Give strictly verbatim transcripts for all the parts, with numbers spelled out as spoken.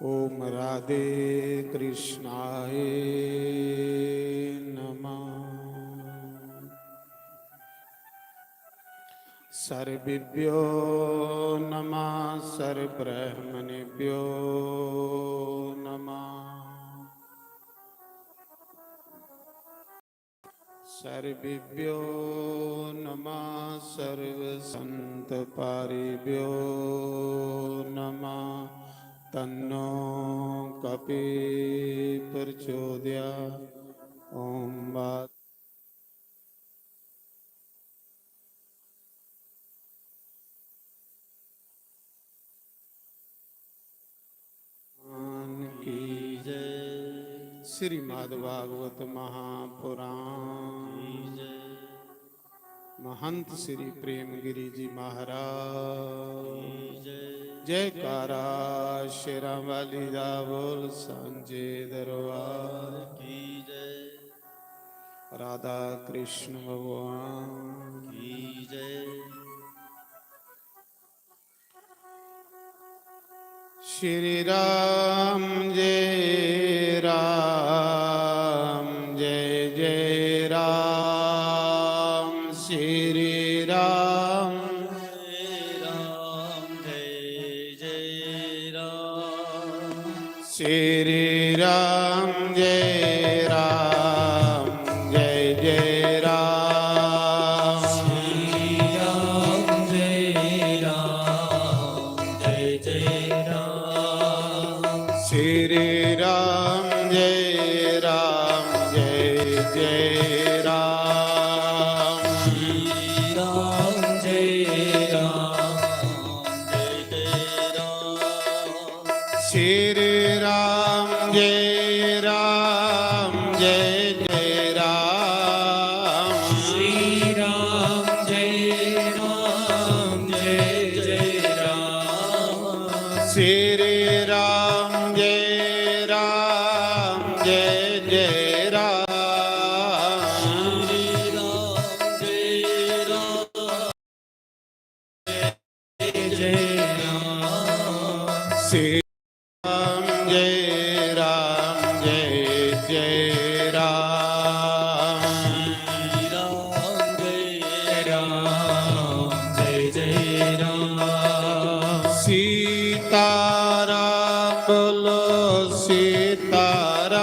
ओम राधे कृष्णाय नमः। सर्वेभ्यो नमः, सर्वब्रह्मणेभ्यो नमः। सर्वेभ्यो नमः, सर्वसंतपारिभ्यो नमः। तन्नो कपि प्रचोदया। ओम वा भगवान की जय। श्रीमद् भागवत महापुराण। की जय। महंत श्री प्रेमगिरी जी महाराज। की जय। जयकारा शेरां वाली दा बोल सांझे दरबार। की जय। राधा कृष्ण भगवान। की जय। श्री राम जय राम जय जय राम। श्री राम जय राम जय जय राम। श्री राम जय राम जय जय राम। श्री राम जय राम जय जय राम। श्री राम जय राम जय जय राम। श्री राम जय राम जय जय राम। श्री राम जय राम जय जय राम। श्री राम जय राम जय जय राम। श्री राम जय राम जय जय राम। श्री राम जय राम जय जय राम। श्री राम जय राम जय जय राम। श्री राम जय राम जय जय राम। सीताराम बोलो सीताराम।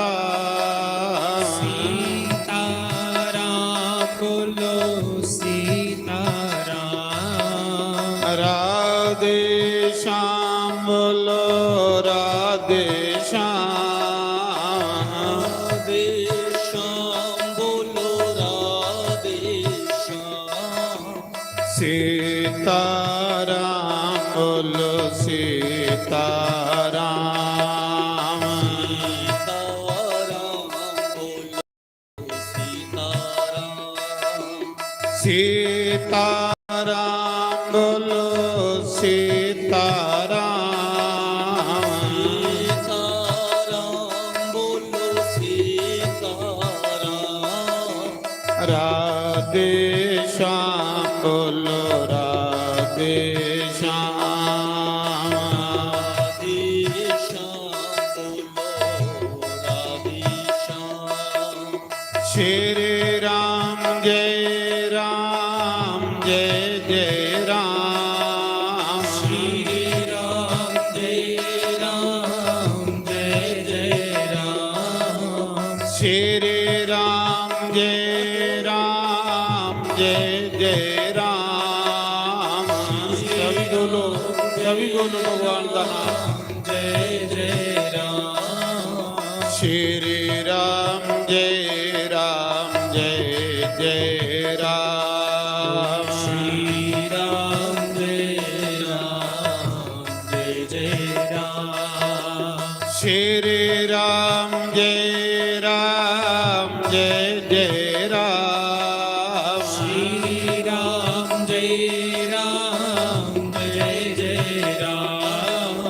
सीताराम बोलो सीताराम। राधे श्याम बोलो राधे श्याम। राधे श्याम बोलो राधे श्याम। सीताराम बोलो सीताराम। सीताराम बोलो सीताराम। सीताराम बोलो सीताराम। सीताराम बोलो सीताराम। राधे श्याम बोलो राधे श्याम। राधे श्याम बोलो राधे श्याम। श्री राम जय राम जय जय राम। श्री राम जय राम जय जय राम। श्री राम जय राम जय जय राम। सभी बोलो, सभी बोलो भगवान का नाम। जय जय राम। श्री राम जय राम जय जय राम। श्री राम जय राम जय जय राम। श्री राम जय राम जय जय राम। श्री राम जय राम जय जय राम।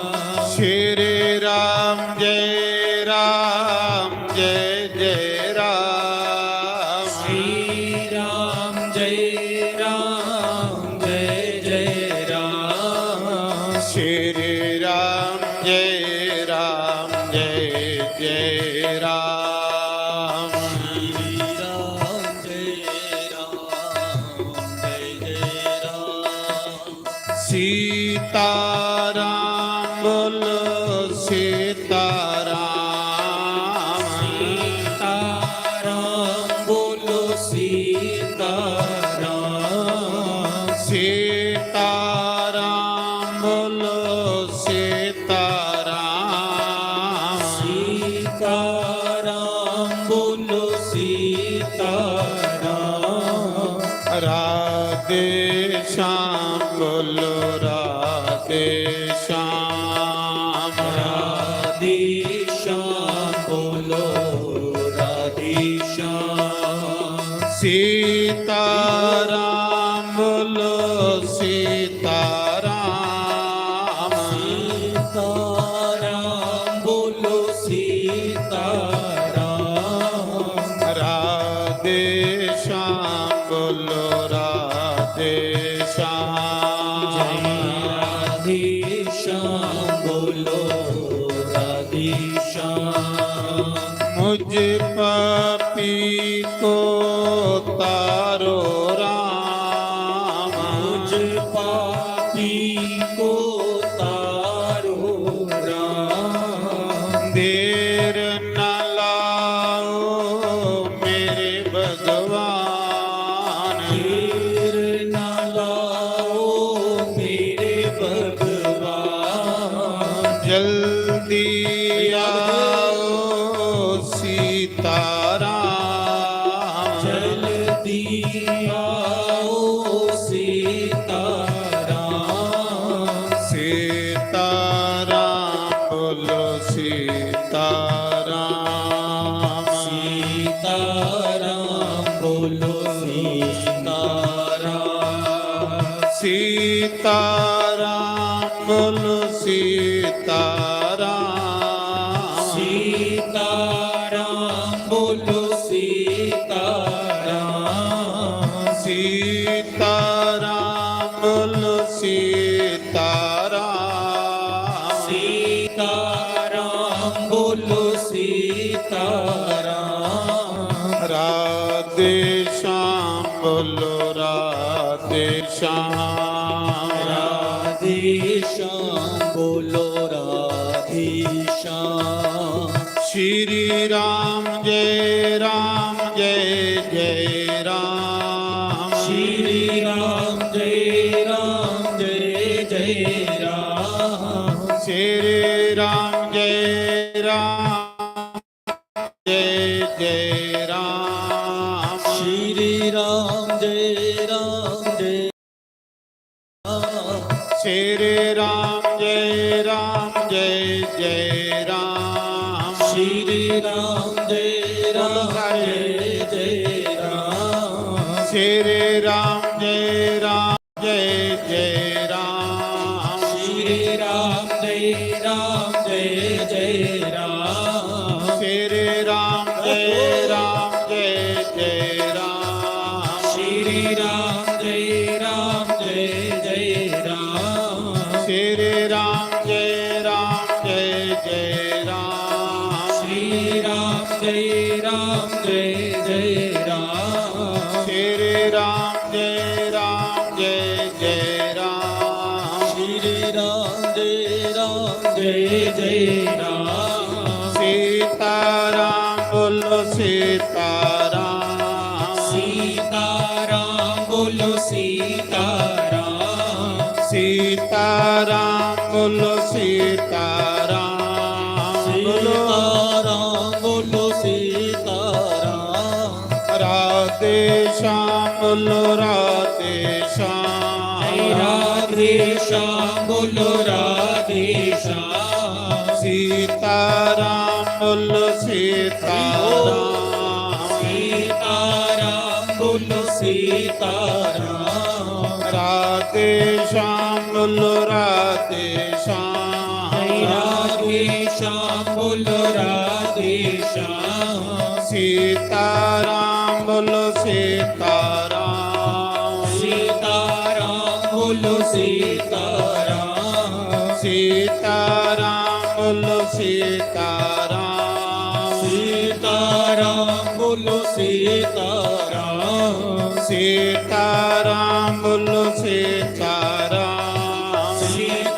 श्री राम जय राम जय जय राम। श्री राम जय राम जय जय राम। श्री राम जय राम सीताराम बोलो सीताराम। सीताराम बोलो सीताराम। सीताराम बोलो सीताराम। सीताराम बोलो सीताराम। राधे श्याम बोलो राधे श्याम। राधे श्याम बोलो राधे श्याम। सीताराम बोलो सीताराम। सीताराम बोलो सीताराम। राधे श्याम बोलो राधे श्याम। जय राधे श्याम बोलो राधे श्याम। मुझ पापी को तारो राम। मुझ पापी को तारो राम। देर न लाओ मेरे भगवान। देर न लाओ मेरे भगवान। जल्दी आओ सीताराम। जल्दी आओ सीताराम। सीताराम बोलो सीताराम। सीताराम बोलो सीताराम। सीताराम बोलो सीताराम। सीताराम बोलो सीताराम। सीताराम बोलो सीताराम। सीताराम बोलो सीताराम। राधे श्याम बोलो राधे श्याम। राधे श्याम बोलो राधे श्याम। श्री राम जय राम जय जय राम। श्री राम जय राम जय जय राम। श्री राम जय राम जय जय राम। श्री राम जय राम जय राम। श्री राम जय राम जय जय राम। श्री राम जय राम जय जय राम। श्री राम जय राम जय जय राम। श्री राम जय राम जय जय राम। श्री राम जय राम जय जय राम। श्री राम जय राम जय जय राम। श्री राम जय राम जय जय राम। श्री राम जय राम जय जय राम। श्री राम जय राम जय जय राम। श्री राम जय राम जय जय राम। सीताराम बोलो सीताराम। सीताराम बोलो सीताराम। सीताराम बोलो सीताराम। सीताराम बोलो सीताराम। राधे श्याम बोलो राधे श्याम। राधे श्याम बोलो राधे श्याम। सीताराम बोलो सीताराम। सीताराम बोलो सीताराम। राधे श्याम बोलो राधे श्याम। राधे श्याम बोलो राधे श्याम। सीताराम बोलो सीताराम। सीताराम बोलो सीताराम। सीताराम बोलो सीताराम। सीताराम बोलो सीताराम। सीताराम बोलो सीताराम। सीता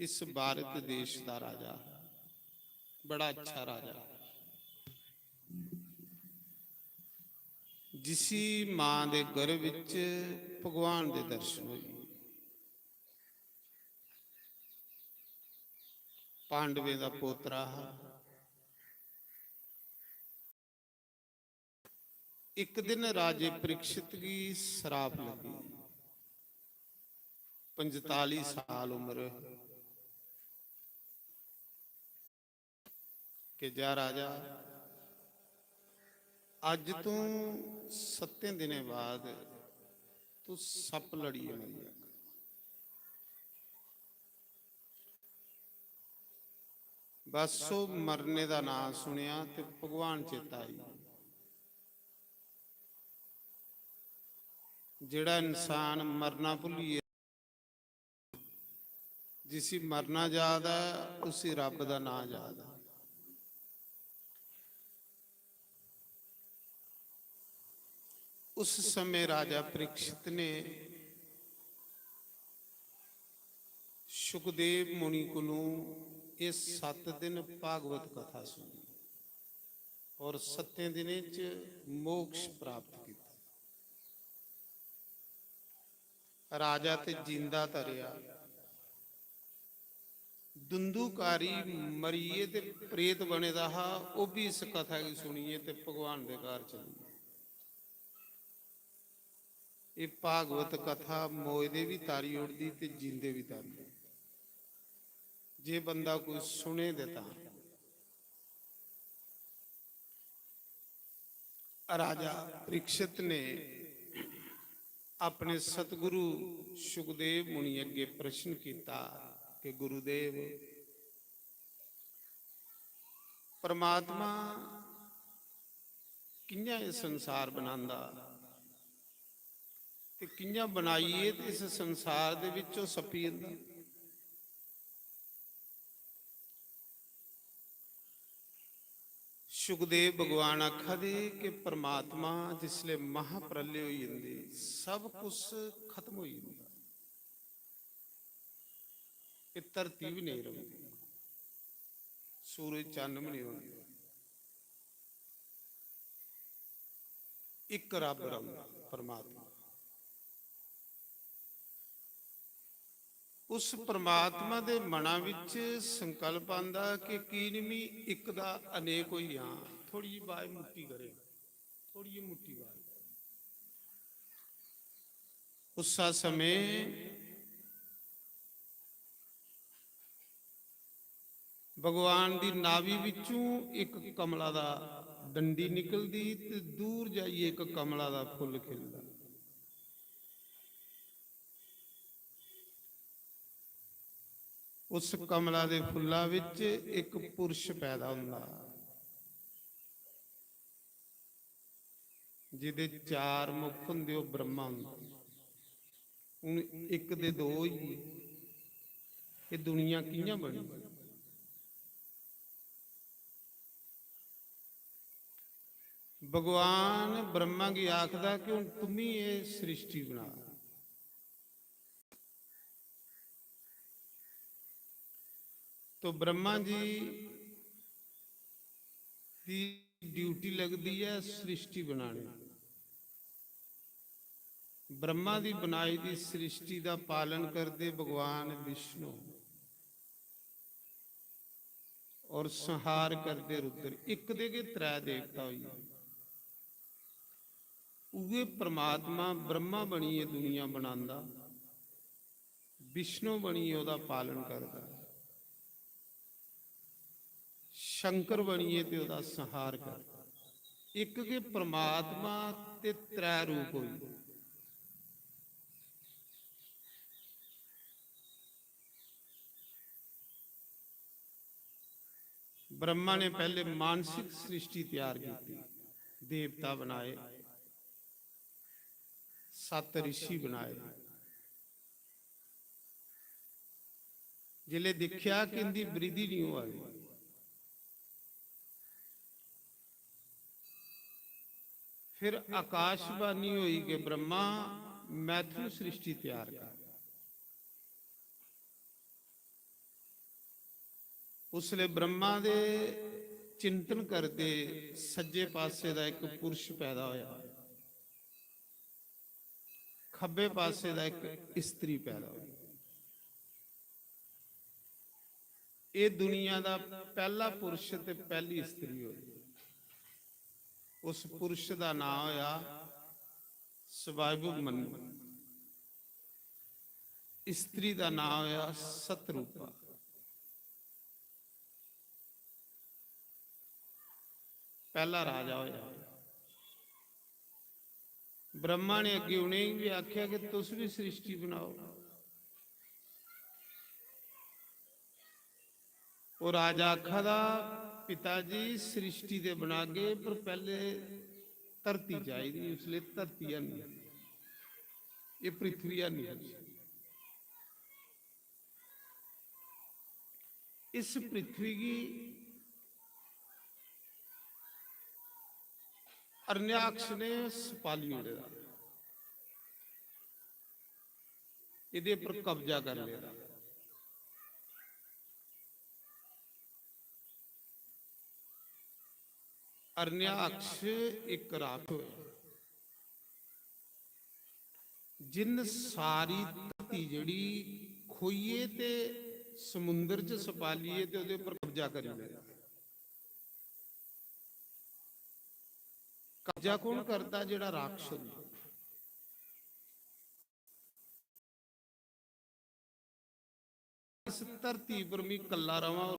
इस भारत देश दा राजा हा, बड़ा अच्छा राजा, जिसी मां दे गर्भ विच भगवान दे दर्शन होए। पांडवें दा पोतरा हा। इक दिन राजे परीक्षित गी सराप लगी। पंजताली साल उम्र, कि जा राजा, अज्ज तूं सत्तें दिनें बाद तू सप्प लड़ियै मरी जागा। बस ओह् मरने दा नांऽ सुनेआ ते भगवान चेता आई। जेह्ड़ा इंसान मरना भुल्लियै, जिसी मरना याद ऐ, उसी रब दा नांऽ याद ऐ। उस समय राजा परीक्षित ने सुखदेव मुनि कोलों एह् सत्त दिन भागवत कथा सुनी और सत्तें दिनें च मोक्ष प्राप्त किया। राजा ते जींदा तरेआ, दुंदुकारी मरियै ते प्रेत बने दा हा, ओह् बी इस कथा गी सुनियै ते भगवान दे घर चली गेआ। एह् भागवत कथा मोए दे बी तारी ओड़दी ते जींदे बी तारी। जे बंदा कोई सुने ते तां। राजा परीक्षित ने अपने सतगुरु सुखदेव मुनि अग्गे प्रश्न किया कि गुरुदेव, परमात्मा कि'यां एह् संसार बनांदा ते कि'यां बनाइयै ते इस संसार दे बिच ओह् सप्पी जंदा? सुखदेव भगवान आखा दे कि परमात्मा जिसले महाप्रलय होई जंदी, सब कुछ खत्म होई जंदा। एह् धरती बी नेईं रौंह्दी, सूरज चन्न बी नेईं रौंह्दे, इक रब रौंह्दा, परमात्मा। उस परमात्मा दे मना विच संकल्प आंदा कि की निं मी इक दा अनेक होई जां। थोड़ी जी बाज मुट्टी करे, थोड़ी जी मुट्टी बाज। उस्सा समें भगवान दी नाभि विचों इक कमला दा डंडी निकलदी ते दूर जाइयै इक कमला दा फुल्ल खिलदा। उस कमला दे फुल्ला विच इक पुरुष पैदा हुंदा, जिदे चार मुख हुंदे, ओह ब्रह्मा हुंदा। हुन इक दे दो होई गे, एह दुनिया कि'यां बनी? भगवान ब्रह्मा गी आखदा कि हुन तुम्मी एह सृष्टि बना। तो ब्रह्मा जी दी ड्यूटी लगदी ऐ सृष्टि बनाने। ब्रह्मा दी बनाई दी सृष्टि दा पालन करदे भगवान विष्णु और संहार करदे रुद्र। इक दे गै त्रै देवता होई गे। उ'ऐ परमात्मा ब्रह्मा बनियै दुनिया बनांदा, विष्णु बनियै ओह्दा पालन करदा, शंकर बनियै ते ओह्दा संहार करदा। इक गै परमात्मा ते त्रै रूप होई गे। ब्रह्मा ने पैह्ले मानसिक सृष्टि त्यार कीती, देवता बनाए, सत्त रिशी बनाए। जिसलै दिक्खेआ कि इंदी वृद्धि निं होआ दी, फिर आकाशवाणी होई कि ब्रह्मा, मैथुन सृष्टि त्यार कर। उसले ब्रह्मा दे चिंतन करदे सज्जे पासे दा इक पुरुष पैदा होया, खब्बे पासे दा इक स्त्री पैदा होई। एह् दुनिया दा पैह्ला पुरुष ते पैह्ली स्त्री होई। उस पुरुष दा नां होया स्वायंभुव मनु, स्त्री दा नां होया सतरूपा। पैह्ला राजा होया। ब्रह्मा ने अग्गें उ'नेंगी बी आखेआ कि तुस बी सृष्टि बनाओ। ओह् राजा आखा दा, "पिता जी, सृष्टि ते बनागे, पर पैह्ले धरती चाहिदी।" उसलै धरती है नहीं, एह् पृथ्वी है नहीं। इस पृथ्वी गी अरण्याक्ष ने सपाली ओड़े दा, एह्दे पर कब्जा कर लेदा। अरण्याक्ष इक राक्षस होया, जिन सारी धरती जेह्ड़ी खोइये ते समुंदर च सपालिये ते ओह्दे पर कब्जा करी लेदा। कब्जा कौन करदा? जेह्ड़ा राक्षस होंदा। इस धरती पर मी कल्ला रवां।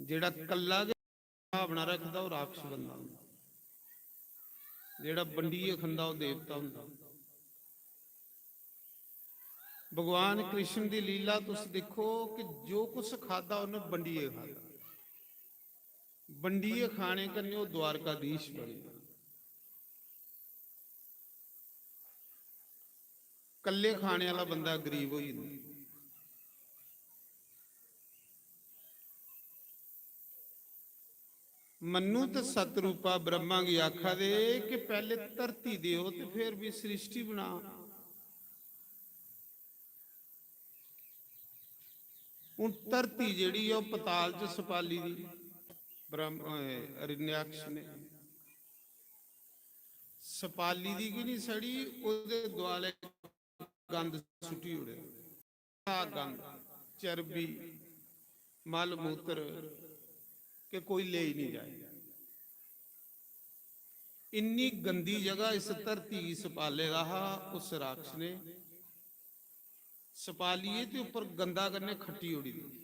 जेह्ड़ा कल्ला गै भावना रखदा, ओह् राक्षस बनदा होंदा। जेह्ड़ा बंडियै खंदा, ओह् देवता होंदा। भगवान कृष्ण दी लीला तुस दिक्खो कि जो कुछ खादा, उन्नै बंडियै खादा। बंडियै खाने कन्नै ओह् द्वारकाधीश बनी गेआ। कल्ले खाने आह्ला बंदा गरीब होई जंदा। मन्नु ते सतरूपा ब्रह्मा गी आखा दे कि पैह्ले धरती देओ ते फिर भी सृष्टि बना। हून धरती जेह्ड़ी ऐ, ओह् पताल च सपाली दी, ब्रह्म, अ, हिरण्याक्ष ने सपाली दी गै निं सड़ी, ओह्दे दुआले गंद सुट्टी ओड़े। गंद, चर्बी, मल मूत्र के कोई लेई निं जाए। इन्नी गंदी जगह इस धरती गी सपाले दा हा उस राक्षस ने। सपालियै ते उप्पर गंदा कन्नै खट्टी ओड़ी दी।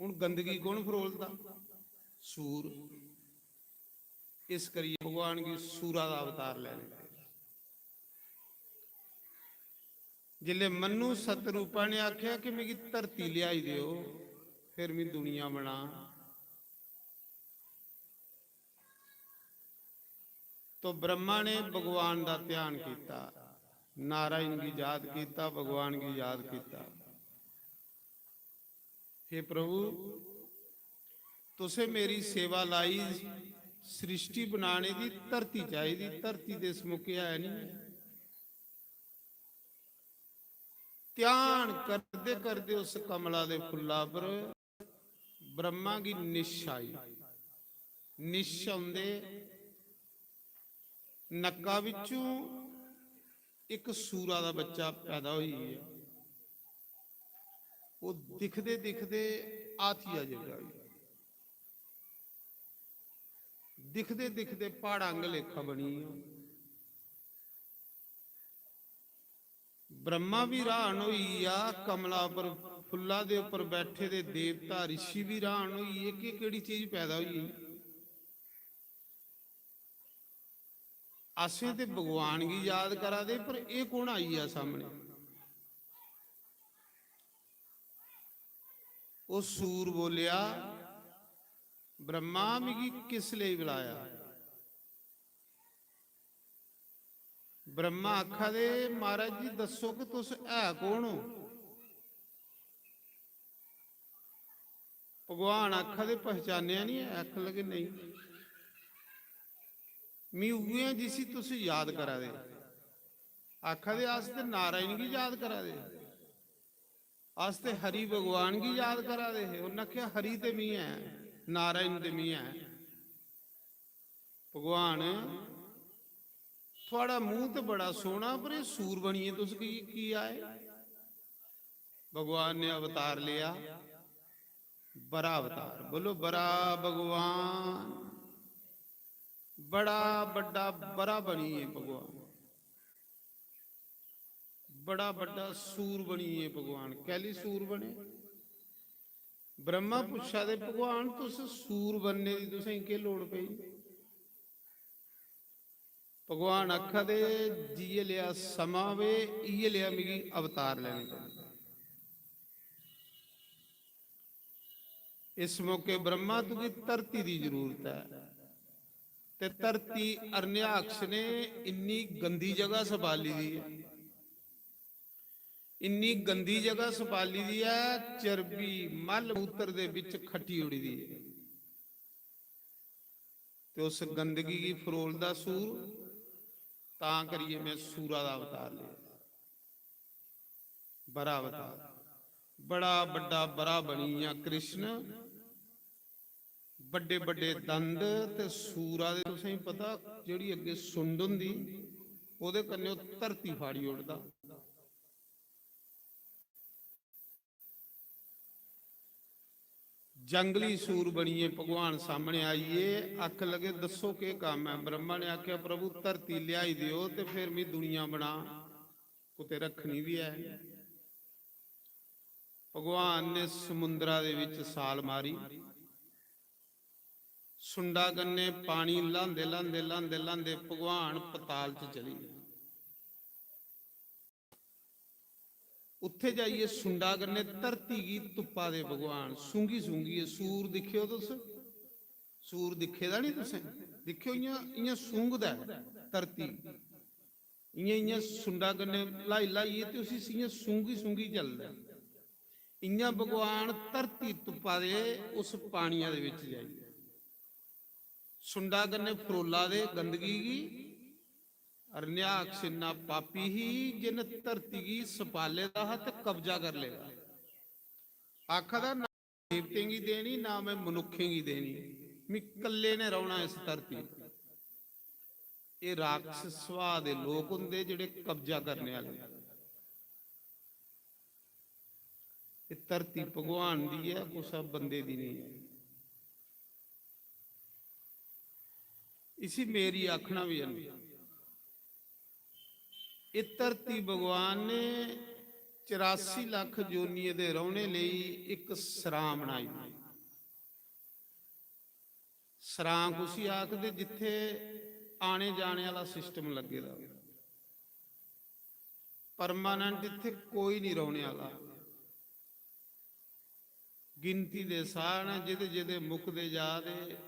हून गंदगी कौन फरोलदा? सूर। इस करियै भगवान गी सूरा दा अवतार लैने पेआ। जिसलै मन्नु सतरूपा ने आखेआ कि मिगी धरती लेआई देओ, फिर में दुनिया बनां, तो ब्रह्मा ने भगवान दा ध्यान कीता, नारायण गी याद कीता, भगवान गी याद कीता। हे प्रभु, तुसें मेरी सेवा लाई, सृष्टि बनाने दी, धरती चाहिदी, धरती दे इस मौके है नहीं। ध्यान करदे करदे उस कमला दे फुल्ला पर ब्रह्मा गी निश आई। निश औंदे नक्का बिच्चों इक सूरा दा बच्चा पैदा होई गेआ। ओह् दिखदे दिखदे हाथिया जेह्ड़ा होई गेआ। दिखदे दिखदे प्हाड़ा आंगर लेखा बनी गेआ। ब्रह्मा बी र्हान होई गेआ, कमला पर, फुल्ला दे उप्पर बैठे दे देवता रिशी बी र्हान होई गे कि केह्ड़ी चीज पैदा होई गेई। असें ते भगवान गी याद करा दे, पर एह् कौन आई गेआ सामने? ओह् सूर बोलेआ, "ब्रह्मा, मिगी किस लेई बलाया?" ब्रह्मा आखा दे, "महाराज जी, दस्सो कि तुस है कौन ओ?" भगवान आखा दे, "पहचानेआ निं ऐ?" आखन लगे, "नेईं, मी उ'ऐ आं जिसी तुस याद करा दे।" आखा दे, "अस ते नारायण गी याद करा दे हे, अस ते हरि भगवान गी याद करा दे हे।" उन्नै आखेआ, "हरि ते मी ऐ, नारायण ते मी ऐ।" भगवान, "थुआढ़ा मूंह ते बड़ा सोह्ना, पर एह् सूर बनियै तुस की, की आए?" भगवान ने अवतार लेआ, बरा अवतार। बोलो, बरा भगवान, बड़ा बड्डा बरा बनियै भगवान, बड़ा बड्डा सूर बनियै भगवान। कैली सूर बने? ब्रह्मा पुच्छा दे, "भगवान, तुस सूर बनने दी तुसें केह् लोड़ पेई?" भगवान आखा दे, "जि'यै लेआ समां वे, इ'यै लेआ मिगी अवतार लैने पौंदे।" इस मौके ब्रह्मा, तुगी धरती दी जरूरत ऐ, ते धरती अरण्याक्ष ने इन्नी गंदी जगह सपाली दी ऐ, इन्नी गंदी जगह सपाली दी ऐ, चर्बी, मल मूत्र दे बिच खट्टी ओड़ी दी ऐ। ते उस गंदगी गी फरोलदा सूर, तां करियै में सूरा दा अवतार लेआ। बरा अवतार, बड़ा बड्डा बरा बनी गेआ कृष्ण। बड्डे बड्डे दंद ते सूरा दे, तुसेंगी पता, जेह्ड़ी अग्गें सुंड होंदी, ओह्दे कन्नै ओह् धरती फाड़ी ओड़दा। जंगली सूर बनियै भगवान सामने आइयै आखन लगे, "दस्सो, केह् कम्म ऐ?" ब्रह्मा ने आखेआ, "प्रभु, धरती ल्याई देओ ते फिर मी दुनिया बना, कुतै रक्खनी बी ऐ।" भगवान ने समुंदरा दे बिच साल मारी, सुंडा कन्नै पानी ल्हांदे, ल्हांदे, ल्हांदे, ल्हांदे भगवान पताल च चली गे। उत्थे जाइयै सुंडा कन्नै धरती गी तुप्पा दे भगवान, सूंघी सूंघियै। सूर दिक्खेओ तुस, सूर दिक्खे दा नी तुसें? दिक्खेओ, इ'यां, इ'यां सूंघदा ऐ धरती, इ'यां, इ'यां सुंडा कन्नै ल्हाई ल्हाइयै ते उसी इ'यां सूंघी सूंघी चलदा ऐ। इ'यां भगवान धरती तुप्पा दे उस पानिया दे बिच जाइयै, सुंडा कन्नै फरोला दे गंदगी गी। अरण्याक्ष इन्ना पापी ही जिन धरती गी सपाले दा हा ते कब्जा कर लेदा। आखा दा, "ना देवतें गी देनी, ना में मनुक्खें गी देनी, मी कल्ले ने रौह्ना इस धरती पर।" एह् राक्षस सुभाऽ दे लोक होंदे जेह्ड़े कब्जा करने आह्ले। एह् धरती भगवान दी ऐ, कुसै बंदे दी नेईं ऐ। इसी मेरी आखना बी है नहीं। एह् धरती भगवान ने चरासी लक्ख जोनियें दे रौह्ने लेई इक सरां बनाई दी। सरां कुसी आखदे? जित्थे आने जाने आह्ला system लग्गे दा होऐ, permanent इत्थे कोई निं रौह्ने आह्ला। गिनती दे साह् न, जेह्दे जेह्दे मुकदे जा दे,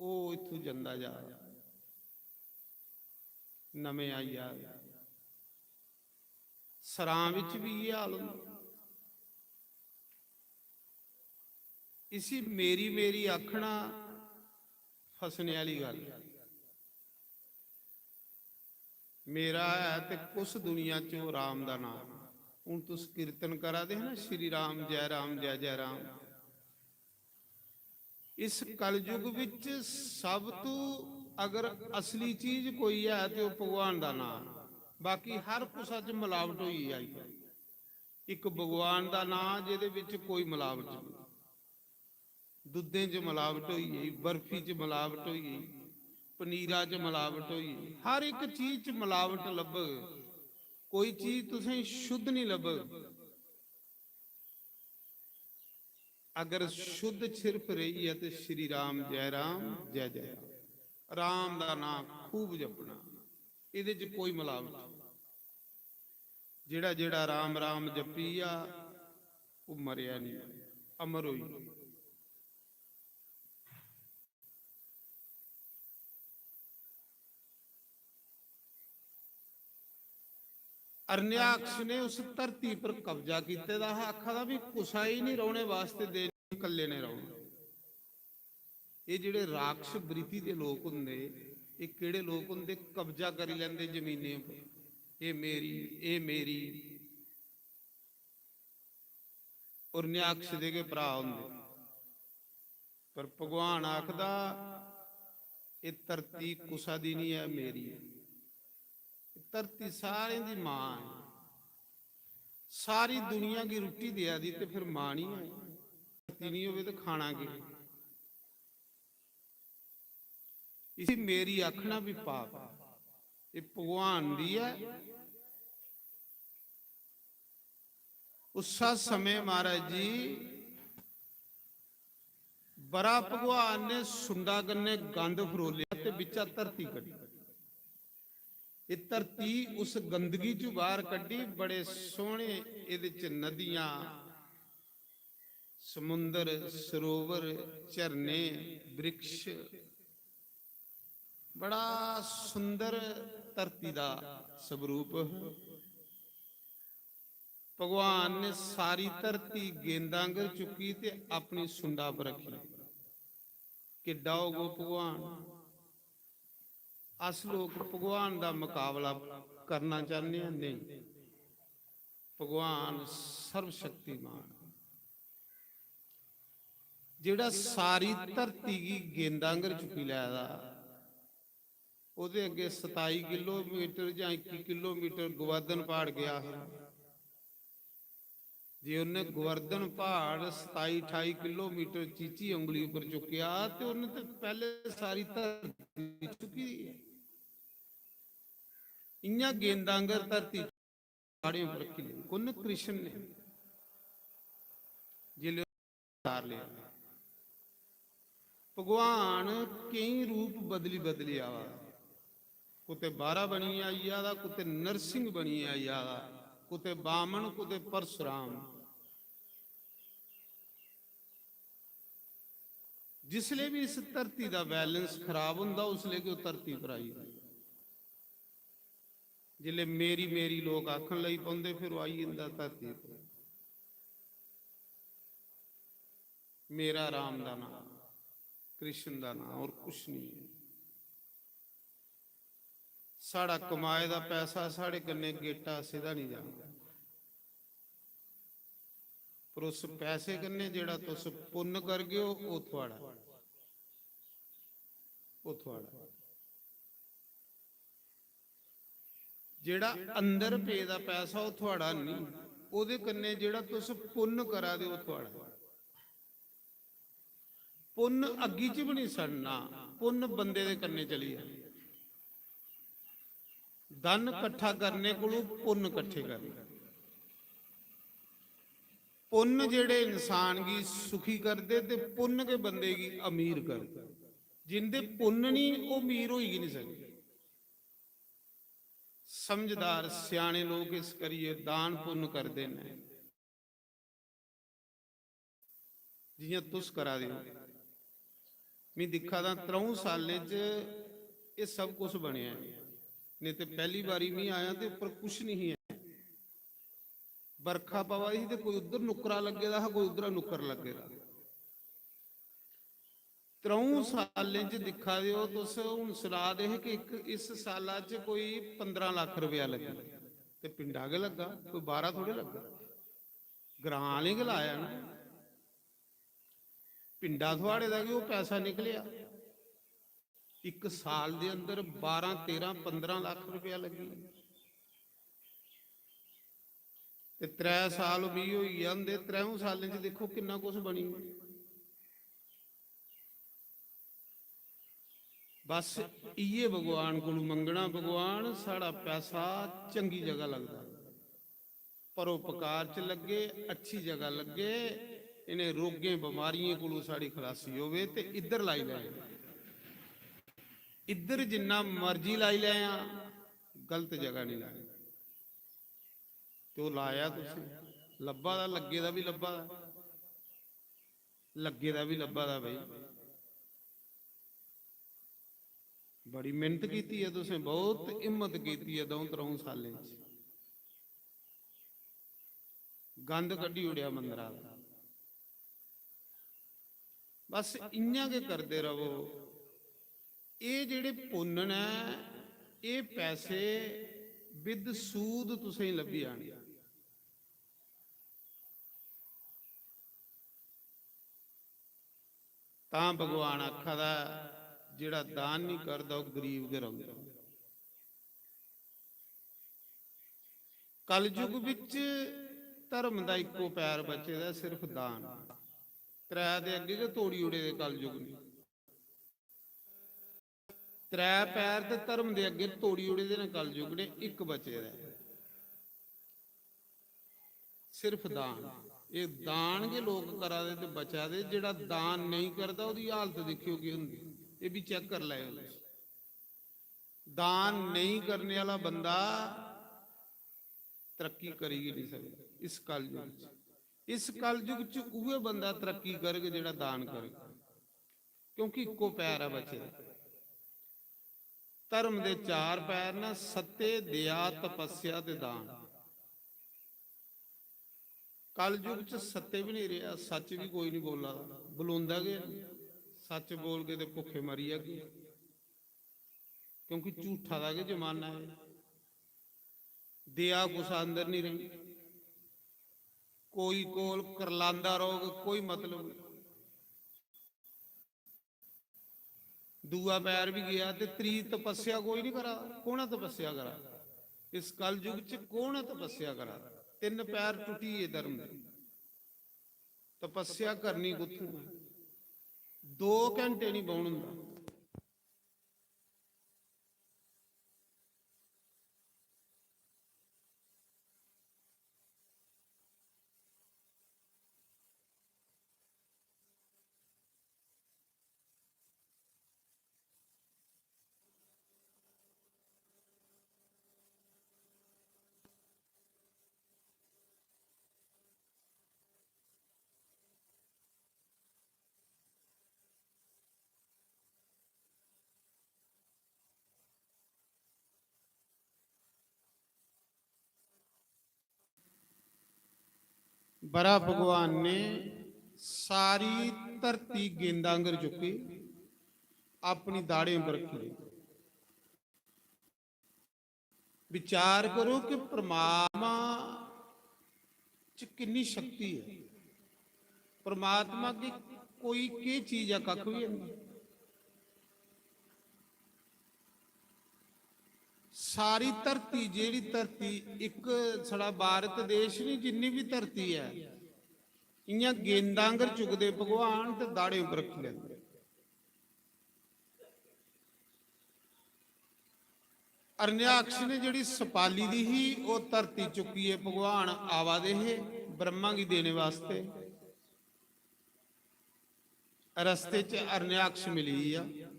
ओह् इत्थूं जंदा जा दा, नमें आई जा दे। सरां बिच बी इ'यै हाल होंदा। इसी मेरी मेरी आखना फसने आह्ली गल्ल ऐ। मेरा है ते कुस दुनिया च ओह् राम दा नाम। हून तुस कीर्तन करा दे हे ना, श्री राम, जय राम, जय जय राम। इस कलयुग विच सब तू अगर असली चीज कोई है ते ओह् भगवान दा नाम। बाकी हर कुसा च मिलावट होई आई। इक भगवान दा नाम जेह्दे विच कोई मिलावट नहीं। दुद्धें च मिलावट होई गेई, बर्फी च मिलावट होई गेई, पनीरा च मिलावट होई गेई, हर इक चीज च मिलावट लब्भग। कोई चीज तुसें शुद्ध नहीं लब्भग। अगर शुद्ध सिर्फ रेही है तो श्री राम, जय राम, जय जय राम, राम दा नाम खूब जपना, एह्दे च कोई मिलावट नहीं। जेह्ड़ा जेह्ड़ा राम राम जपी गेआ, ओह् मरेआ निं, अमर होई गेआ। अरण्याक्ष ने उस धरती पर कब्जा कीते दा हा, आखा दा भी कुसा ही नहीं रौहने वास्ते देनी, कल्ले ने रौहना। एह् जेह्ड़े राक्षस वृत्ति दे लोक होंदे, एह् केह्ड़े लोक होंदे? कब्जा करी लैंदे जमीनें पर। एह् मेरी, एह् मेरी। और न्याक्ष दे गै भ्राऽ होंदे। पर भगवान आखदा, "एह् धरती कुसा दी निं ऐ, मेरी ऐ।" एह् धरती सारें दी मां ऐ। सारी दुनिया गी रुट्टी देआ दी ते फिर मां निं ऐ? धरती निं होवे ते खाना केह्? इसी मेरी आखना भी पाप ऐ। एह् भगवान दी ऐ। उस्सा समें महाराज जी, बरा भगवान ने सुंडा कन्नै गंद फरोलेआ ते बिच्चा धरती कड्ढी। एह् धरती उस गंदगी चों बाहर कड्ढी। बड़े सोहने एह्दे च नदियां, समुंदर, सरोवर, झरने, वृक्ष, बड़ा सुंदर धरती दा स्वरूप। भगवान ने सारी धरती गेंदा आंगर चुक्की ते अपनी सुंडा पर रक्खी। किड्डा होग ओह् भगवान? अस लोक भगवान दा मकाबला करना चाहन्ने आं? नेईं। भगवान सर्वशक्तिमान, जेह्ड़ा सारी धरती गी गेंदा आंगर चुक्की लै दा, ओह्दे अग्गें सताई किलोमीटर जां इक्की किलोमीटर गोवर्धन प्हाड़ गेआ हा। जे उन्नै गोवर्धन प्हाड़ सताई ठाई किलोमीटर चीची उंगली उप्पर चुक्केआ ते उन्नै ते पैह्ले सारी धरती चुक्की दी ऐ। इ'यां गेंदा आंगर धरती साढ़े उप्पर रक्खी लेई। कु'न? कृष्ण ने। जिसलै अवतार लेआ, भगवान केईं रूप बदली बदली आवा दा। कुतै बारा बनियै आई जा दा, कुतै नरसिंह बनियै आई जा दा, कुतै बामन, कुतै परशुराम। जिसलै बी इस धरती दा बैलेंस खराब होंदा, उसलै गै ओह् धरती पर आई जंदा। जिसलै मेरी मेरी लोक आखन लगी पौंदे, फिर ओह् आई जंदा धरती पर। मेरा राम दा नाम, कृष्ण दा नाम, और कुछ नहीं है। साढ़ा कमाए दा पैसा साढ़े कन्नै गेटा सिद्धा नहीं जाना, पर उस पैसे कन्नै जेह्ड़ा तुस पुन्न करगे ओ, ओह् थुआढ़ा, ओह् थुआढ़ा। जेह्ड़ा अंदर पेदा पैसा, ओह् थुआढ़ा निं, ओह्दे कन्नै जेह्ड़ा तुस पुन्न करा दे, ओह् थुआढ़ा। पुन्न अग्गी च बी निं सड़ना, पुन्न बंदे दे कन्नै चली जाना। धन कट्ठा करने कोलू पुन्न कट्ठे करने। पुन्न जेह्ड़े इंसान गी सुखी करदे ते पुन्न गै बंदे गी अमीर करदे। जिंदे पुन्न निं, ओह् अमीर होई गै निं सकदे। समझदार स्याने लोक इस करियै दान पुन्न करदे न। जियां तुस करा दे ओ, में दिक्खा दा त्र'ऊं सालें च एह् सब कुछ बनेआ ऐ। नेईं ते पैह्ली बारी में आया ते उप्पर कुछ निं ही ऐ। बरखा पवा दी ही ते कोई उद्धर नुक्करा लग्गे दा हा, कोई उद्धरा नुक्कर लग्गे दा। त्र'ऊं सालें च दिक्खा दे ओ तुस, हून सना दे हे कि इक, इस साला च कोई पंदरां लक्ख रपेआ लग्गी, ते पिंडा गै लग्गा, कोई बाह्रा थोड़े लग्गा, ग्रां आह्लें गै लाया ना। पिंडा थुआड़े दा गै ओह् पैसा निकलेआ। इक साल दे अंदर बारां, तेरां, पंदरां लक्ख रपेआ लग्गी। ते त्रै साल मिगी होई गे होंदे, त्रैऊं सालें च दिक्खो किन्ना कुछ बनी गेआ। बस इ'यै भगवान कोलू मंगना, "भगवान, साढ़ा पैसा चंगी जगह लगदा, परोपकार च लग्गे, अच्छी जगह लग्गे, इ'नें रोगें बमारियें कोलू साढ़ी खलासी होवे ते इद्धर लाई लैं, इद्धर जिन्ना मर्जी लाई लैं, गलत जगह निं लाई।" ते ओह् लाया तुसें, लब्भा दा, लग्गे दा बी लब्भा दा, लग्गे दा बी लब्भा दा भाई। बड़ी मेहनत कीती ऐ तुसें, बहुत हिम्मत कीती ऐ द'ऊं त्र'ऊं सालें च। गंद कड्ढी ओड़ेआ मंदरा दा। बस इ'यां गै करदे रवो। एह् जेह्ड़े पुन्न न, एह् पैसे बिद सूद तुसेंगी लब्भी जानी। तां भगवान आखा दा, जेह्ड़ा दान नहीं करदा, ओह् गरीब गै रौंह्दा। कलयुग बिच धर्म दा इक्को पैर बचे दा, सिर्फ दान। त्रै दे अग्गे गै तोड़ी ओड़े दे कलयुग ने। त्रै पैर ते धर्म दे अग्गे तोड़ी ओड़े दे न कलयुग ने, इक बचे दा ऐ, सिर्फ दान। एह् दान गै लोक करा दे ते बचा दे। जेह्ड़ा दान नेईं करदा, ओह्दी हालत दिक्खेओ केह् होंदी, एह् बी चेक करी लैओ तुस। दान नेईं करने आह्ला बंदा तरक्की करी गै नहीं सकदा इस कलयुग च। इस कलयुग च उ'ऐ बंदा तरक्की करग जेह्ड़ा दान करग, क्योंकि इक्को पैर ऐ बचे दा। धर्म दे चार पैर न, सत्य, दया, तपस्या ते दान। कलयुग च सत्य भी नहीं रेहा, सच भी कोई नहीं बोला दा, बलोंदा गै नहीं। सच बोल के ते भुक्खे मरी जागे, क्योंकि झूठा दा गै जमाना ऐ। दया कुसै अंदर नहीं रही, कोई कोल करलांदा रौह्ग, कोई मतलब नहीं। दूआ पैर भी गया ते त्री तपस्या कोई नहीं करा दा। कौन ऐ तपस्या करा दा? इस कलयुग च कौन ऐ तपस्या करा दा? तिन्न पैर टुट्टी गे धर्म दे। तपस्या करनी कुत्थों ऐ? दो घंटे नहीं बौह्न होंदा। बरा भगवान ने सारी धरती गेंदा आंगर चुक्की, अपनी दाढ़ें पर रक्खी लेई। विचार करो कि परमात्मा च किन्नी शक्ति ऐ। परमात्मा की कोई केह् चीज ऐ? कक्ख बी नहीं। सारी धरती, जेह्ड़ी धरती, इक साढ़ा भारत देश नहीं, जिन्नी भी धरती ऐ, इ'यां गेंदा आंगर चुकदे भगवान ते दाढ़ें पर रक्खी लैंदे। अरण्याक्ष ने जेह्ड़ी सपाली दी ही, ओह् धरती चुक्कियै भगवान आवा दे हे ब्रह्मा गी देने वास्ते। रस्ते च अरण्याक्ष मिली गेआ।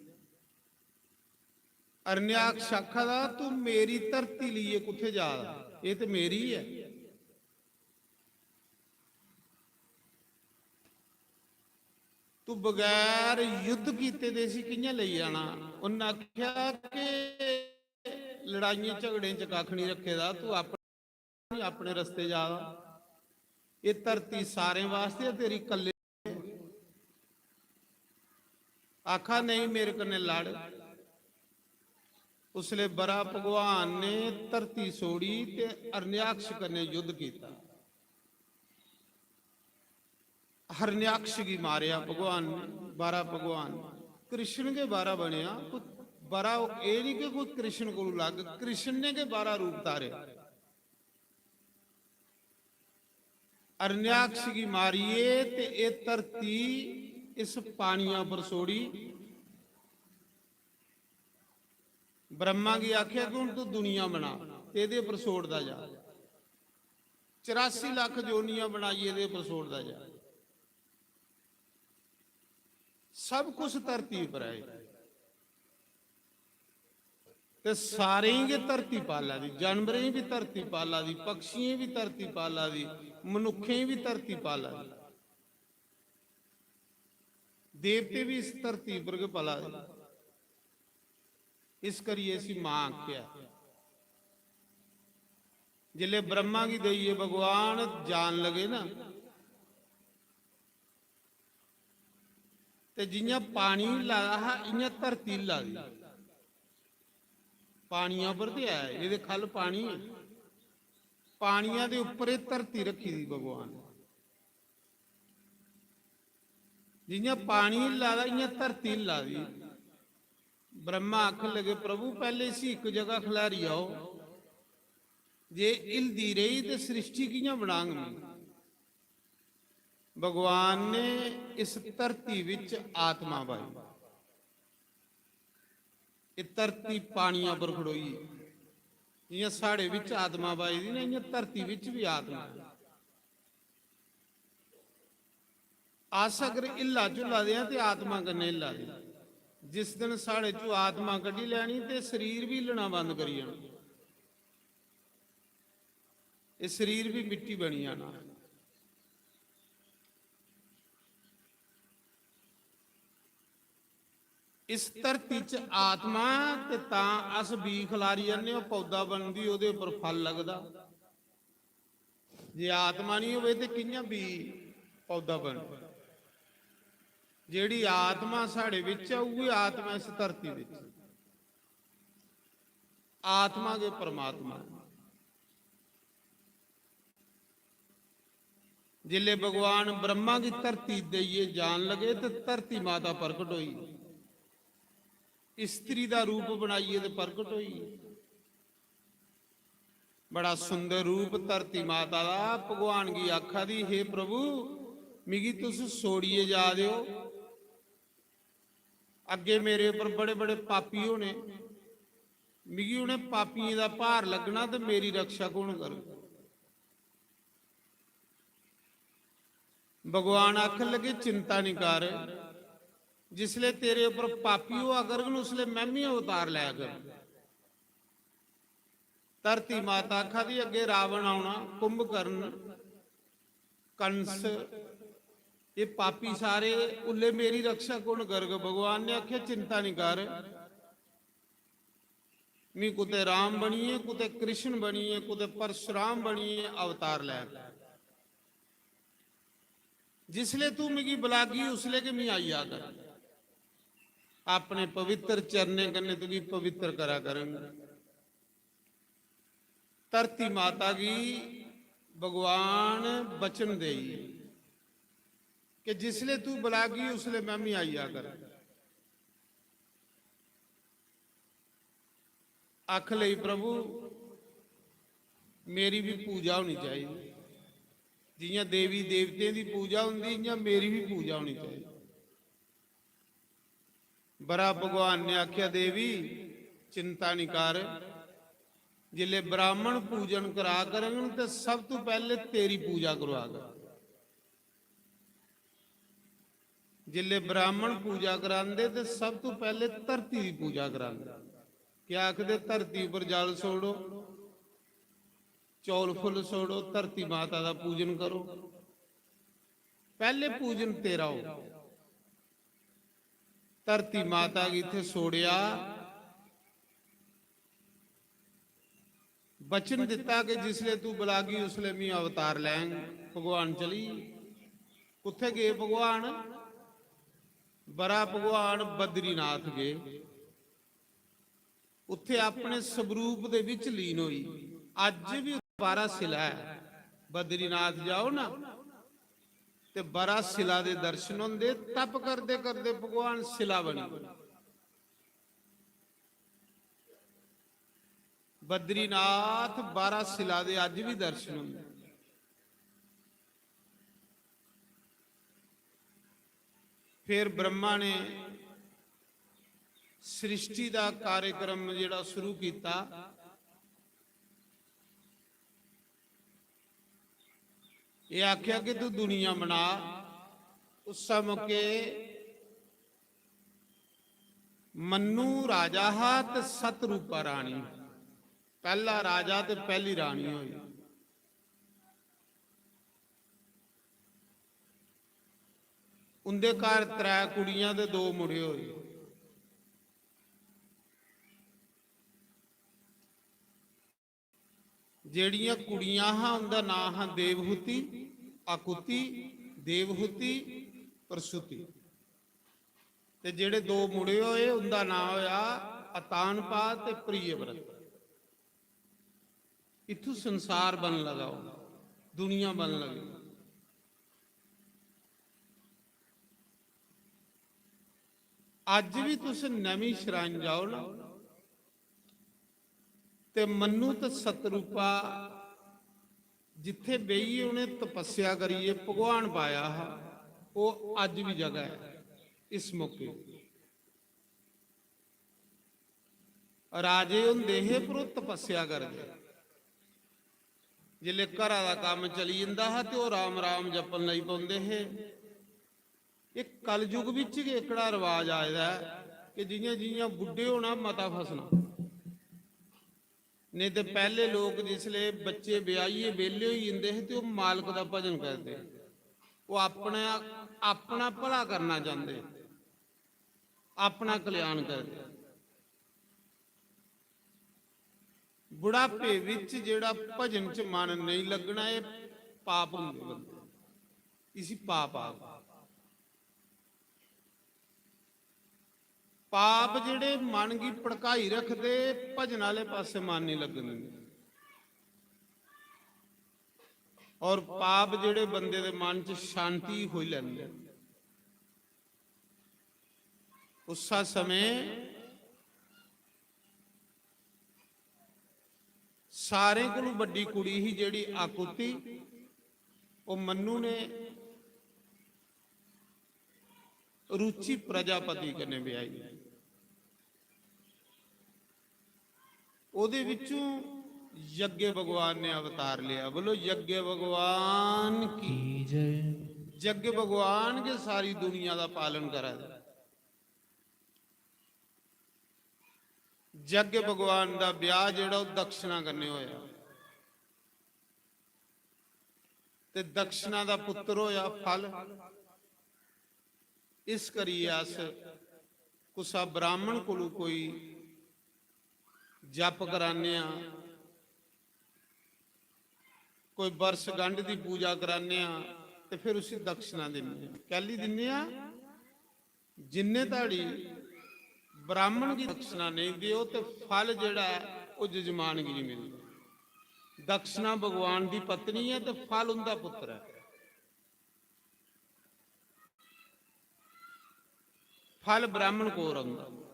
अरण्याक्ष आखा दा, "तू मेरी धरती लेइयै कुत्थै जा दा? एह् ते मेरी ऐ।" तू बगैर युद्ध कीते दे इसी कि'यां लेई जाना? उन्नै आखेआ कि लड़ाइयें झगड़ें च कक्ख नहीं रक्खे दा, तू अपने, अपने रस्ते जा दा। एह् धरती सारें वास्ते ऐ, तेरी कल्ले। आखा, "नहीं, मेरे कन्नै लड़।" उसले बरा भगवान ने धरती छोड़ी ते अरण्याक्ष कन्नै युद्ध कीता। हरण्याक्ष गी मारेआ भगवान ने, बारा भगवान। कृष्ण गै बारा बनेआ। कोई बारा, एह् निं कि कोई कृष्ण कोलू अलग, कृष्ण ने गै बारा रूप धारेआ। अरण्याक्ष गी मारियै ते एह् धरती इस पानिया पर छोड़ी। ब्रह्मा गी आखेआ कि "हून तू दुनिया बना, ते एह्दे पर छोड़दा जा। चरासी लक्ख जोनियां बनाइयै एह्दे पर छोड़दा जा।" सब कुछ धरती पर ऐ। ते सारें गी धरती पाला दी, जानवरें गी बी धरती पाला दी, पक्षियें गी बी धरती पाला दी, मनुक्खें गी बी धरती पाला दी। देवते बी इस धरती पर गै पला दे। इस करियै इसी मां आखेआ। जिसलै ब्रह्मा गी देइयै भगवान जान लगे ना, ते जि'यां पानी हिल्ला दा हा, इ'यां धरती हिल्ला दी। पानिया पर ते ऐ, एह्दे ख'ल्ल पानी ऐ। पानिया दे उप्पर एह् धरती रक्खी दी भगवान ने। जि'यां पानी हिल्ला दा, इ'यां धरती हिल्ला दी। ब्रह्मा आखन लगे, "प्रभु, पैह्ले इसी इक जगह खलारी आओ, जे हिलदी रेही ते सृष्टि कि'यां बनांग में?" भगवान ने इस धरती विच आत्मा पाई। एह् धरती पानिया पर खड़ोई, जि'यां साढ़े विच आत्मा पाई दी ना, इ'यां धरती विच भी आत्मा ऐ। अस अगर हिल्ला झुल्ला दे आं ते आत्मा कन्नै हिल्ला दे। जिस दिन साढ़े चों आत्मा कड्ढी लैनी ते शरीर बी हिल्लना बंद करी जाना। एह् शरीर बी मिट्टी बनी जाना। इस धरती च आत्मा ऐ ते तां अस बीऽ खलारी जन्ने, ओह् पौधा बनदी, ओह्दे उप्पर फल लगदा। जे आत्मा निं होवे ते कि'यां बीऽ पौधा बनदा? जेह्ड़ी आत्मा साढ़े बिच ऐ, उ'ऐ आत्मा इस धरती बिच। आत्मा गै परमात्मा ऐ। जिसलै भगवान ब्रह्मा गी धरती देइयै जान लगे ते धरती माता प्रकट होई, स्त्री दा रूप बनाइयै ते प्रकट होई। बड़ा सुंदर रूप धरती माता दा। भगवान गी आखा दी, "हे प्रभु, मिगी तुस छोड़ियै जा दे ओ, अग्गें मेरे उप्पर बड़े बड़े पापी होने, मिगी उ'नें पापियें दा भार लग्गना ते मेरी रक्षा कु'न करग?" भगवान आखन लगे, "चिंता निं कर, जिसलै तेरे उप्पर पापी होआ करङन, उसलै में बी अवतार लै करङ।" धरती माता आखा दी, "अग्गें रावण औना, कुंभकर्ण, कंस, एह् पापी सारे, उल्लै मेरी रक्षा कु'न करग?" भगवान ने आखेआ, "चिंता निं कर, मी कुतै राम बनियै, कुतै कृष्ण बनियै, कुतै परशुराम बनियै अवतार लै। जिसलै तू मिगी बलागी, उसलै गै मी आई जा कर। अपने पवित्र चरणें कन्नै तुगी पवित्र करा करङ।" धरती माता गी भगवान वचन देई कि जिसलै तू बलागी, उसलै में मी आई जा कर। आख लेई, "प्रभु, मेरी भी पूजा होनी चाहिदी, जि'यां देवी देवतें दी पूजा होंदी, इ'यां मेरी भी पूजा होनी चाहिदी।" बरा भगवान ने आखेआ, "देवी, चिंता निं कर, जिसलै ब्राह्मण पूजन करा करङन ते सब तू पैह्ले तेरी पूजा करवाग।" जिसलै ब्राह्मण पूजा करांदे ते सब तू पैह्ले धरती दी पूजा करांदे। क्या आखदे? धरती उप्पर जल छोड़ो, चौल फुल्ल छोड़ो, धरती माता दा पूजन करो। पैह्ले पूजन तेरा हो। धरती माता गी इत्थै छोड़ेआ, वचन दित्ता कि जिसलै तू बलागी, उसलै में अवतार लैंग। भगवान चली गे। कुत्थै गे भगवान? बरा भगवान बद्रीनाथ गे। उत्थे अपने स्वरूप दे विच लीन होई। अज्ज भी बारा शिला ऐ। बद्रीनाथ जाओ ना, ते बारा शिला दे दर्शन होंदे। तप करदे करदे भगवान शिला बनी गे। बद्रीनाथ बारा शिला दे अज्ज भी दर्शन होंदे। फिर ब्रह्मा ने सृष्टि दा कार्यक्रम जेह्ड़ा शुरू कीता, एह् आखेआ कि तू दुनिया बना। उस्सै मौके मन्नू राजा हा ते सतरूपा रानी, पैह्ला राजा ते पैह्ली रानी होई। उं'दे घर त्रै कुड़ियां ते दो मुड़े होए। जेह्ड़ियां कुड़ियां हां, उं'दा नांऽ हा देवहूति, आकुति, देवहूति, प्रसूति। ते जेह्ड़े दो मुड़े होए, उं'दा नांऽ होएआ अतान पा ते प्रिय व्रत। इत्थू संसार बन लगा, दुनिया बन लगी। अज्ज भी तुस नमीं श्राइन जाओ ना, ते मन्नू ते सतरूपा जित्थे बेहियै उ'नें तपस्या करियै भगवान पाया हा, ओह् अज्ज बी जगह ऐ इस मौके। राजे होंदे हे, पर ओह् तपस्या करदे। जिसलै घरा दा कम्म चली जंदा हा, ते ओह् राम राम जपन लगी पौंदे हे। एह् कलयुग बिच गै एह्कड़ा रवाज आए दा ऐ कि जि'यां जि'यां बुड्ढे होना, मता फसना। नेईं ते पैह्ले लोक जिसलै बच्चे ब्याहियै बेह्ले होई जंदे हे, ते ओह् मालक दा भजन करदे। ओह् अपना, अपना भला करना चांह्दे, अपना कल्याण करदे। बुढ़ापे विच जेह्ड़ा भजन च मन नेईं लग्गना, एह् पाप होंदे बंदे, इसी पाप आखदे। पाप जेह्ड़े मन गी भड़काई रखदे, भजन आह्ले पासै मन नेईं लग्गन दिंदे। और पाप जेह्ड़े बंदे दे मन च शांति खोई लैंदे। उस्सा समें सारें कोलू बड्डी कुड़ी ही जेह्ड़ी आकुति, ओह् मन्नू ने रुचि प्रजापति कन्नै ब्याही। ओह्दे विच्चों यज्ञ भगवान ने अवतार लिया। बोलो, यज्ञ भगवान की। की जय। यज्ञ भगवान गै सारी दुनिया दा पालन करा दे। यज्ञ भगवान दा ब्याह जेह्ड़ा, ओह् दक्षिणा कन्नै होया, ते दक्षिणा दा पुत्र होया फल। इस करियै अस कुसा ब्राह्मण कोलू कोई जप कराने आं, कोई बरसगंढ दी पूजा कराने आं, ते फिर उसी दक्षिणा दिन्ने आं। कैल्ली दिन्ने आं? जिन्ने धड़ी ब्राह्मण गी दक्षिणा नेईं देओ, ते फल जेह्ड़ा ऐ, ओह् जजमान गी नेईं मिलदा। दक्षिणा भगवान दी पत्नी ऐ, ते फल उं'दा पुत्र ऐ। फल ब्राह्मण कोल औंदा।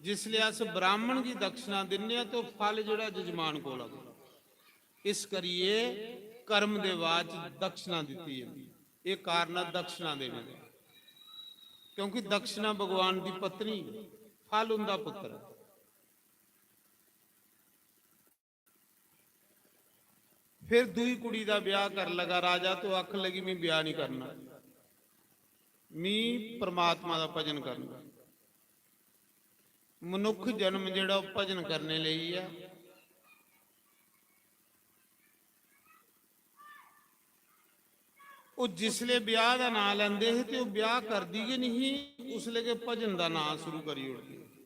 जिसलै अस ब्राह्मण गी दक्षिणा दिन्ने आं, ते ओह् फल जेह्ड़ा जजमान कोल औंदा। इस करियै कर्म दे बाद च दक्षिणा दित्ती जंदी। एह् कारण ऐ दक्षिणा देने दा, क्योंकि दक्षिणा भगवान दी पत्नी, फल उं'दा पुत्र ऐ। फिर दूई कुड़ी दा ब्याह कर लगा राजा, तो आखन लगी, "मैं ब्याह नहीं करना, मैं परमात्मा दा भजन करना।" मनुख जन्म जेह्ड़ा, ओह् भजन करने लेई ऐ। ओह् जिसले ब्याह दा नांऽ लैंदे हे, ते ओह् ब्याह करदी गै नहीं ही, उसले गै भजन दा नांऽ शुरू करी ओड़दी।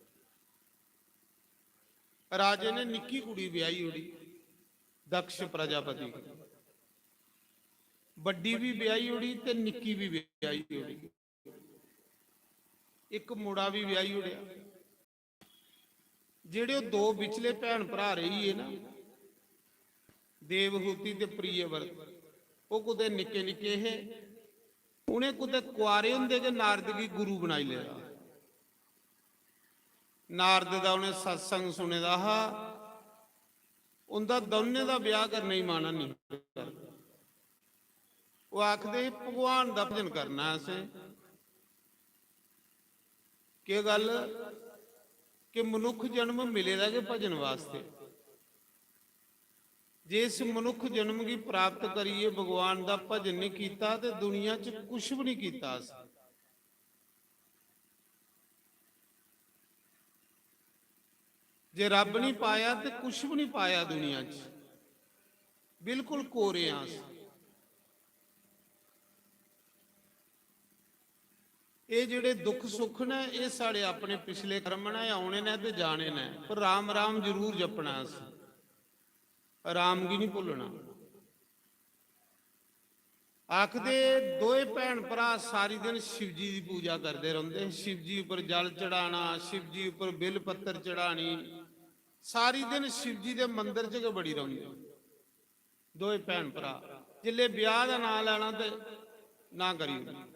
राजे ने निक्की कुड़ी ब्याही ओड़ी दक्ष प्रजापति गी। बड्डी भी ब्याही ओड़ी ते निक्की भी ब्याही ओड़ी। इक मुड़ा भी ब्याही ओड़ेआ। जेह्ड़े ओह् दो बिचले भैन भ्राऽ रेही गे ना, देवहूति ते प्रियव्रत, ओह् कुतै निक्के निक्के हे। उ'नें कुतै कुआरे होंदे गै नारद गी गुरु बनाई लेदा। नारद दा उ'नें सत्संग सुने दा हा, उं'दा दौनें दा ब्याह करने गी मन नेईं करदा। ओह् आखदे हे, "भगवान दा भजन करना असें।" केह् गल्ल कि मनुक्ख जन्म मिले दा गै भजन वास्तै। जे इस मनुक्ख जन्म गी प्राप्त करियै भगवान दा भजन नहीं कीता, ते दुनिया च कुछ भी नहीं कीता असें। जे रब नहीं पाया, ते कुछ भी नहीं पाया दुनिया च। बिल्कुल कोरे आं अस। एह् जेह्ड़े दुख सुख न, एह् साढ़े अपने पिछले कर्म न, एह् औने न ते जाने न, पर राम राम जरूर जपना अस, राम गी नहीं भुल्लना। आखदे दोए भैन भ्राऽ सारी दिन शिवजी दी पूजा करदे रौंह्दे। शिवजी उप्पर जल चढ़ाना, शिवजी उप्पर बिल पत्तर चढ़ानी, सारी दिन शिवजी दे मंदर च गै बड़ी रौंह्दे। दोए भैन भ्राऽ जिसलै ब्याह दा नांऽ लैना ते ना करी ओड़ना।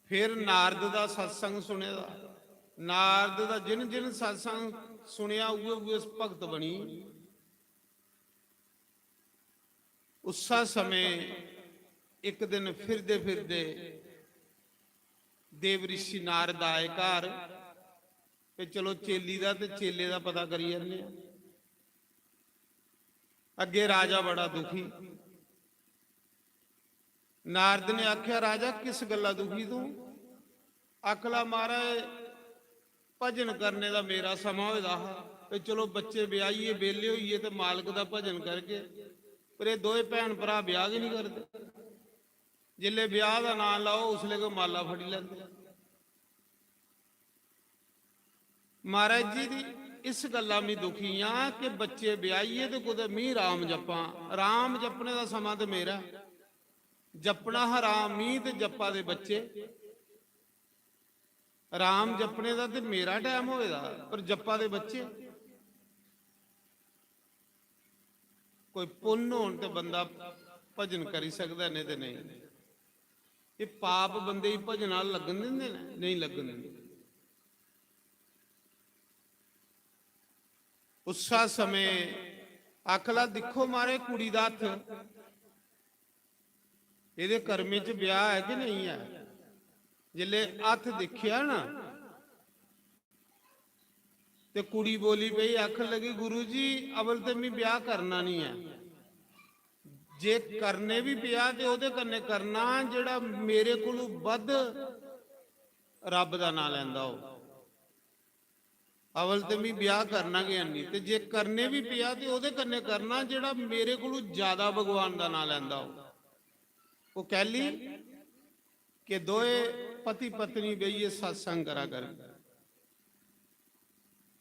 फिर नारद दा सत्संग सुने दा। नारद दा जिन जिन सत्संग सुनेआ, उ'ऐ उ'ऐ भगत बनी। उस्सा समें इक दिन फिरदे फिरदे देव ऋषि नारद आए घर। ते चलो, चेली दा ते चेले दा पता करी जन्ने आं। अग्गे राजा बड़ा दुखी। नारद ने आख्या, "राजा, किस गल्ला दुखी तूं?" आखला, "महाराज, भजन करने दा मेरा समां होए दा हा, ते चलो, बच्चे ब्याहियै बेह्ले होइयै ते मालक दा भजन करगे, पर एह् दोए भैन भ्राऽ ब्याह गै निं करदे। जिसलै ब्याह दा नांऽ लाओ, उसलै गै माला फड़ी लैंदे।" महाराज जी दी इस गल्ला में दुखी आं कि बच्चे ब्याहियै ते कुतै मी राम जप्पां। राम जपने दा समां ते मेरा ऐ। जपना हा राम मी ते जप्पा दे बच्चे। राम जपने दा ते मेरा टैम होए दा, पर जप्पा दे बच्चे। कोई पुन्न होन ते बंदा भजन करी सकदा, नेईं ते नेईं। एह् पाप बंदे गी भजन आह्ला लग्गन दिंदे न? नेईं लग्गन दिंदे। उस्सा समें आखला, "दिक्खो मारे कुड़ी दा हत्थ, एह्दे कर्में च ब्याह ऐ कि नेईं ऐ?" जिसलै हत्थ दिक्खेआ ना, ते कुड़ी बोली पई, आखन लगी, "गुरु जी, अवल ते मी ब्याह करना निं ऐ, जे करने बी पेआ ते ओह्दे कन्नै करना जेह्ड़ा मेरे कोलू बद्ध रब्ब दा नांऽ लैंदा हो। अवल ते मी ब्याह करना गै हैनी, ते जे करने बी पेआ ते ओह्दे कन्नै करना जेह्ड़ा मेरे कोलू ज्यादा भगवान दा नांऽ लैंदा हो।" ओह् कैह्ली? कि दोए पति पत्नी बेहियै सत्संग करा करन।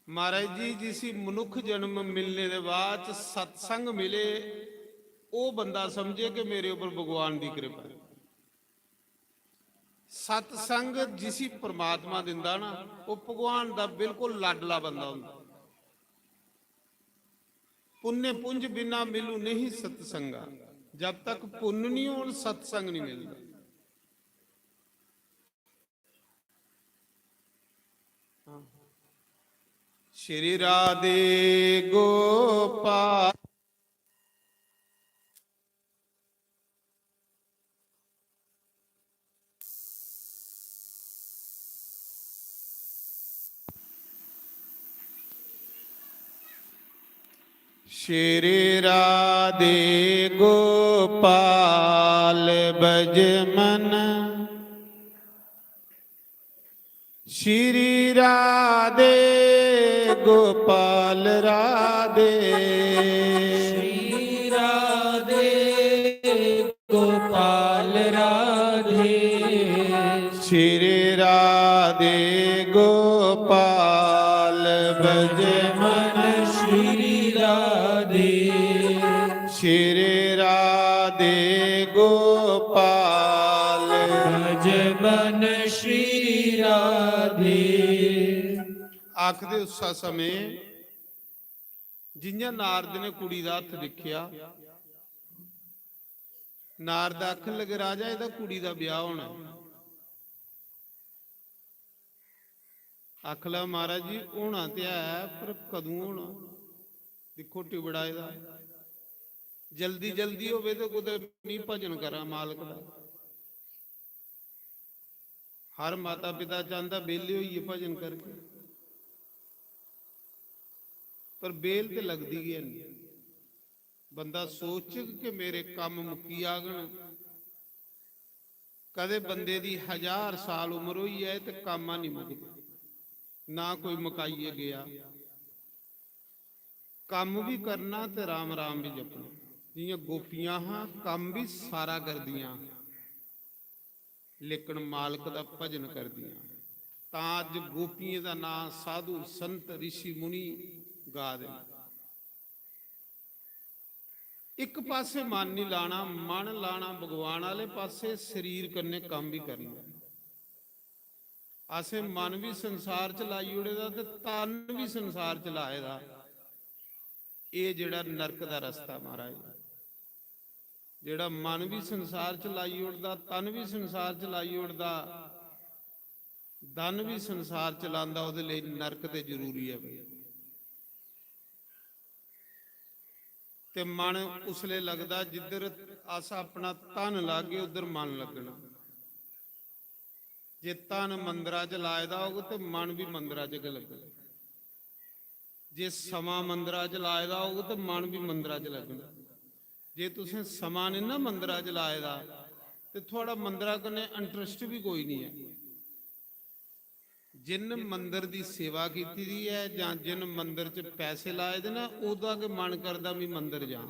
महाराज जी, जिसी मनुख जन्म मिलने दे बाद च सत्संग मिले, ओह् बंदा समझे कि मेरे उप्पर भगवान दी कृपा ऐ। सत्संग जिसी परमात्मा दिंदा ना, ओह् भगवान दा बिल्कुल लाडला बंदा होंदा। पुण्य पुंज बिना मिलू नहीं सत्संगा। जब तक पुण्य नहीं होन, सत्संग नहीं मिलदा। श्री राधे गोपाल। श्री राधे गोपाल बजमन, श्री राधे गोपाल राधे। श्री राधे गोपाल राधे। श्री राधे गोपाल बजमन। श्री राधे। श्री राधे गोपाल। भजमन श्री राधे। आखदे उस्सा समें जि'यां नारद ने कुड़ी दा हत्थ दिक्खेआ, नारद आखन लगे, "राजा, एह्दा कुड़ी दा ब्याह होना ऐ।" आखला, "महाराज जी, होना ते है, पर कदूं होना? दिक्खो, टिबड़ा एह्दा, जल्दी जल्दी होवे ते कुतै मी भजन करां मालक दा।" हर माता पिता चांह्दा बेह्ले होइयै भजन करगे, पर बेह्ल ते लगदी गै निं। बंदा सोचग कि मेरे कम्म मुक्की जाङन। कदें बंदे दी हजार साल उम्र होई जाए ते कम्म निं मुकदे, ना कोई मकाइयै गेआ। कम्म बी करना ते राम राम बी जपना। जि'यां गोपियां हां, कम्म बी सारा करदियां, लेकिन मालक दा भजन करदियां। तां अज्ज गोपियें दा नां साधु संत रिशी मुनि गा दे न। इक पासे मन निं लाना, मन लाना भगवान आह्ले पासे, शरीर कन्नै कम्म बी करना। असें मन बी संसार च लाई ओड़े दा ते तन बी संसार च लाए दा। एह् जेह्ड़ा नरक दा रस्ता, महाराज, जेह्ड़ा मन बी संसार च लाई ओड़दा, तन बी संसार च लाई ओड़दा, धन बी संसार च लांदा, ओह्दे लेई नरक ते जरूरी ऐ भाई। ते मन उसलै लगदा जिद्धर अस अपना धन लागे, उद्धर मन लग्गना। जे धन मंदरा च लाए दा होग ते मन बी मंदरा च गै लग्गना। जे समां मंदरा च लाए दा होग ते मन बी मंदरा च लग्गना। जे तुसें समां निं ना मंदरा च लाए दा, ते थुआढ़ा मंदरा कन्नै इंटरस्ट बी कोई निं ऐ। जिन मंदर दी सेवा कीती दी ऐ जां जिन मंदर च पैसे लाए दे ना, ओह्दा गै मन करदा मी मंदर जां,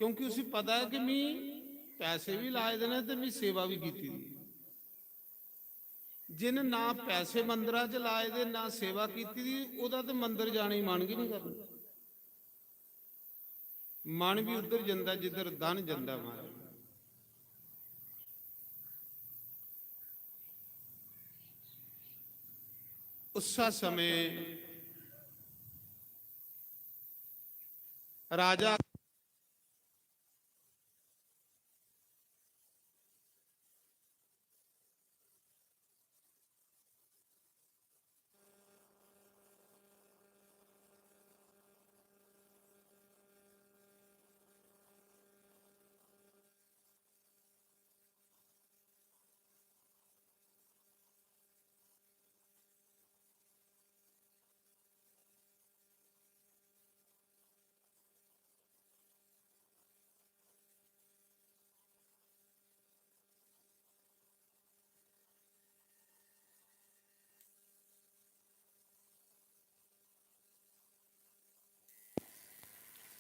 क्योंकि उसी पता ऐ कि मी पैसे बी लाए दे न ते मी सेवा बी कीती दी। जिन ना पैसे मंदरा च लाए दे, ना सेवा कीती दी, ओह्दा ते मंदर जाने गी मन गै निं करना। मन बी उद्धर जंदा जिद्धर धन जंदा, महाराज। उस्सै समें राजा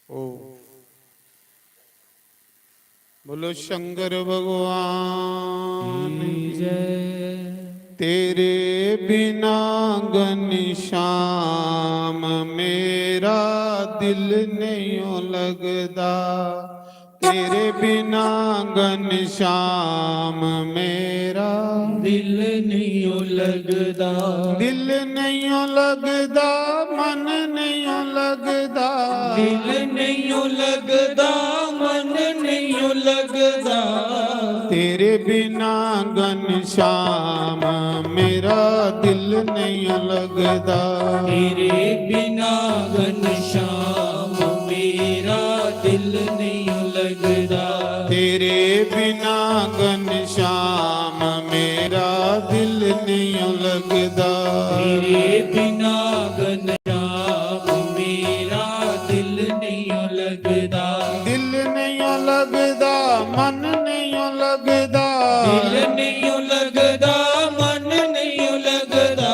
ओ बोलो शंकर भगवान की जय। तेरे बिना घनश्याम मेरा दिल नहीं लगदा। तेरे बिना घनश्याम मेरा दिल नहीं लगदा। दिल नहीं लगदा, मन नहीं लगदा। दिल नहीं लगदा, मन नहीं लगदा। तेरे बिना घनश्याम मेरा दिल नहीं लगदा। तेरे बिना घनश्याम मेरा दिल नहीं लगदा। तेरे बिना घनश्याम मेरा दिल नहीं लगदा। तेरे बिना घनश्याम मेरा दिल नहीं लगदा। दिल नहीं लगदा, मन नहीं लगदा। दिल नहीं लगदा, मन नहीं लगदा।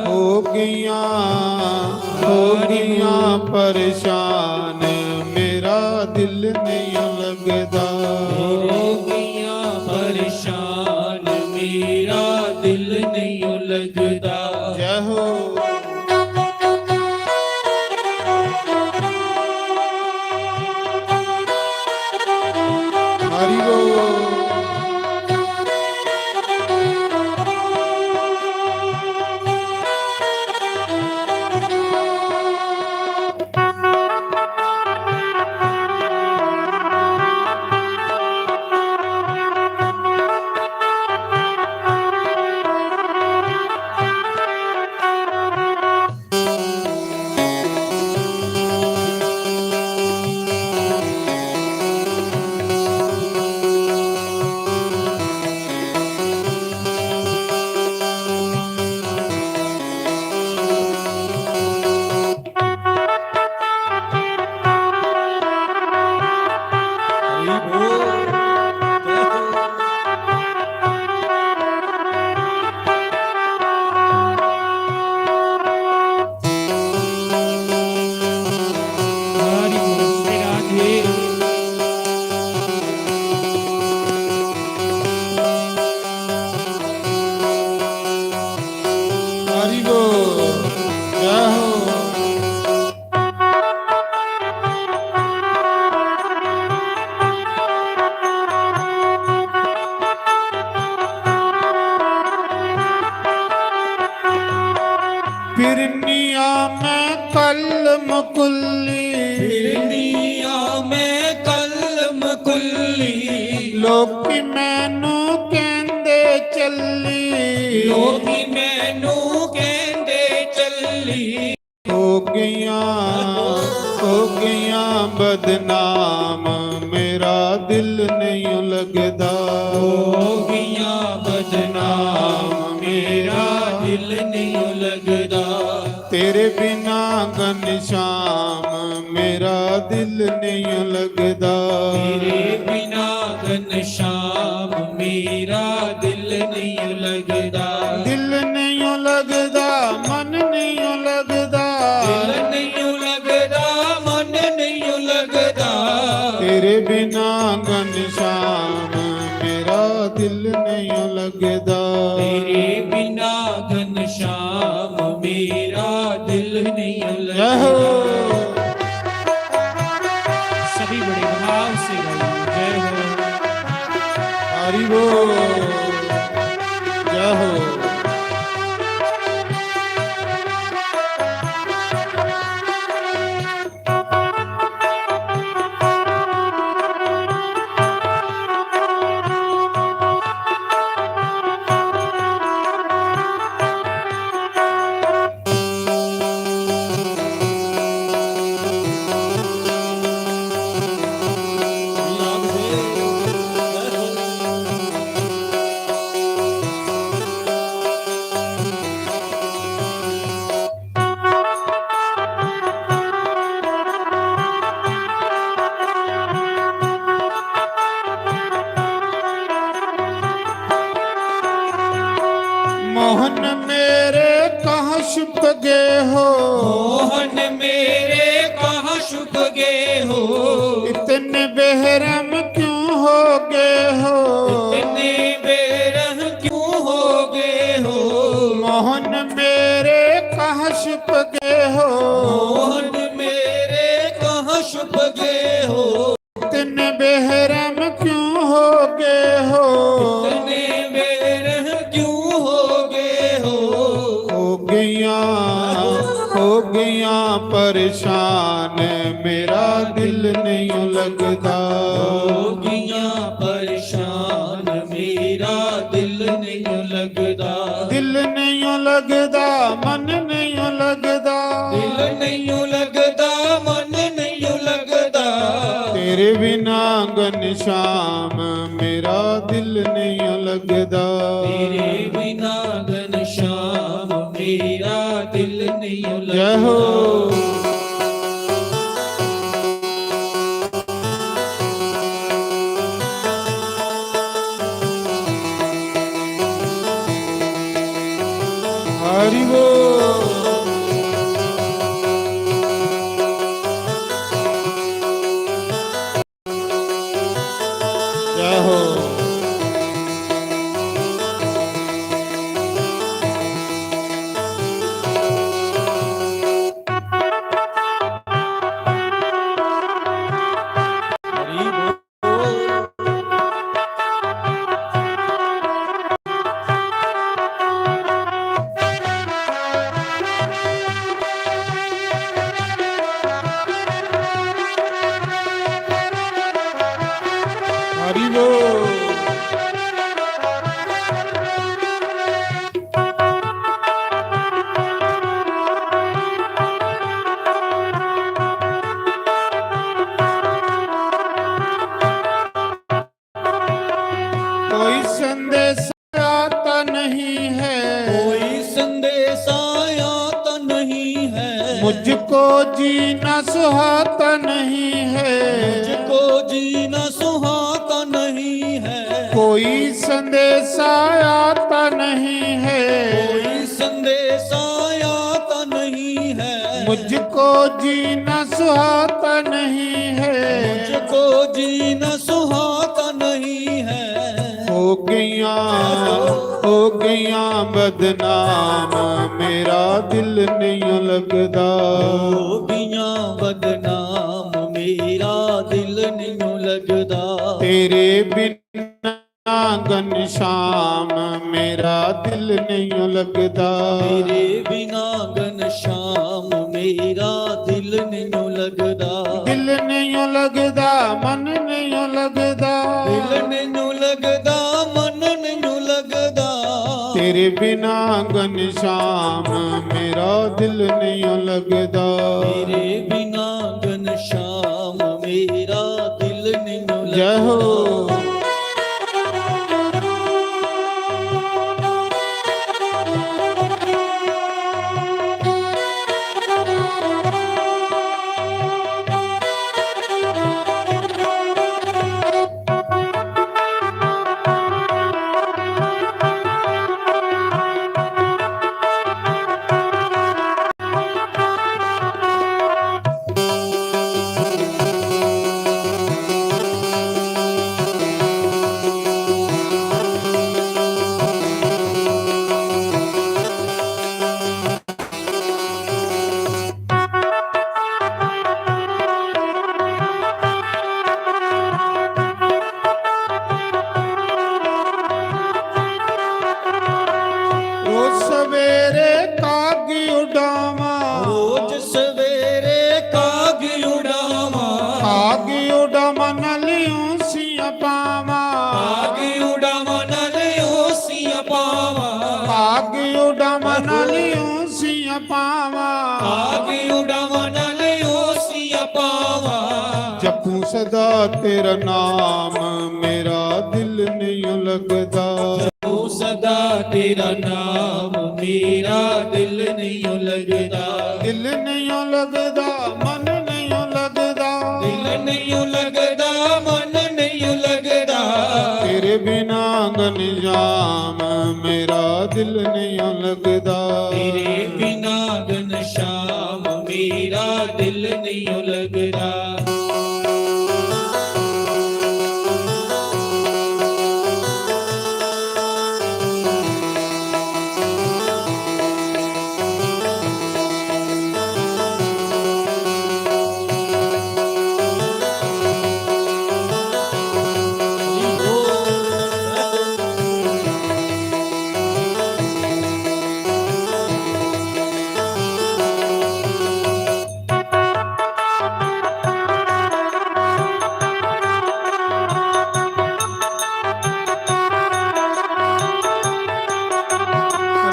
हो गईयां, हो गईयां परेशान, मेरा दिल नहीं लगदा। हो गईयां परेशान, मेरा दिल नहीं लगदा। जय हो। हरि बोल। ਮੁਕੁੱਲੀ। ਫਿਰਨੀ ਆ ਮੈਂ ਕਲਮ ਕੁੱਲੀ। ਲੋਕੀ ਮੈਨੂੰ ਕਹਿੰਦੇ ਚੱਲੀ। ਲੋਕੀ ਮੈਨੂੰ ਕਹਿੰਦੇ ਚੱਲੀ। ਹੋ ਗਈਆਂ, ਹੋ ਗਈਆਂ ਬਦਨਾਮ, ਮੇਰਾ ਦਿਲ ਨਹੀਂ ਲੱਗਦਾ। ਹੋ ਗਈਆਂ ਬਦਨਾਮ, ਮੇਰਾ ਦਿਲ ਨਹੀਂ ਲੱਗਦਾ। ਤੇਰੇ ਬਿਨਾ ਘਨਸ਼ਾਮ, ਮੇਰਾ ਦਿਲ ਨਹੀਂ ਲੱਗਦਾ। ਤੇਰੇ ਬਿਨਾ ਘਨਸ਼ਾਮ, ਮੇਰਾ ਦਿਲ ਨਹੀਂ ਲੱਗਦਾ। ਦਿਲ ਨਹੀਂ ਲੱਗਦਾ, ਮਨ ਨਹੀਂ ਲੱਗਦਾ। ਦਿਲ ਨਹੀਂ ਲੱਗਦਾ, ਮਨ ਨਹੀਂ ਲੱਗਦਾ। ਤੇਰੇ ਬਿਨਾ ਘਨਸ਼ਾਮ, ਮੇਰਾ ਦਿਲ ਨਹੀਂ ਲੱਗਦਾ। ਤੇਰੇ ਬਿਨਾ ਘਨਸ਼ਾਮ, ਮੇਰਾ ਦਿਲ ਨਹੀਂ ਲੱਗਦਾ। ਜੈ ਹੋ। सभी बड़े भाव से गाइए। जय हो। हरि बोल। जय हो। मोहन मेरे कहाँ छुप गए हो? मोहन मेरे कहाँ छुप गए हो? इतने बेरहम क्यों हो गए हो? इतने बेरहम क्यों हो गए हो? मोहन मेरे कहाँ छुप गए हो? मोहन मेरे कहाँ छुप गए हो? इतने बेरहम क्यों हो गए हो? इतने बेरहम क्यों हो गए हो? हो गया, हो गया परेशान, मेरा दिल नहीं लगता। हो गया परेशान, मेरा दिल नहीं लगता। दिल नहीं लगता, मन नहीं लगता। दिल नहीं लगता, मन नहीं लगता। तेरे बिना घनश्याम, मेरा दिल नहीं लगता। तेरे बिना घनश्याम, मेरा दिल नहीं लगता। जय हो। हरि बोल। जय हो। हरि बोल। हरि बोल। कोई संदेश आता नहीं है। कोई संदेश आता नहीं है। मुझको जीना सुहाता नहीं है। मुझको जीना सुहाता नहीं है। कोई संदेश आता नहीं है। कोई संदेश आता नहीं है। मुझको जीना सुहाता नहीं है। मुझको जीना सुहाता नहीं है। हो गया, हो गया बदनाम, मेरा दिल नहीं लगता। हो गया बदनाम, मेरा दिल नहीं लगता। तेरे बिना घनश्याम, मेरा दिल नहीं लगता। तेरे बिना घनश्याम, मेरा दिल नहीं लगदा। दिल नहीं लगदा, मन नहीं लगदा। दिल नहीं लगदा, मन नहीं लगदा। तेरे बिना घनश्याम मेरा दिल नहीं लगदा। तेरे बिना घनश्याम मेरा दिल नहीं लगदा। जय हो। रोज सवेरे काग उड़ावां। रोज सवेरे काग उड़ावां। काग उड़ावां, नाल औंसियां पावां। काग उड़ावां, नाल औंसियां पावां। काग उड़ावां, नाल औंसियां पावां। काग उड़ावां, नाल औंसियां पावां। जपूं सदा तेरा नाम, मेरा दिल नहीं लगदा। जपूं सदा तेरा नाम, मेरा दिल नहीं लगदा। दिल नहीं लगदा, मन नहीं लगदा। दिल नहीं लगदा, मन नहीं लगदा। तेरे बिना घनश्याम मेरा दिल नहीं लगदा। तेरे बिना घनश्याम मेरा दिल नहीं लगदा।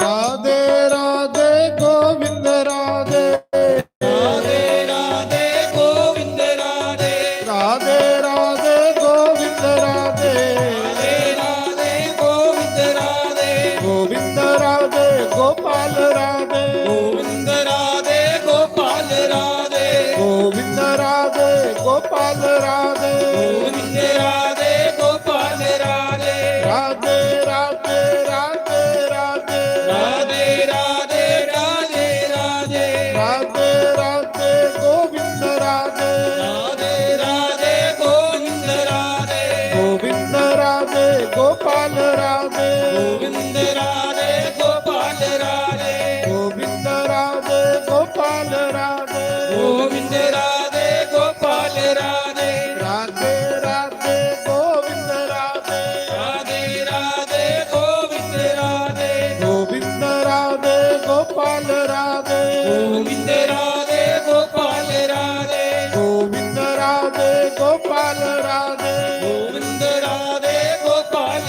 राधे राधे गोविंद राधे। राधे राधे गोविंद राधे। राधे राधे गोविंद राधे। राधे राधे गोविंद राधे। गोविंद राधे गोपाल राधे। गोविंद राधे गोपाल राधे। गोविंद राधे गोपाल राधे। गोविंद राधे गोपाल राधे। राधे राधे राधे राधे। राधे राधे राधे राधे। राधे राधे गोविंद राधे। राधे राधे गोविंद राधे। गोविंद राधे गोपाल राधे। गोविंद राधे गोपाल राधे। गोविंद राधे गोपाल राधे। गोविंद राधे गोपाल राधे। राधे राधे गोविंद राधे। राधे राधे गोविंद राधे। गोविंद राधे गोपाल राधे। गोविंद राधे गोपाल राधे। गोविंद राधे गोपाल राधे। गोविंद राधे गोपाल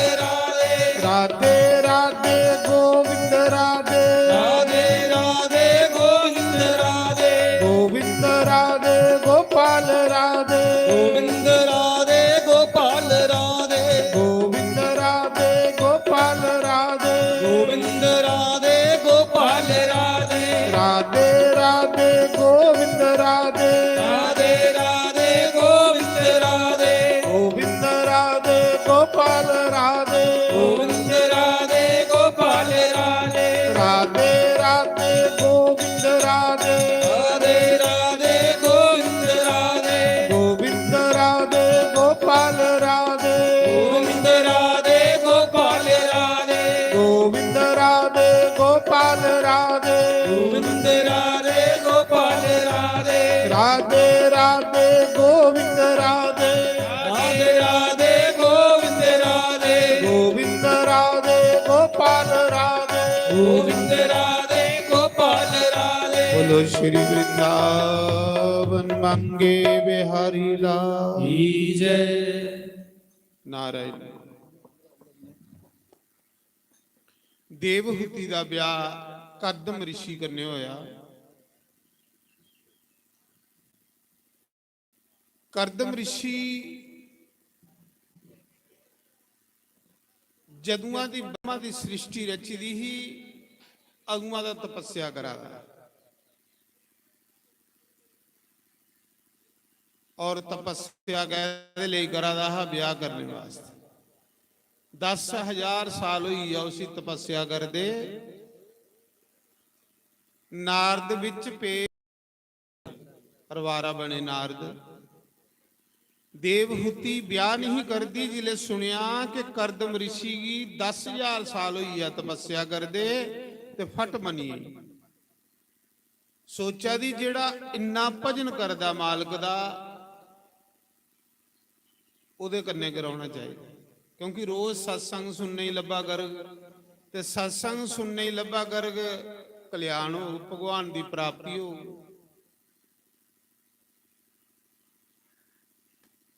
राधे। राधे राधे गोविंद राधे। राधे राधे गोविंद राधे। गोविंद राधे गोपाल राधे। गोविंद राधे गोपाल राधे। गोविंद राधे गोपाल राधे। गोविंद राधे गोपाल राधे। राधे राधे गोविंद राधे। राधे राधे गोविंद राधे। गोविंद राधे गोपाल राधे। गोविंद राधे गोपाल राधे। राधे राधे गोविंद राधे। राधे राधे गोविंद राधे। गोविंद राधे गोपाल राधे। गोविंद राधे गोपाल राधे। गोविंद राधे गोपाल राधे। गोविंद राधे गोपाल राधे। राधे राधे गोविंद राधे। राधे राधे गोविंद राधे। गोविंद राधे गोपाल राधे। गोविंद राधे गोपाल राधे। बोलो श्री वृंदावन मंगे बिहारी लाल की जय। नारायण। देवहूति दा ब्याह कर्दम ऋषि कन्नै होया। कर्दम ऋषि जदुआं दी ब्रह्मा दी सृष्टि रची दी ही, अदुआं दा तपस्या करा दा। और तपस्या कैह्दे लेई करा दा हा? ब्याह करने वास्ते। दस हजार साल होई गेआ उसी तपस्या करदे। नारद बिच पे परवारा बने नारद। देवहूति ब्याह नहीं करदी, जिसले सुनया कि कर्दम ऋषि गी दस हजार साल होई गेआ तपस्या करदे, ते फट मनी गेई। सोचा दी, जेह्ड़ा इन्ना भजन करदा मालक दा, ओह्दे कन्नै गै रौह्ना चाहिदा, क्योंकि रोज सत्संग सुनने गी लब्भा करग, ते सत्संग सुनने गी लब्भा करग, कल्याण होग, भगवान दी प्राप्ति होग।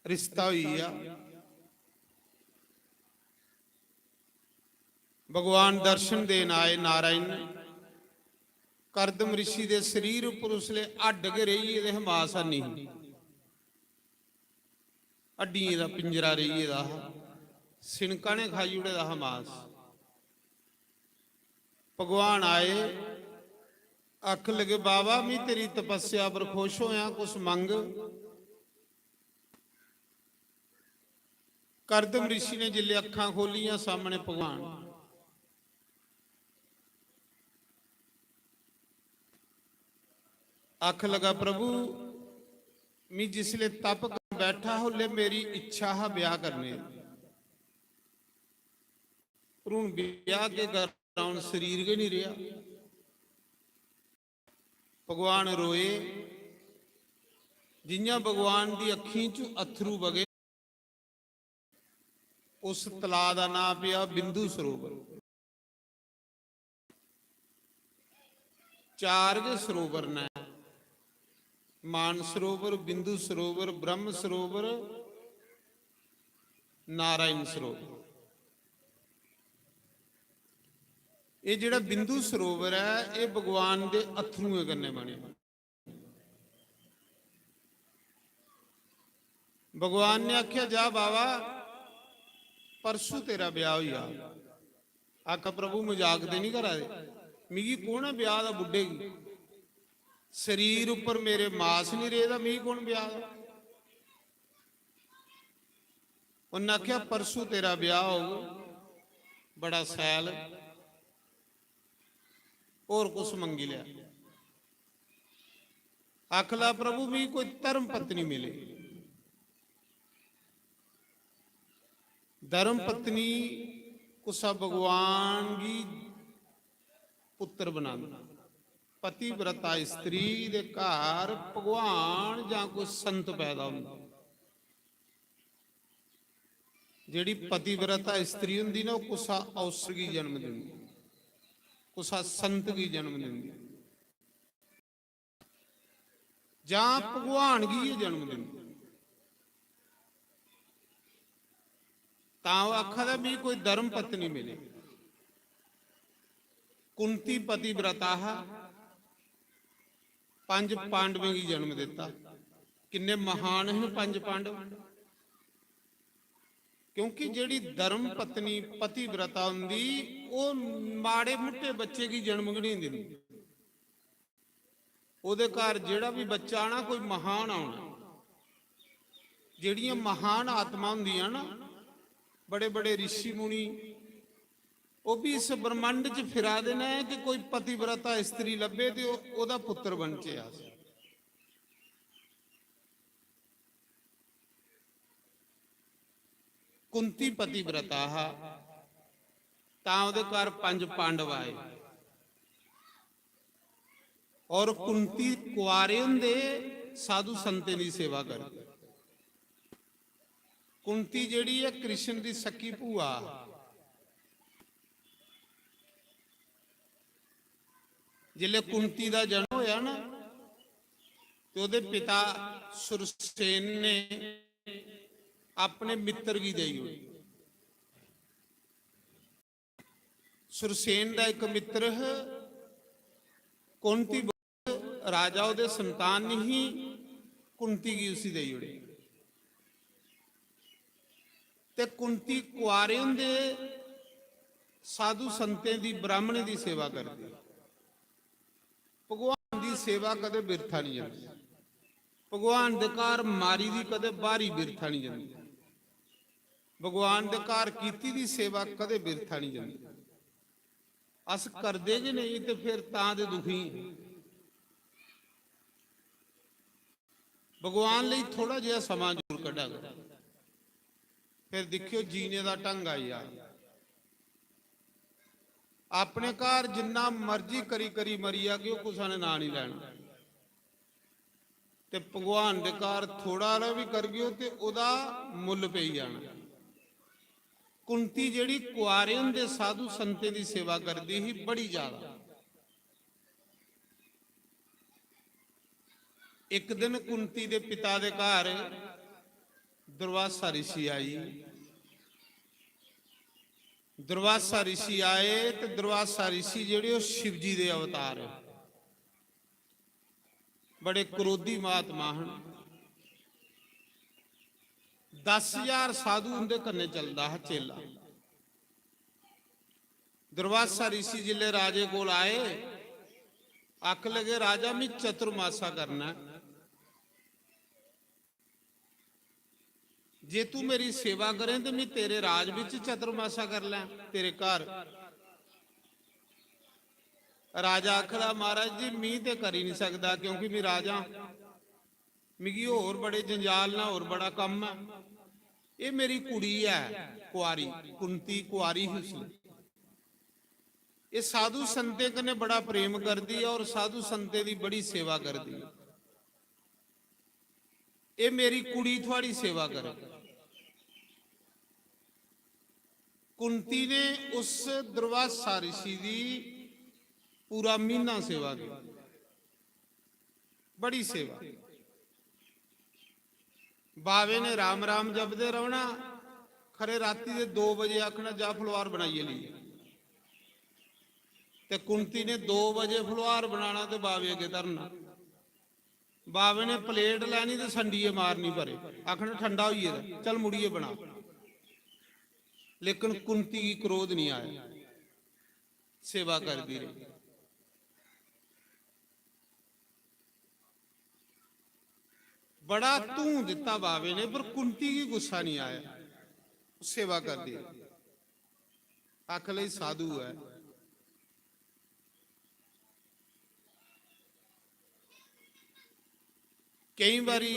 रिश्ता होई गेआ। भगवान दर्शन देन आए नारायण ने। कर्दम ऋषि दे शरीर उप्पर उसले हड्ड गै रेही गेदे हे, मास हैनी ही। हड्डियें दा पिंजरा रेही गेदा हा, सिनका ने खाई ओड़े दा हा मास। भगवान आए, आखन लगे, "बाबा, मी तेरी तपस्या पर खुश होया, कुछ मंग।" कर्दम ऋषि ने जिसले अक्खां खोलियां, सामने भगवान। आख लगा, "प्रभु, मी जिसले तप कर बैठा, उसले मेरी इच्छा हा ब्याह करने दी, पर हुन ब्याह केह् करां, हुन शरीर गै नहीं रेहा।" भगवान रोए, जियां भगवान दी अक्खीं चों अत्थरू बगे। उस तलाऽ दा नांऽ पेआ बिंदु सरोवर। चार गै सरोवर न, मान सरोवर, बिंदु सरोवर, ब्रह्म सरोवर, नारायण सरोवर। एह् जेह्ड़ा बिंदु सरोवर ऐ, एह् भगवान दे अत्थरुएं कन्नै बने। भगवान ने आखेआ, "जा बाबा, परसू तेरा ब्याह होई जाग।" आखा, "प्रभु, मजाक ते नहीं करा दे? मिगी कौन ऐ ब्याह दा बुड्ढे गी? शरीर उप्पर मेरे मास नहीं रेह्दा, मिगी कौन ब्याह दा?" उन्नै आखेआ, "परसू तेरा ब्याह होग, बड़ा सैल, होर कुछ मंगी लेआ।" आखला, "प्रभु, मिगी कोई धर्म पत्नी मिले।" धर्म पत्नी कुसा भगवान गी पुत्र बनांदी। पतिव्रता स्त्री दे घर भगवान जां कोई संत पैदा होंदा। जेह्ड़ी पतिव्रता स्त्री होंदी ना, ओह् कुसा औसर गी जन्म दिंदी, कुसा संत गी जन्म दिंदी, जां भगवान गी गै जन्म दिंदी। तां ओह् आखा दा, "मिगी कोई धर्म पत्नी मिले।" कुंती पतिव्रता हा, पंज पांडवें गी जन्म दित्ता। किन्ने महान हे पंज पांडव। क्योंकि जेह्ड़ी धर्म पत्नी पतिव्रता होंदी, ओह् माड़े मुट्टे बच्चे गी जन्म गै नहीं दिंदी। ओह्दे घर जेह्ड़ा भी बच्चा आना, कोई महान औना। जेह्ड़ियां महान आत्मा होंदियां ना, बड़े बड़े ऋषि मुनि, ओह् भी इस ब्रह्मांड च फिरा दे न कि कोई पतिव्रता स्त्री लब्भे ते ओह्, ओह्दा पुत्र बनचे अस। कुंती पतिव्रता हा, तां ओह्दे घर पंज पांडव आए। और कुंती कुआरे होंदे साधु संतें दी सेवा करदी। कुंती जेह्ड़ी ऐ कृष्ण दी सक्की भूआ। जिसलै कुंती दा जन्म होया ना, ते ओह्दे पिता सुरसेन ने अपने मित्र गी देई ओड़ी। सुरसेन दा इक मित्र ह, कुंती, राजा ओह्दे संतान नहीं ही, कुंती गी उसी देई ओड़ी। ते कुंती कुआरे होंदे साधु संतें दी, ब्राह्मणें दी सेवा करदी। भगवान दी सेवा कदें बिरथा नहीं जंदी। भगवान दे घर मारी दी कदें बारी बिरथा नहीं जंदी। भगवान दे घर कीती दी सेवा कदें बिरथा नहीं जंदी। अस करदे गै नहीं ते फिर तां दे दुखी। भगवान लेई थोड़ा जिहा समां जरूर कड्ढा करो। फिर दिक्खेओ, जीने दा ढंग आई जा। अपने घर जिन्ना मर्जी करी करी मरी जागे, ओह् कुसै ने नांऽ निं लैना। ते भगवान दे घर थोड़ा हारा बी करगे ते ओह्दा मुल्ल पेई जाना। कुंती जेह्ड़ी कुआरे होंदे साधु संतें दी सेवा करदी ही बड़ी ज्यादा। इक दिन कुंती दे पिता दे घर दुर्वासा ऋषि आई। दुर्वासा ऋषि आए ते दुर्वासा ऋषि जेह्ड़े ओह् शिवजी दे अवतार हे। बड़े क्रोधी महात्मा हन। दस हजार साधु उंदे कन्नै चलदा हा चेला। दुर्वासा ऋषि जिसलै राजे कोल आए, आखन लगे, "राजा, मी चतुर्मासा करना ऐ। जे तू मेरी सेवा करें ते मी तेरे राज बिच चतुर्मासा कर लैं, तेरे घर।" राजा आखदा, "महाराज जी, मी ते करी नहीं सकदा, क्योंकि मी राजा आं। मिगी होर बड़े जंजाल न, होर बड़ा कम्म ऐ। एह् मेरी कुड़ी ऐ कुआरी, कुंती कुआरी ही उसलै। एह् साधु संतें कन्नै बड़ा प्रेम करदी ऐ और साधु संतें दी बड़ी सेवा करदी ऐ। एह् मेरी कुड़ी थुआड़ी सेवा करग।" कुंती ने उस दुर्वासा ऋषि दी पूरा म्हीना सेवा की, बड़ी सेवा। बावे ने राम राम जपदे रौह्ना, खरे राती दे दो बजे आखना, "जा फलोहार बनाइयै लेई आ।" ते कुंती ने दो बजे फलोहार बनाना ते बावे अग्गें धरना। बावे ने प्लेट लैनी ते संडिये मारनी परे, आखना, "ठंडा होई गेदा, चल मुड़ियै बना।" लेकिन कुंती गी क्रोध नहीं आया, सेवा करदी रेही। बड़ा धूं दित्ता बावे ने, पर कुंती गी गुस्सा नहीं आया। सेवा करदी रेही। आखन लगी, "साधु ऐ।" केईं बारी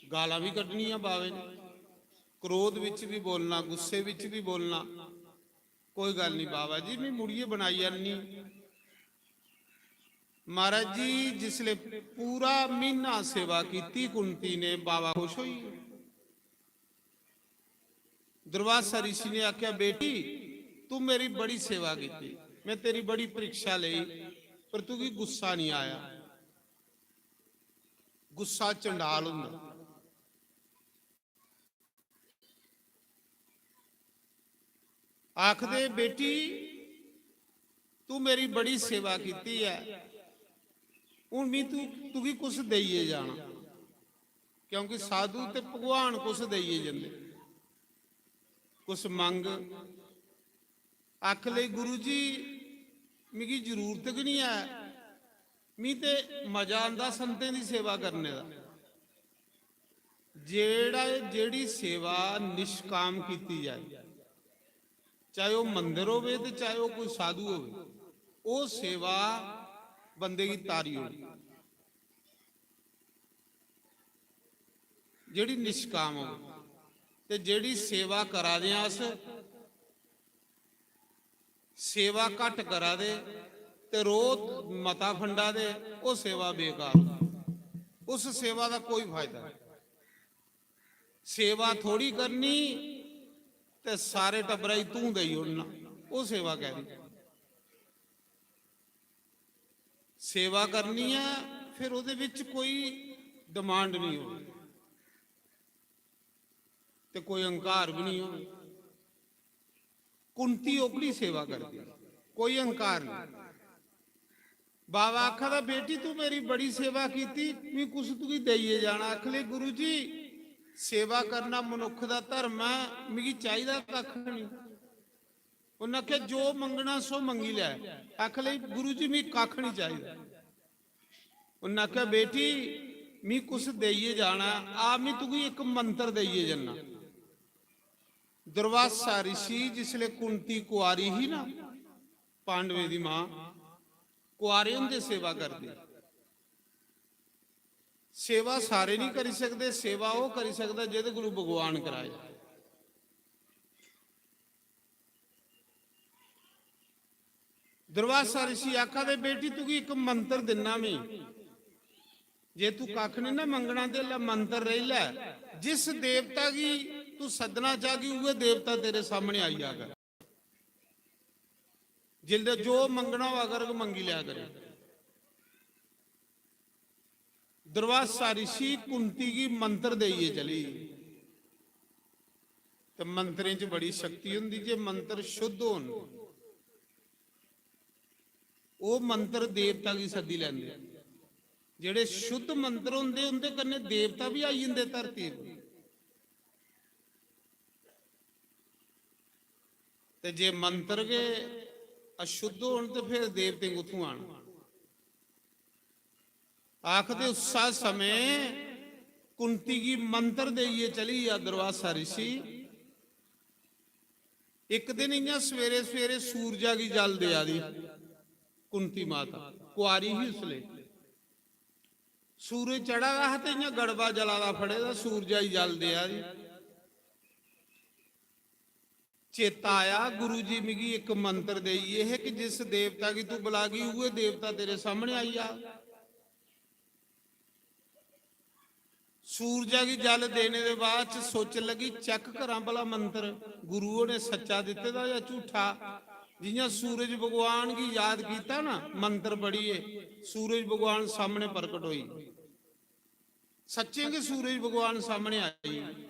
गालां भी कड्ढनियां बावे ने, क्रोध विच भी बोलना, गुस्से विच भी बोलना। "कोई गल्ल नहीं बाबा जी, मैं मुड़ियै बनाई आनी।" महाराज जी, जिसले पूरा महीना सेवा कीती कुंती ने, बाबा खुश होई गे। दुर्वासा ऋषि ने आख्या, "बेटी, तू मेरी बड़ी सेवा कीती, मैं तेरी बड़ी परीक्षा लेई, पर तुगी गुस्सा नहीं आया।" गुस्सा चंडाल हुंदा। आखदे, "बेटी, तू मेरी बड़ी सेवा कीती ऐ, हुन मी तू, तुगी कुछ देइयै जाना।" क्योंकि साधु ते भगवान कुछ देइयै जंदे। कुछ मंग। आख ले, "गुरु जी, मिगी जरूरत गै नहीं ऐ, मी ते मजा आंदा संतें दी सेवा करने दा।" जेड़ा, जेड़ी सेवा निष्काम कीती जाए, चाहे ओह मंदिर होवे ते चाहे ओह कोई साधु होवे, ओह सेवा बंदे गी तारी ओड़दी। जेड़ी निष्काम होवे ते जेड़ी सेवा करा दे आं अस, सेवा घट करा दे ते रोज मता फंडा दे, ओह सेवा बेकार होंदी। उस सेवा दा कोई फायदा नहीं। सेवा थोड़ी करनी ते सारे टब्बरा गी धूं देई ओड़ना, ओह सेवा कैहदी? सेवा करनी ऐ, फिर ओह्दे बिच कोई डिमांड नहीं होनी ते कोई अहंकार भी नहीं होना। कुंती ओकड़ी सेवा करदी, कोई अहंकार नहीं। बाबा आखा दा, "बेटी, तू मेरी बड़ी सेवा कीती, मी कुछ तुगी देइयै जाना।" आख ले, "गुरु जी, सेवा करना मनुक्ख दा धर्म ऐ, मिगी चाहिदा कक्ख नहीं।" उन्नै आखेआ, "जो मंगना सो मंगी लै।" आख ले, "गुरु जी, मी कक्ख नहीं चाहिदा।" उन्नै आखेआ, "बेटी, मी कुछ देइयै जाना, आ, मी तुगी इक मंत्र देइयै जन्ना।" दुर्वासा ऋषि जिसले कुंती कुआरी ही ना, पांडवें दी मां, कुआरे होंदे सेवा करदे। सेवा सारे नहीं करी सकदे, सेवा ओह् करी सकदा जेह्दे कोलू भगवान कराए। दुर्वासा ऋषि आखा दे, "बेटी, तुगी इक मंत्र दिन्ना में, जे तू कक्ख नहीं ना मंगना ते लै, मंत्र रेही लै। जिस देवता गी तू सद्दना चाहगी, उ'ऐ देवता तेरे सामने आई जागा। जिसलै जो मंगना होआ करग, मंगी लै करे।" दुर्वासा ऋषि कुंती गी मंत्र देइयै चली। ते मंत्रें च बड़ी शक्ति होंदी, जे मंत्र शुद्ध होन, ओह् मंत्र देवता गी सद्दी लैंदे। जेह्ड़े शुद्ध मंत्र होंदे, उंदे कन्नै देवता बी आई जंदे धरती पर। ते जे मंत्र गै अशुद्ध होन, ते फिर देवतें कुत्थूं आना? आखदे, उस्सै समें कुंती गी मंत्र देइयै चली गेआ दुर्वासा ऋषि। इक दिन इ'यां सवेरे सवेरे सूरजा गी जल देआ दी कुंती माता, कुआरी ही उसलै। सूरज चढ़ा दा हा ते इ'यां गड़बा जला दा फड़े दा, सूरजा गी जल देआ दी। चेता आया, "गुरु जी मिगी इक मंत्र देइयै हे कि जिस देवता गी तू बुलागी, उ'ऐ देवता तेरे सामने आई जा।" सूरजा गी जल देने दे बाद च सोचन लगी, "चेक करां भला मंत्र गुरु होरें सच्चा दित्ते दा जां झूठा।" जि'यां सूरज भगवान गी याद कीता ना, मंत्र पढ़ियै सूरज भगवान सामने प्रकट होई। सच्चें गै सूरज भगवान सामने आई।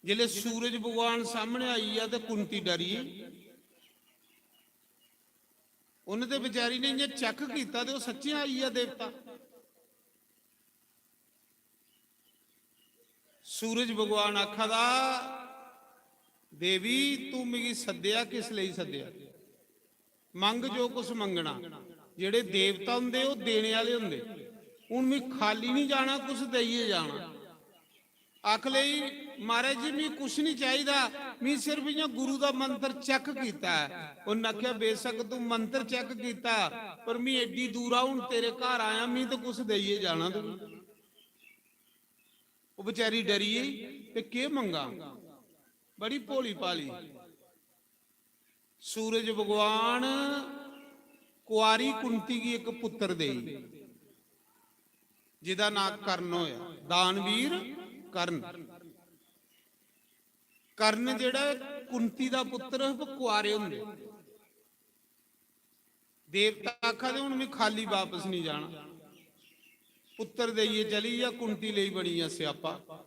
जिसलै सूरज भगवान सामने आई गेआ ते कुंती डरी गेई। उन्नै ते बेचारी ने इ'यां चेक कीता ते ओह् सच्चें आई गेआ देवता। सूरज भगवान आखा दा, "देवी, तू मिगी सद्देआ, किस लेई सद्देआ? मंग जो कुछ मंगना।" जेह्ड़े देवता होंदे, ओह् देने आह्ले होंदे। हून मी खाली निं जाना, कुछ देइयै जाना। आख लेई, "महाराज जी, मी कुछ निं चाहिदा, मी सिर्फ इ'यां गुरु दा मंत्र चेक कीता ऐ।" उन्न आखेआ, "बेशक तू मंत्र चेक कीता, पर मी एड्डी दूरा हून तेरे घर आया, मी ते कुछ देइयै जाना तू।" ओह् बेचारी डरी गेई, "ते केह् मंगां?" बड़ी भोली भाली। सूरज भगवान कुआरी कुंती गी इक पुत्तर देई, जिदा नां कर्ण होया, दानवीर कर्ण। कर्ण जेह्ड़ा कुंती दा पुत्तर हा, कुआरे होंदे। देवता आखा दे, "हून में खाली बापस नहीं जाना।" पुत्तर देइयै चली गेआ, कुंती लेई बनी गेआ स्यापा।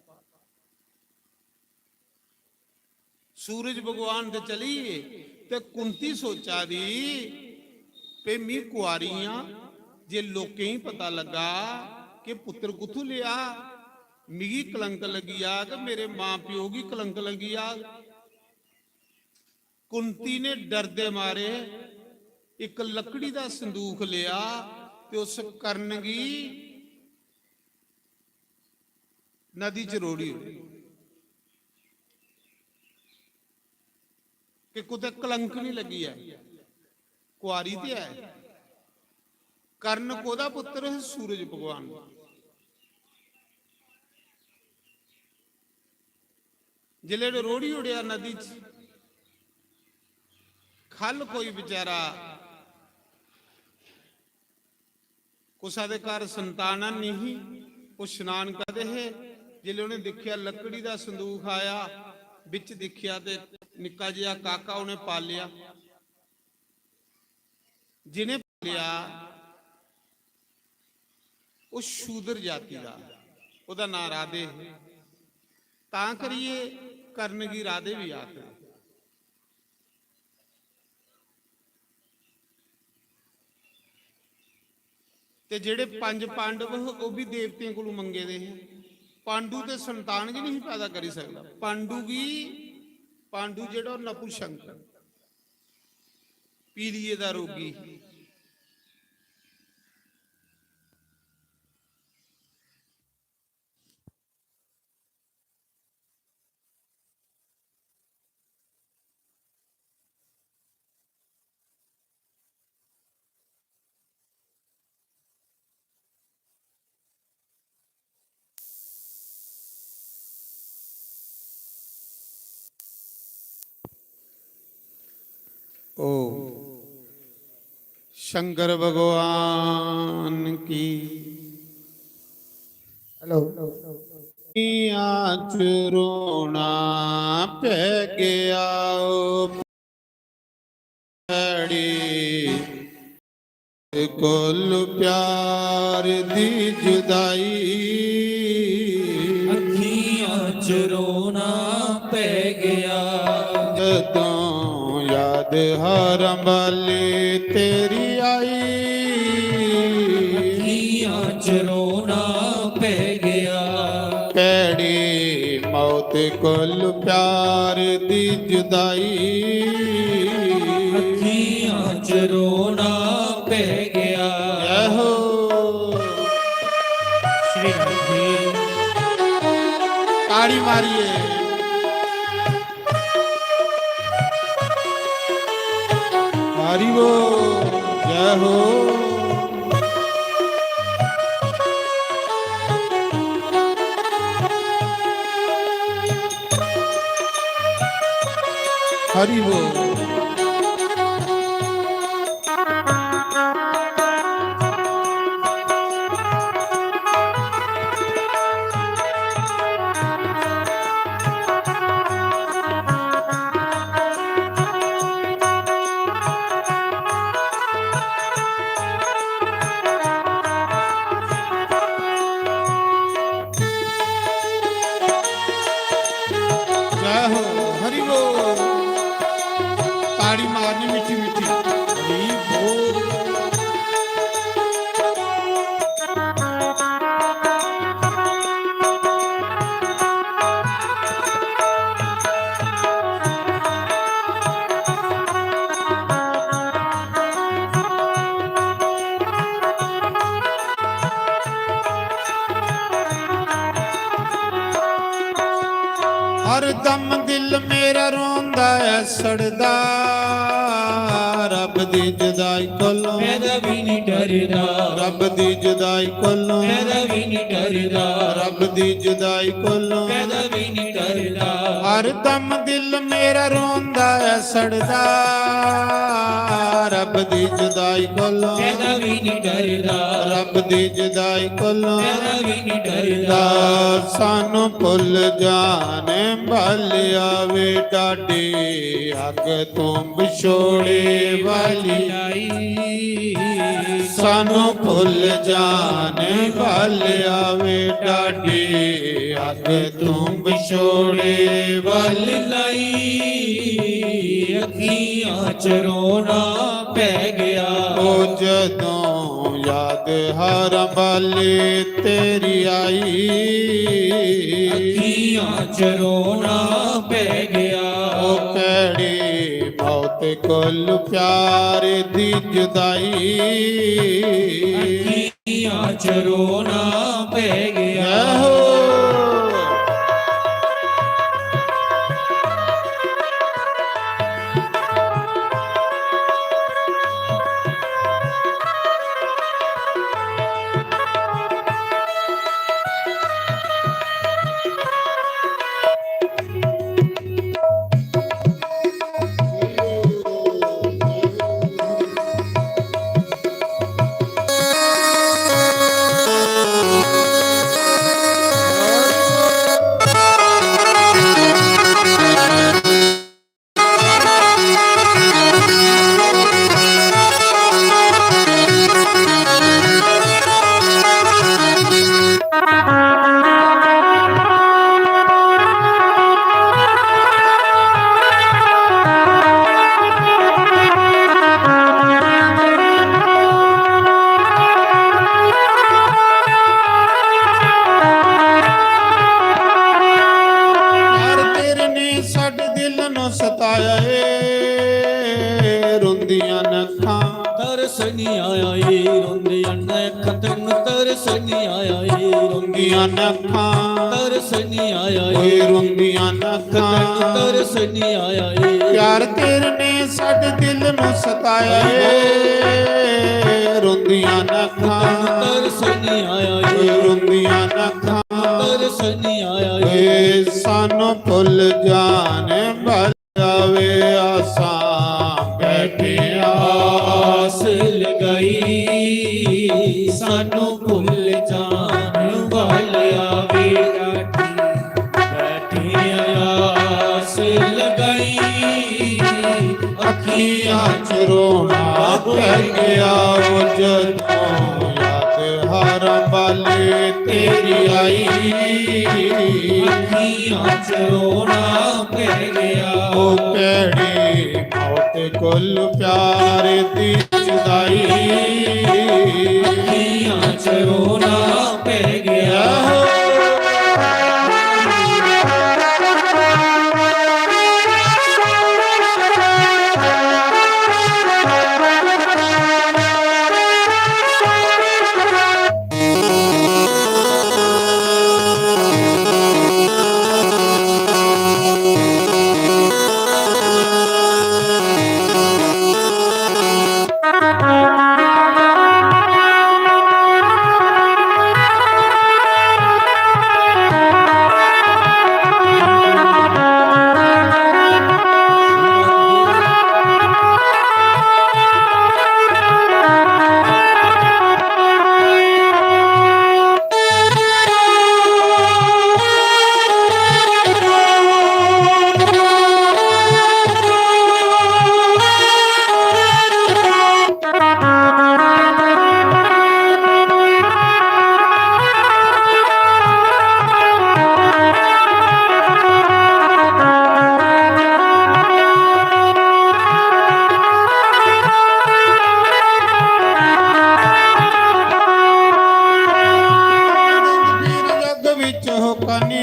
सूरज भगवान ते चली गे, ते कुंती सोचा दी, "भई मी कुआरी आं, जे लोकें गी पता लग्गा कि पुत्तर कुत्थूं लेआ, मिगी कलंक लग्गी जाग, मेरे मां प्यो गी कलंक लग्गी जाग।" कुंती ने डरदे मारे इक लकड़ी दा संदूख लेआ ते उस कर्ण गी नदी च रोड़ी ओड़ी कि कुतै कलंक निं लग्गी जाए। कुआरी ते ऐ। कर्ण कोह्दा पुत्तर ऐ? सूरज भगवान दा। जिसलै रोड़ी ओड़ेआ नदी च, ख'ल्ल कोई बेचारा, कुसै दे घर संतान नेईं ही, ओह् शनान करदे हे। जिसलै उ'नें दिक्खेआ लकड़ी दा संदूख आया, बिच दिक्खेआ ते निक्का जेहा काका उ'नें पालेआ। जि'नें पालेआ, ओह् शूद्र जाति दा, ओह्दा नांऽ राधे हे। तां करियै कर्ण गी राधे बी आखदे। ते जेह्ड़े पंज पांडव हे, ओह् बी देवतें कोलू मंगे दे हे। पांडु ते संतान गै नहीं पैदा करी सकदा। पांडु गी, पांडु जेह्ड़ा ओह् नपुंसक, पीलिये दा रोगी। ओ शंकर भगवान की। हेलो। दुनिया च रोना पै गया ओ भैड़ी, कुल प्यार दी जुदाई। अखियां च रोना पै गया। जदों याद हरम वाली तेरी आई। अखियां च रोना पै गया। भैड़ी मौत कुल प्यार दी जुदाई। अखियां च रोना पै गया। जय हो। श्री राधे। ताड़ी मारिए। हरि बोल। जय हो। हरि बोल। जय हो, हरि बोल। ताड़ी मारनी मीठी मीठी। हरि बोल। हर दम दिल मेरा रोंदा ऐ सड़दा, रब दी जुदाई कोलों। मैं तां भी नहीं डरदा। रब दी जुदाई कोलों। मैं तां भी नहीं डरदा। रब दी जुदाई कोलों। मैं तां भी नहीं डरदा। हर दम दिल मेरा रोंदा ऐ सड़दा, रब दी जुदाई कोलों। मैं तां भी नहीं डरदा। रब दी जुदाई कोलों। मैं तां भी नहीं डरदा। सानू भुल जाने बल आवे डाडे, अग तू बिछोड़े वाली। सानू भुल जाने बल आवे डाडे, अग तू बिछोड़े वाली। अखियां च रोना पै गया। ओ जदों याद हर बल तेरी आई। अखियां च रोना पै गया। ओ भैड़ी मौत कोल प्यार दी जुदाई। अखियां च रोना पै गया। जय हो। रोंदियां न अखां, तैनू तरस नहीं आया ਏ। रोंदियां न अखां, तरस नहीं आया ਏ। रोंदियां न अखां, तरस नहीं आया ਏ। प्यार तेरे ने साडे दिल नू सताया ਏ। रोंदियां न अखां, तरस नहीं आया ਏ। रोंदियां न अखां, तरस नहीं आया ਏ। सानू भुल जान भल आवे, आसां बैठे आस लगाई। सानू भुल जान वाल आवे, बैठे आस लगाई। अखियां च रोना पै गया, वो जदों याद हारां वाली तेरी आई। अखियां च रोना पै गया। ओ भैड़ी मौत कोल प्यार दी जुदाई। अखियां च रोना पै गया। जग विच होका नी,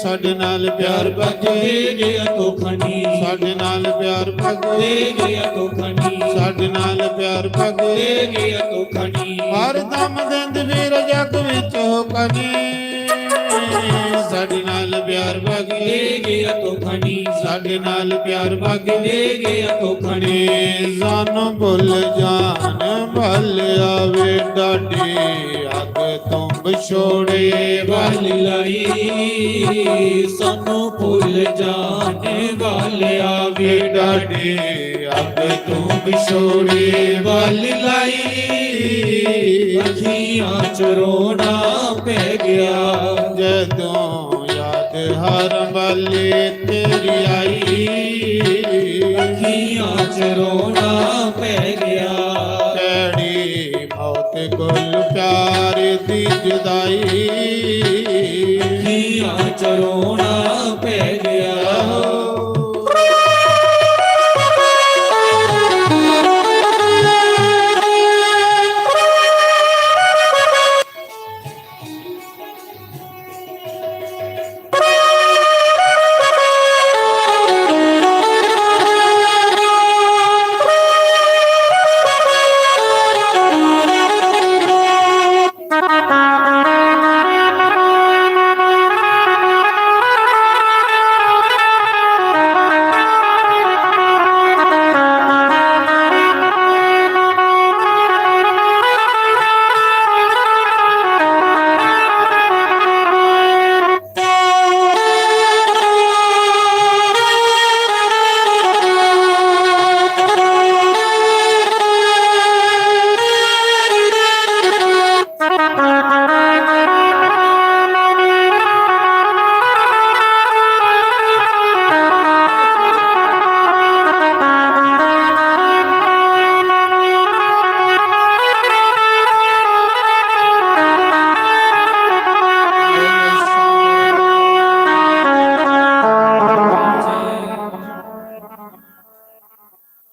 साडे नाल प्यार पग दे गया धोखा नी। साडे नाल प्यार पग दे गया धोखा नी। साडे नाल प्यार पग दे गया धोखा नी। हर दम देंद फिर जग विच होका नी, साडे नाल प्यार पग दे गया धोखा नी। साडे नाल प्यार पग दे गया धोखा नी। सानू भुल जान भल आवे, डाडी अग तों विछोड़े वाली लाई। सानू भुल जान वाल आवे, डाडी अग तों विछोड़े वाल लाई। अखियां च रोना पै गया। जदों याद हारां वाली तेरी आई। अखियां च रोना पै गया। भैड़ी मौत कोल प्यार दी जुदाई। अखियां च रोना पै गया।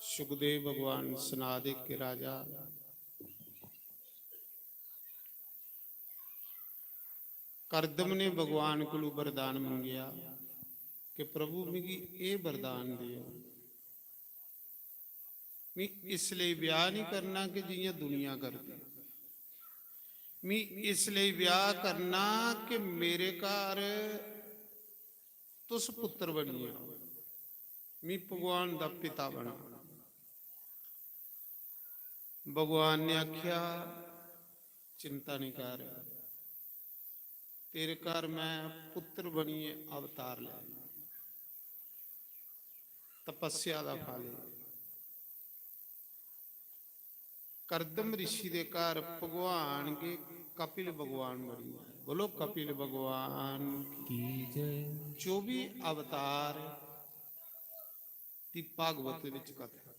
सुखदेव भगवान सुना दे कि राजा, करदम ने भगवान कोलू वरदान मंगेआ कि प्रभु, मिगी एह् वरदान देओ। मी इसलेई ब्याह निं करना कि जि'यां दुनिया करदी। मी इसलेई ब्याह करना कि मेरे घर तुस पुत्तर बनी जाओ, मी भगवान दा पिता बना। भगवान ने आख्या, "चिंता निं कर, तेरे घर मैं पुत्तर बनियै अवतार लैना।" तपस्या दा फल ऐ। करदम ऋषि दे घर भगवान गै कपिल भगवान बनी। बोलो, कपिल भगवान की जय। चौबी अवतार दी भागवत दे विच कथा।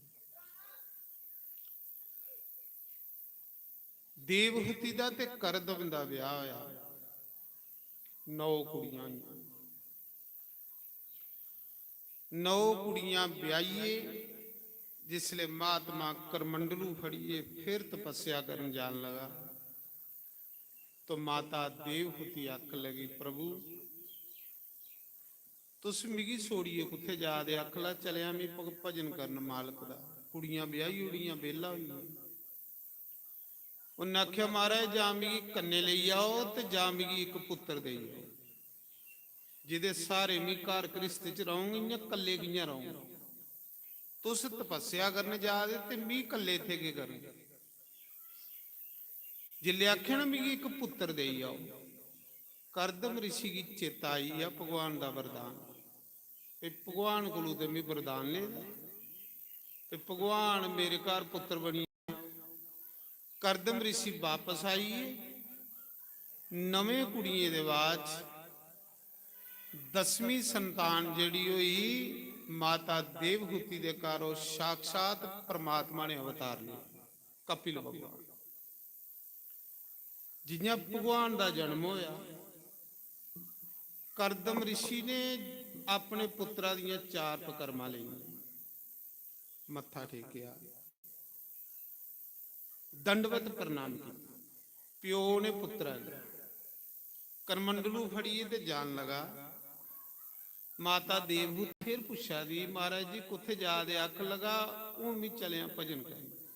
देवहूति दा ते करदम दा ब्याह होया। नौ कुड़ियां होइयां। नौ कुड़ियां ब्याहियै जिसले महात्मा करमंडलू फड़ियै फिर तपस्या करन जान लगा, तो माता देवहूति आखन लगी, "प्रभु, तुस मिगी छोड़ियै कुत्थै जा दे?" आखन लगा, "चलेआ में भग-, भजन करन मालक दा।" कुड़ियां ब्याही ओड़ियां, बेह्ला होई गेआ। उन्नै आखेआ, "महाराज, जां मिगी कन्नै लेई जाओ ते जां मिगी इक पुत्तर देई जाओ, जेह्दे स्हारे मी घर घ्रिस्त च रौह्ङ, इ'यां कल्ले कि'यां रौह्ङ? तुस तपस्या करन जा दे ते मी कल्ले इत्थै केह् करङ?" जिसलै आखेआ ना, "मिगी इक पुत्तर देई जाओ," करदम ऋषि गी चेता आई गेआ भगवान दा वरदान। ते भगवान कोलू ते में वरदान लेदा, ते भगवान मेरे घर पुत्तर बनी। करदम ऋषि बापस आई गे। नमें कुड़ियें दे बाद च दसवीं संतान जेह्ड़ी होई, माता देवहूति दे घर ओह् साक्षात परमात्मा ने अवतार लिया, कपिल भगवान। जि'यां भगवान दा जन्म होया, करदम ऋषि ने अपने पुत्तरा दियां चार पकरमां लेइयां, मत्था टेकेआ, दंडवत प्रणाम कीता। प्यो ने पुत्तरा गी करमंडलू फड़ियै ते जान लगा। माता देवहूति फिर पुच्छा दी, "महाराज जी, कुत्थै जा दे?" आखन लगा, "हून में चलेआ भजन करन।"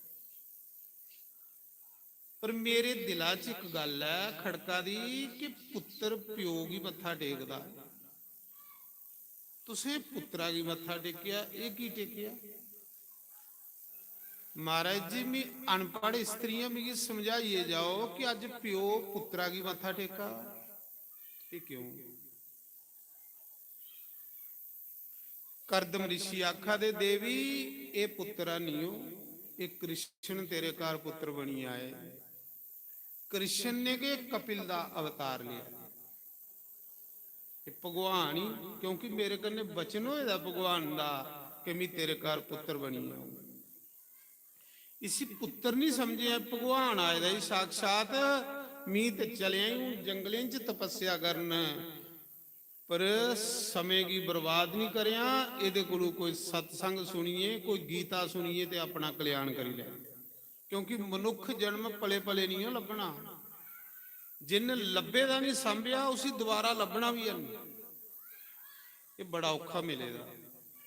पर मेरे दिला च इक गल्ल ऐ खड़का दी कि पुत्तर प्यो गी मत्था टेकदा, तुसें पुत्तरा गी मत्था टेकेआ, एह् की टेकेआ? महाराज जी, मी अनपढ़ स्त्रियां, मिगी समझाइयै जाओ कि अज्ज प्यो पुत्तरा गी मत्था टेका, एह् क्यों? करदम ऋषि आखा दे, "देवी, एह् पुत्तरा निं ओ, एह् कृष्ण तेरे घर पुत्तर बनी आए। कृष्ण ने गै कपिल दा अवतार लेआ। एह् भगवान ही, क्योंकि मेरे कन्नै वचन होए दा भगवान दा कि मी तेरे घर पुत्तर बनी आऊं।" इसी पुत्तर निं समझेआ, भगवान आए दा ई साक्षात। मी ते चलेआ ई हून जंगलें च तपस्या करन, पर समें गी बर्बाद निं करेआं। एह्दे कोलू कोई सत्संग सुनियै, कोई गीता सुनियै ते अपना कल्याण करी लै, क्योंकि मनुक्ख जन्म पले पले निं ओ लब्भना। जिन्न लब्भे दा निं सांभेआ, उसी दोबारा लब्भना बी है निं। एह् बड़ा औखा मिले दा।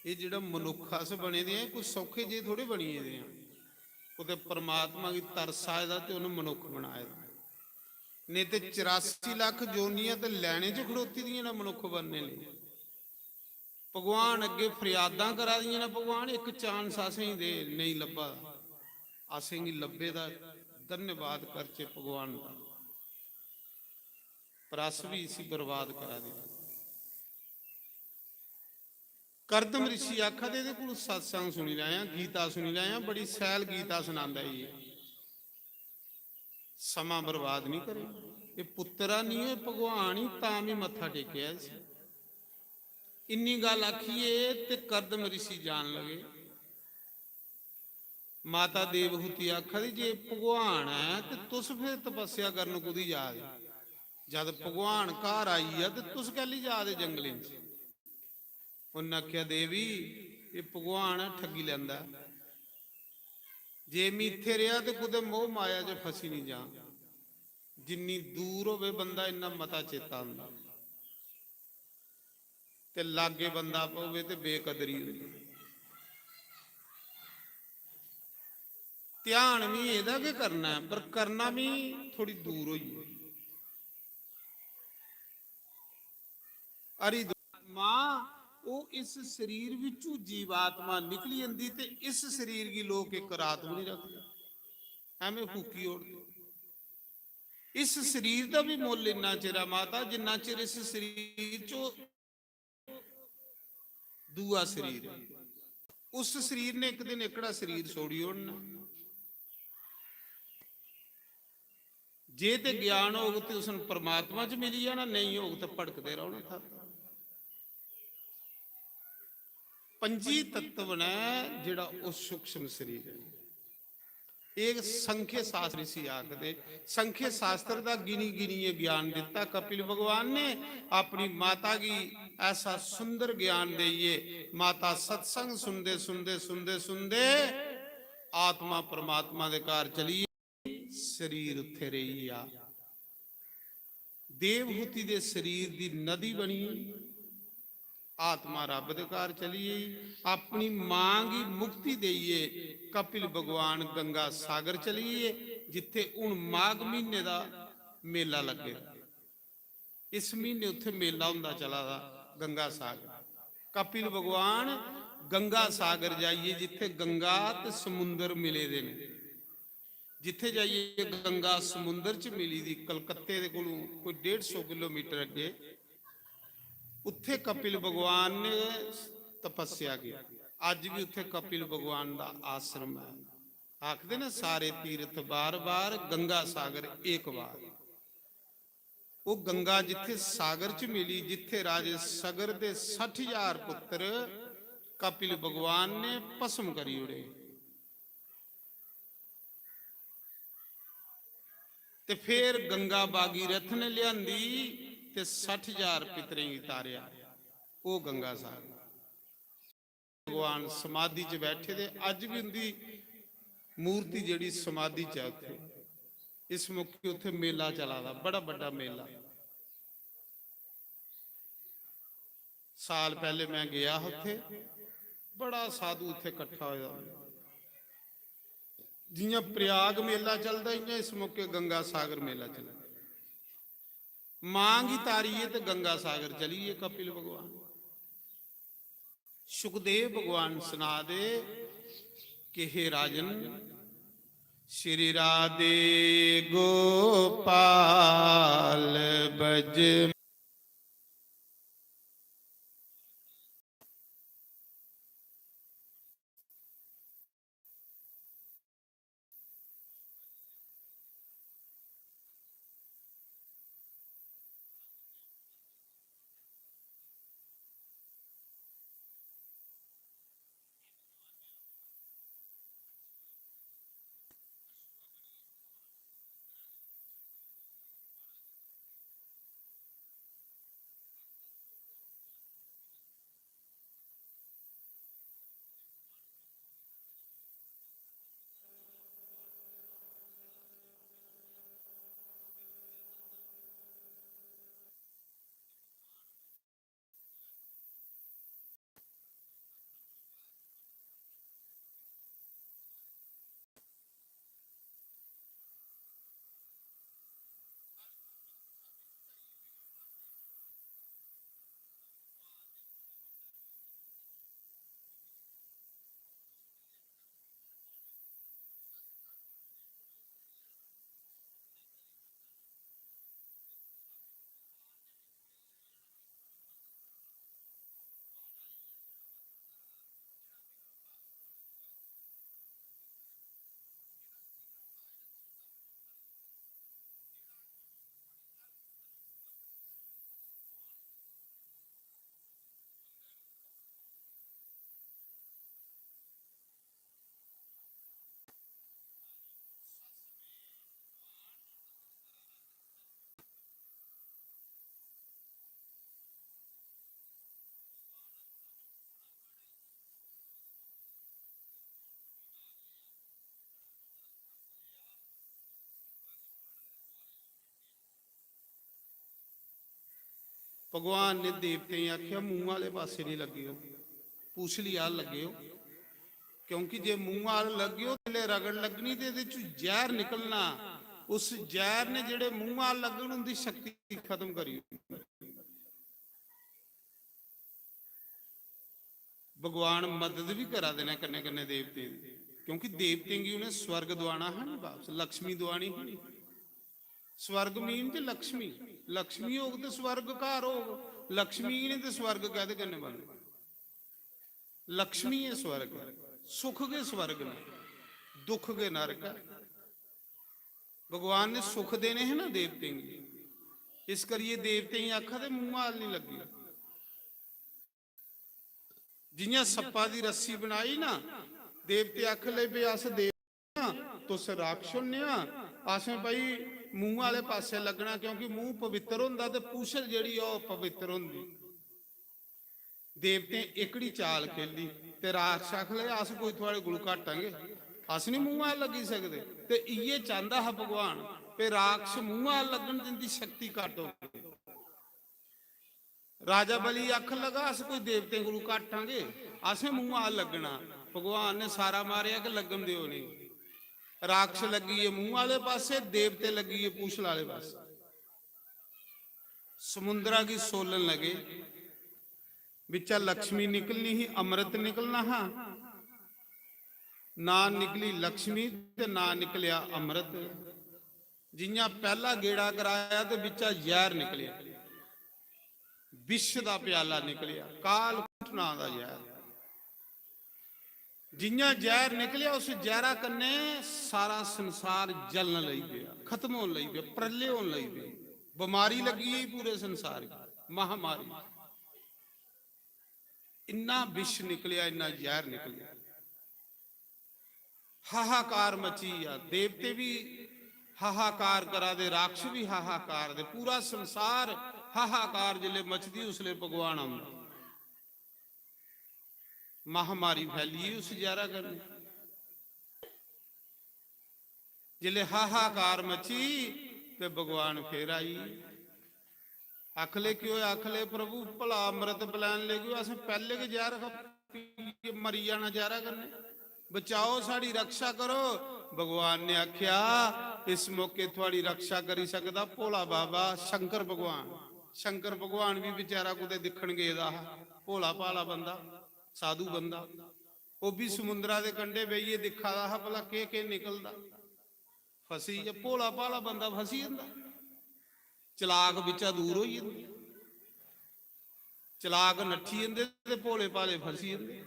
एह् जेह्ड़ा मनुक्ख अस बने दे आं, कोई सौखे जे थोड़े बनी गेदे आं। कुतै परमात्मा गी तरस आए दा ते उ'न्न मनुक्ख बनाए दा। नेईं ते चरासी लक्ख जोनियां ते लैने च खड़ोती दियां न मनुक्ख बनने लेई। भगवान अग्गें फरियादां करा दियां न, "भगवान, इक chance असेंगी दे, नेईं लब्भा दा।" असेंगी लब्भे दा धन्यवाद करचै भगवान दा, पर अस बी इसी बर्बाद करा दे। करदम ऋषि आखा दे, "एह्दे कोल सत्संग सुनी लैयां, गीता सुनी लैयां, बड़ी शैल गीता सनांदा ई, समां बर्बाद निं करे। एह् पुत्तरा निं, एह् भगवान ई, तां बी मत्था टेकेआ इसी।" इन्नी गल्ल आखियै ते करदम ऋषि जान लगे। माता देवहूति आखा दी, "जे भगवान ऐ ते तुस फिर तपस्या करन कुदी जा दे? जद भगवान घर आई गेआ ते तुस कैली जा दे जंगलें च?" उन्न आखेआ, "देवी, एह् भगवान ऐ, ठग्गी लैंदा ऐ। जे में इत्थै रेहा ते कुतै मोह माया च फसी निं जां। जिन्नी दूर होवे बंदा, इन्ना मता चेता औंदा।" ते लागे बंदा पवै ते बेकदरी होंदी। ध्यान भी एह्दा गै करना ऐ, पर करना भी थोड़ी दूर होइयै। हरिद्वार मां, ओह् इस शरीर विचू जीवात्मा निकली जंदी ते इस शरीर गी लोक इक रात भी नहीं रखदे, ऐवें फूकी ओड़दे। इस शरीर दा भी मुल्ल इन्ना चिर ऐ माता, जिन्ना चिर इस शरीर चो दूआ शरीर ऐ। उस शरीर ने इक दिन एकड़ा शरीर छोड़ी ओड़ना। जे ते ज्ञान होग ते उस परमात्मा च मिली जाना, नेईं होग ते भटकदे रौह्ना था। पंजी तत्व न जेह्ड़ा ओह् सूक्ष्म शरीर ऐ। एह् संख्य शास्त्र इसी आखदे। संख्य शास्त्र दा गिनी गिनियै ज्ञान दित्ता कपिल भगवान ने। अपनी माता गी ऐसा सुंदर ज्ञान देइयै माता सत्संग सुनदे, सुनदे, सुनदे, सुनदे आत्मा परमात्मा दे घर चली गेई, शरीर उत्थे रेही गेआ। देवहूति दे शरीर दी नदी बनी, आत्मा रब दे घर चली गेई। अपनी मां गी मुक्ति देइयै कपिल भगवान गंगा सागर चली गे, जित्थे हुन माघ म्हीने दा मेला लग्गे दा। इस म्हीने उत्थे मेला होंदा चला दा गंगा सागर। कपिल भगवान गंगा सागर जाइयै, जित्थे गंगा ते समुंदर मिले दे न, जित्थे जाइयै गंगा समुंदर च मिली दी, कलकत्ते दे कोलों कोई डेढ़ सौ किलोमीटर अग्गे, उत्थे कपिल भगवान ने तपस्या की। अज भी उत्थे कपिल भगवान दा आश्रम है। आखदे ने, सारे तीर्थ बार बार, गंगा सागर एक बार। वो गंगा जित्थे सागर च मिली, जित्थे राजे सगर दे सठ हजार पुत्र कपिल भगवान ने भस्म करी ओड़े, ते फिर गंगा भागीरथ ने लियांदी ते सठ हजार पितरें गी तारेआ। वो गंगा सागर। भगवान समाधि च बैठे दे, अज भी उंदी मूर्ति जेह्ड़ी समाधि च ऐ उत्थे। इस मौके उत्थे मेला चला दा, बड़ा बड्डा मेला। साल पैह्ले मैं गेआ हा उत्थे, बड़ा साधु उत्थे कट्ठा होया। जियां प्रयाग मेला चलदा, इयां इस मौके गंगा सागर मेला चलदा। मां गी तारियै ते गंगा सागर चली गे कपिल भगवान। सुखदेव भगवान सना दे कि हे राजन, श्री राधे गोपाल बज भगवान ने देवतें गी आखेआ, "मूंह आह्ले पासे निं लग्गेओ, पूछली आह्ल लग्गेओ।" क्योंकि जे मूंह आल लग्गेओ, ते रगड़ लगनी ते एह्दे चों जैह्र निकलना। उस जैह्र ने जेह्ड़े मूंह आल लग्गन, उं'दी शक्ति खत्म करी ओड़नी। भगवान मदद बी करा दे न कन्नै कन्नै देवतें दी, क्योंकि देवतें गी उ'नें स्वर्ग दुआना हा नी, बापस लक्ष्मी दुआनी ही नी। स्वर्ग मीन ते लक्ष्मी, लक्ष्मी होग ते स्वर्ग घर होग, लक्ष्मी गी नी ते स्वर्ग कैह्दे कन्नै बनग? लक्ष्मी ऐ स्वर्ग, सुख गै स्वर्ग न, दुख गै नरक ऐ। भगवान ने सुख देने हे ना देवतें गी, इस करियै देवतें गी आखा दे मूंह आल निं लग्गी। जि'यां सप्पा दी रस्सी बनाई ना, देवते आखन लगे, "भाई, अस देव आं, तुस राक्षस होने आ, असें भाई मूंह आह्ले पासै लग्गना, क्योंकि मूंह पवित्र होंदा ते पूछल जेह्ड़ी ओह् पवित्र होंदी।" देवतें एह्कड़ी चाल खेली ते राक्षस आखन लगे, "अस कोई थुआढ़े कोलू घट्ट आं गे, अस निं मूंह आल लग्गी सकदे।" ते इ'यै चांह्दा हा भगवान, भाई, राक्षस मूंह आल लग्गन ते इं'दी शक्ति घट्ट होगी। राजा बलि आखन लगा, "अस कोई देवतें कोलू घट्ट आं गे, असें मूंह आल लग्गना।" भगवान ने सारा मारेआ कि लग्गन देओ इ'नेंगी। राक्षस लग्गी गे मूंह आह्ले पासै, देवते लग्गी गे पूछल आह्ले पासै। समुंदरा गी सोलन लगे, बिच्चा लक्ष्मी निकलनी ही, अमृत निकलना हा, ना निकली लक्ष्मी ते ना निकलेआ अमृत। जि'यां पैह्ला गेड़ा कराया ते बिच्चा जैह्र निकलेआ, विष दा प्याला निकलेआ, कालकूट नांऽ दा जैह्र। जि'यां जैह्र निकलेआ, उस जैह्रा कन्नै सारा संसार जलन लगी पेआ, खत्म होन लगी पेआ, प्रलय होन लगी पेई, बमारी लग्गी गेई पूरे संसार गी, महामारी। इन्ना विष निकलेआ, इन्ना जैह्र निकलेआ। हाहाकार मची गेआ, देवते बी हाहाकार करा दे, राक्षस बी हाहाकार दे, पूरा संसार हाहाकार जिसलै मचदी, उसलै भगवान औंदा। महामारी फैली गेई उस जैह्रा कन्नै। जिसलै हाहाकार मची ते भगवान फिर आई। आखले, "केह् होआ?" आखले, "प्रभु, भला अमृत पलैन लेई गेओ, असें पैह्ले गै जैह्र खा-, पी-, मरी जाना जैह्रा कन्नै, बचाओ, साढ़ी रक्षा करो।" भगवान ने आखेआ, "इस मौके थुआढ़ी रक्षा करी सकदा भोला बाबा शंकर भगवान।" शंकर भगवान बी बेचारा कुतै दिक्खन गेदा हा, भोला भाला बंदा, साधु बंदा, ओह् बी समुंदरा दे कंढे बेहियै दिक्खा दा हा, भला केह् केह् निकलदा। फसी गेआ, भोला भाला बंदा फसी जंदा, चलाक बिच्चा दूर होई जंदे, चलाक नट्ठी जंदे ते भोले भाले फसी जंदे।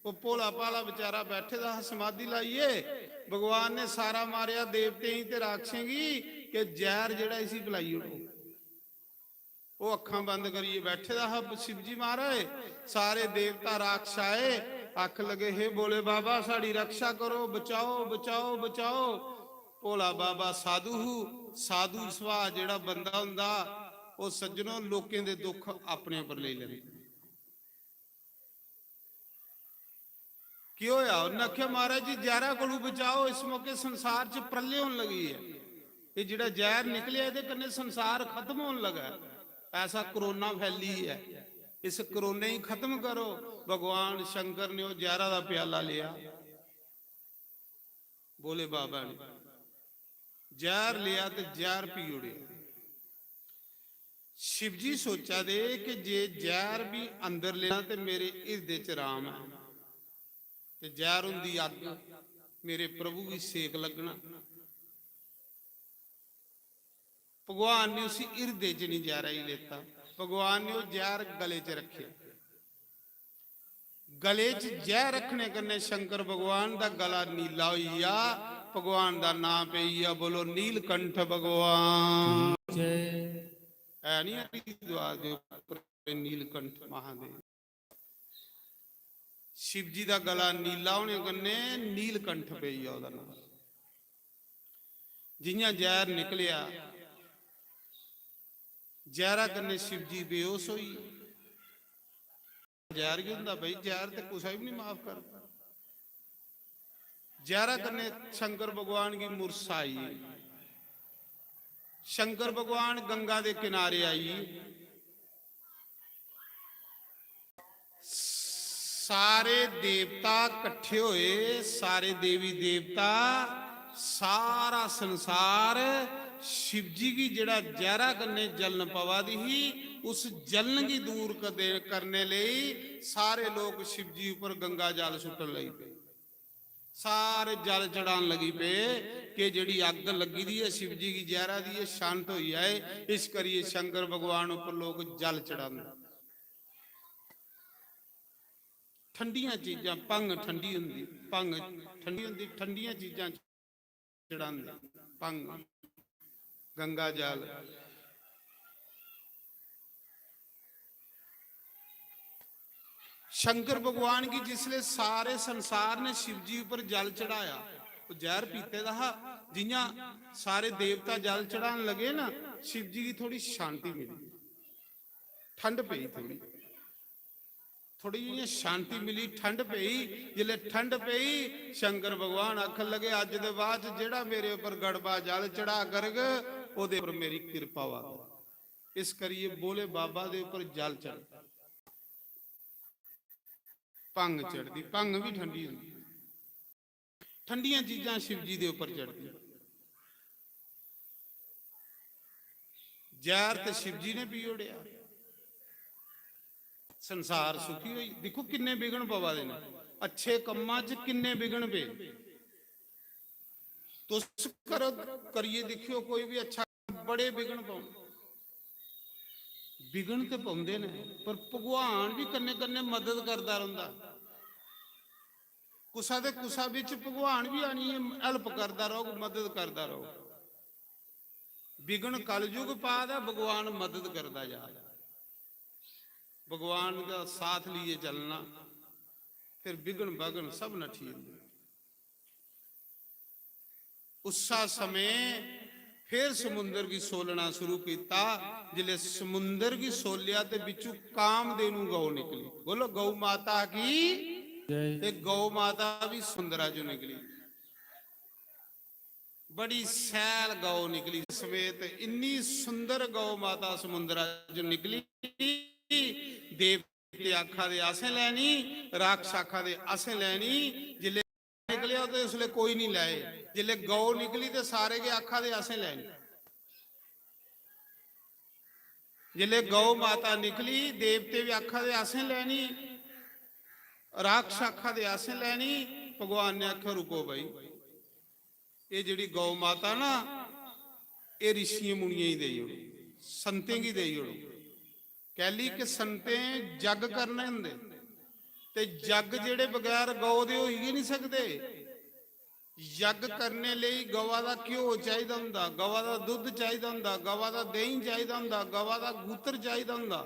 ओह् भोला भाला बेचारा बैठे दा हा समाधि लाइयै, भगवान ने सारा मारेआ देवतें गी ते राक्षसें गी कि जैह्र जेह्ड़ा इसी पलाई ओड़ो। ओह् अक्खां बंद करियै बैठे दा हा शिव जी महाराज। सारे देवता राक्षस आए, आख लगे, "हे भोले बाबा, साढ़ी रक्षा करो, बचाओ, बचाओ, बचाओ।" भोला बाबा साधु हू, साधु सुभाऽ जेह्ड़ा बंदा होंदा, ओह् सज्जनो, लोकें दे दुख अपने उप्पर लेई लैंदा। केह् होआ? उन्नै आखेआ, "महाराज जी, जैह्रा कोलू बचाओ, इस मौके संसार च प्रलय होन लगी ऐ। एह् जेह्ड़ा जैह्र निकलेआ, एह्दे कन्नै संसार खत्म होन लगा ऐ। ऐसा कोरोना फैली ऐ, इस कोरोना गी खत्म करो।" भगवान शंकर ने ओह् जैह्रा दा प्याला लेआ, भोले बाबा ने जैह्र लेआ ते जैह्र पी ओड़ेआ। शिव जी सोचा दे कि जे जैह्र बी अंदर लेना ते मेरे हिरदे च राम ऐ, ते जैह्र होंदी अग्ग, मेरे प्रभु गी सेक लग्गना। भगवान ने उसी हिरदे च निं जैह्रा गी लेता, भगवान ने ओह् जैह्र गले च रक्खेआ। गले च जैह्र रक्खने कन्नै शंकर भगवान दा गला नीला होई गेआ, भगवान दा नांऽ पेई गेआ, बोलो, नीलकंठ भगवान। जय। है नी हरिद्वार दे उप्पर नीलकंठ महादेव। शिव जी दा गला नीला होने कन्नै नीलकंठ पेई गेआ ओह्दा नांऽ। जि'यां जैह्र निकलेआ, जैह्रा कन्नै शिव जी बेहोश होई गे। जैह्र गै होंदा भाई, जैह्र ते कुसै बी निं माफ करदा। जैह्रा कन्नै शंकर भगवान गी मुरस आई। शंकर भगवान गंगा दे किनारे आई। सारे देवता कट्ठे होए, सारे देवी देवता, सारा संसार शिवजी गी जेह्ड़ा जैह्रा कन्नै जलन पवा दी ही, उस जलन गी दूर कदे-, करने लेई सारे लोक शिवजी उप्पर गंगा जल सुट्टन लगी पे। सारे जल चढ़ान लगी पे कि जेह्ड़ी अग्ग लग्गी दी ऐ शिवजी गी जैह्रा दी, एह् शांत होई जाए। इस करियै शंकर भगवान उप्पर लोक जल चढ़ांदे। ठंडियां चीजां, भंग ठंडी होंदी, भंग ठंडी होंदी, ठंडियां चीजां चढ़ांदे, भंग, गंगा जल। शंकर भगवान गी जिसले सारे संसार ने शिवजी उप्पर जल चढ़ाया, ओह् जैह्र पीते दा हा, जियां सारे देवता जल चढ़ान लगे ना, शिवजी गी थोड़ी शांति मिली, ठंड पेई थोड़ी। थोड़ी जि'यां शांति मिली, ठंड पेई। जिसलै ठंड पेई, शंकर भगवान आखन लगे, "अज्ज दे बाद च जेह्ड़ा मेरे उप्पर गड़बा जल चढ़ा करग, ओह्दे उप्पर मेरी किरपा होआ करग।" इस करियै भोले बाबा दे उप्पर जल चढ़, भंग चढ़दी, भंग बी ठंडी होंदी। ठंडियां चीजां शिवजी दे उप्पर चढ़दियां। जैह्र ते शिवजी ने पी ओड़ेआ, संसार सुखी होई। दिक्खो किन्ने विघ्न पवा दे न, अच्छे कम्मां च किन्ने विघ्न पे। तुस करो, करियै दिक्खेओ कोई बी अच्छा, बड़े विघ्न पौंदे। विघ्न ते पौंदे न, पर भगवान बी कन्नै कन्नै मदद करदा रौंह्दा। कुसा दे कुसा बिच भगवान बी आनियै help करदा रौह्ग, मदद करदा रौह्ग। विघ्न कलयुग पा दा, भगवान मदद करदा जा। भगवान दा साथ लेइयै चलना, फिर विघ्न बघ्न सब नठी जंदे। उस्सा समें फिर समुंदर गी सोलना शुरू कीता। जिसले समुंदर गी सोलेआ ते बिच्चू कामधेनु गौ निकली। बोलो, गौ माता की जय। ते गौ माता भी समुंदरा चों निकली। बड़ी सैल गौ निकली, समेत इन्नी सुंदर गौ माता समुंदरा चों निकली। देवते आखा दे, "असें लैनी," राक्षस आखा दे, "असें लैनी।" जिसले निकलेआ ते उसले कोई नहीं लैए, जिसले गौ निकली ते सारे गै आखा दे, "असें लैनी।" जिसले गौ माता निकली, देवते भी आखा दे, "असें लैनी," राक्षस आखा दे, "असें लैनी।" भगवान ने आखेआ, "रुको भाई, एह् जेह्ड़ी गौ माता ना, एह् रिशियें मुनियें गी देई ओड़ो, संतें गी देई ओड़ो।" कैली कि संतें जग करने होंदे, ते जग जेह्ड़े बगैर गौ दे होई गै नहीं सकदे। जग करने लेई गवा दा घ्यो चाहिदा होंदा, गवा दा दुद्ध चाहिदा होंदा, गवा दा देहीं चाहिदा होंदा, गवा दा गूत्र चाहिदा होंदा,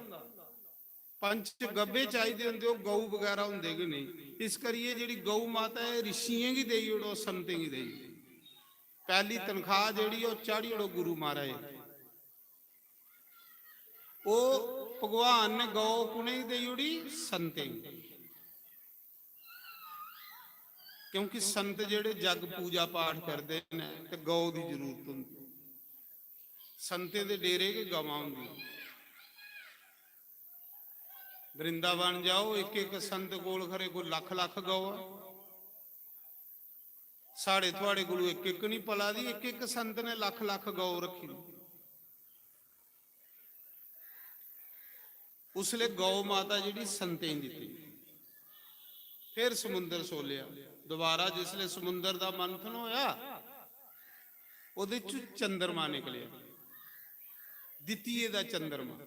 पंच गब्बे चाहिदे होंदे, ओह् गौ बगैरा होंदे गै नेईं। इस करियै जेह्ड़ी गौ माता ऐ, रिशियें गी देई ओड़ो, संतें गी देई ओड़ो। पैह्ली तनखाह् जेह्ड़ी, ओह् चाढ़ी ओड़ो गुरु महाराज। ओह् भगवान ने गौ कु'नेंगी देई ओड़ी? संतें गी। क्योंकि संत जेह्ड़े जग पूजा पाठ करदे न ते गौ दी जरूरत होंदी। संतें दे डेरे गै गवां होंदियां। वृंदावन जाओ, इक इक संत कोल खरे कोई लक्ख लक्ख गौ ऐ। साढ़े थुआढ़े कोल इक इक नहीं पला दी, इक इक संत ने लक्ख लक्ख गौ रखी दी। उसले गौ माता जेह्ड़ी संतें गी दित्ती, फिर समुंदर सोलेआ। दोबारा जिसले समुंदर दा मंथन होया, ओह्दे च चंद्रमा निकलेआ, द्वितीय दा चंद्रमा।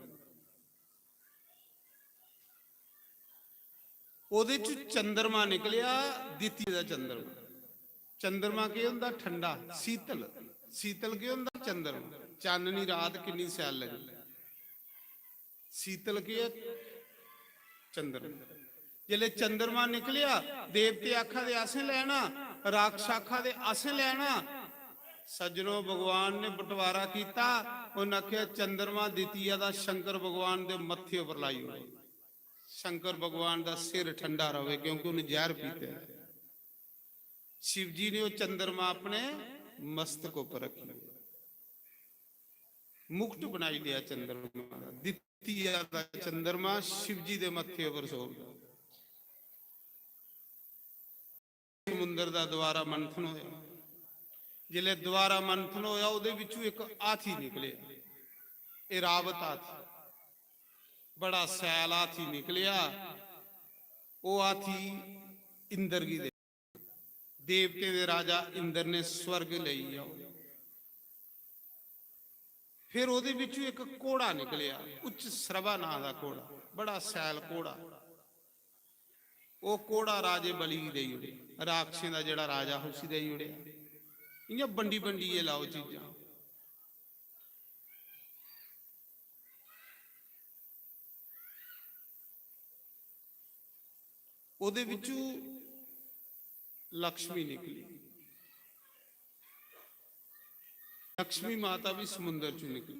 ओह्दे च चंद्रमा निकलेआ, द्वितीय दा चंद्रमा। चंद्रमा केह् होंदा? ठंडा, शीतल। शीतल केह् होंदा? चंद्रमा। चाननी रात किन्नी शैल लगदी। शीतल केह् ऐ? चंद्रमा। जिसलै चंद्रमा निकलेआ, देवते आखा दे, "असें लैना," राक्षस आखा दे, "असें लैना।" सज्जनो, भगवान ने बंटवारा कीता। उन्न आखेआ, "चंद्रमा द्वितीया दा शंकर भगवान दे मत्थे उप्पर लाई ओड़ो, शंकर भगवान दा सिर ठंडा रवे, क्योंकि उन्हें जैह्र पीते।" शिव जी ने ओह् चंद्रमा अपने मस्तक उप्पर रखी लिया, मुकुट बनाई लिया चंद्रमा दा। द्वितीया दा चंद्रमा शिव जी दे मत्थे उप्पर सोभदा। अंदर दा दोबारा मंथन होया। जिसलै दोबारा मंथन होया, ओहदे बिच्चों इक हाथी निकलेआ, एरावत हाथी, बड़ा सैल हाथी निकलेआ। ओह हाथी इंद्र गी दे, देवतें दे राजा इंद्र ने स्वर्ग लेई जाओ। फिर ओहदे बिच्चों इक घोड़ा निकलेआ, उच्च श्रवा नां दा घोड़ा, बड़ा सैल घोड़ा। ओह घोड़ा राजे बलि गी देई ओड़ेआ, राक्षसें दा जेहड़ा राजा हा उसी देई ओड़ेआ। इयां बंडी बंडियै लाओ चीजां। ओहदे बिच्चों लक्ष्मी निकली। लक्ष्मी माता भी समुंदर चों निकली।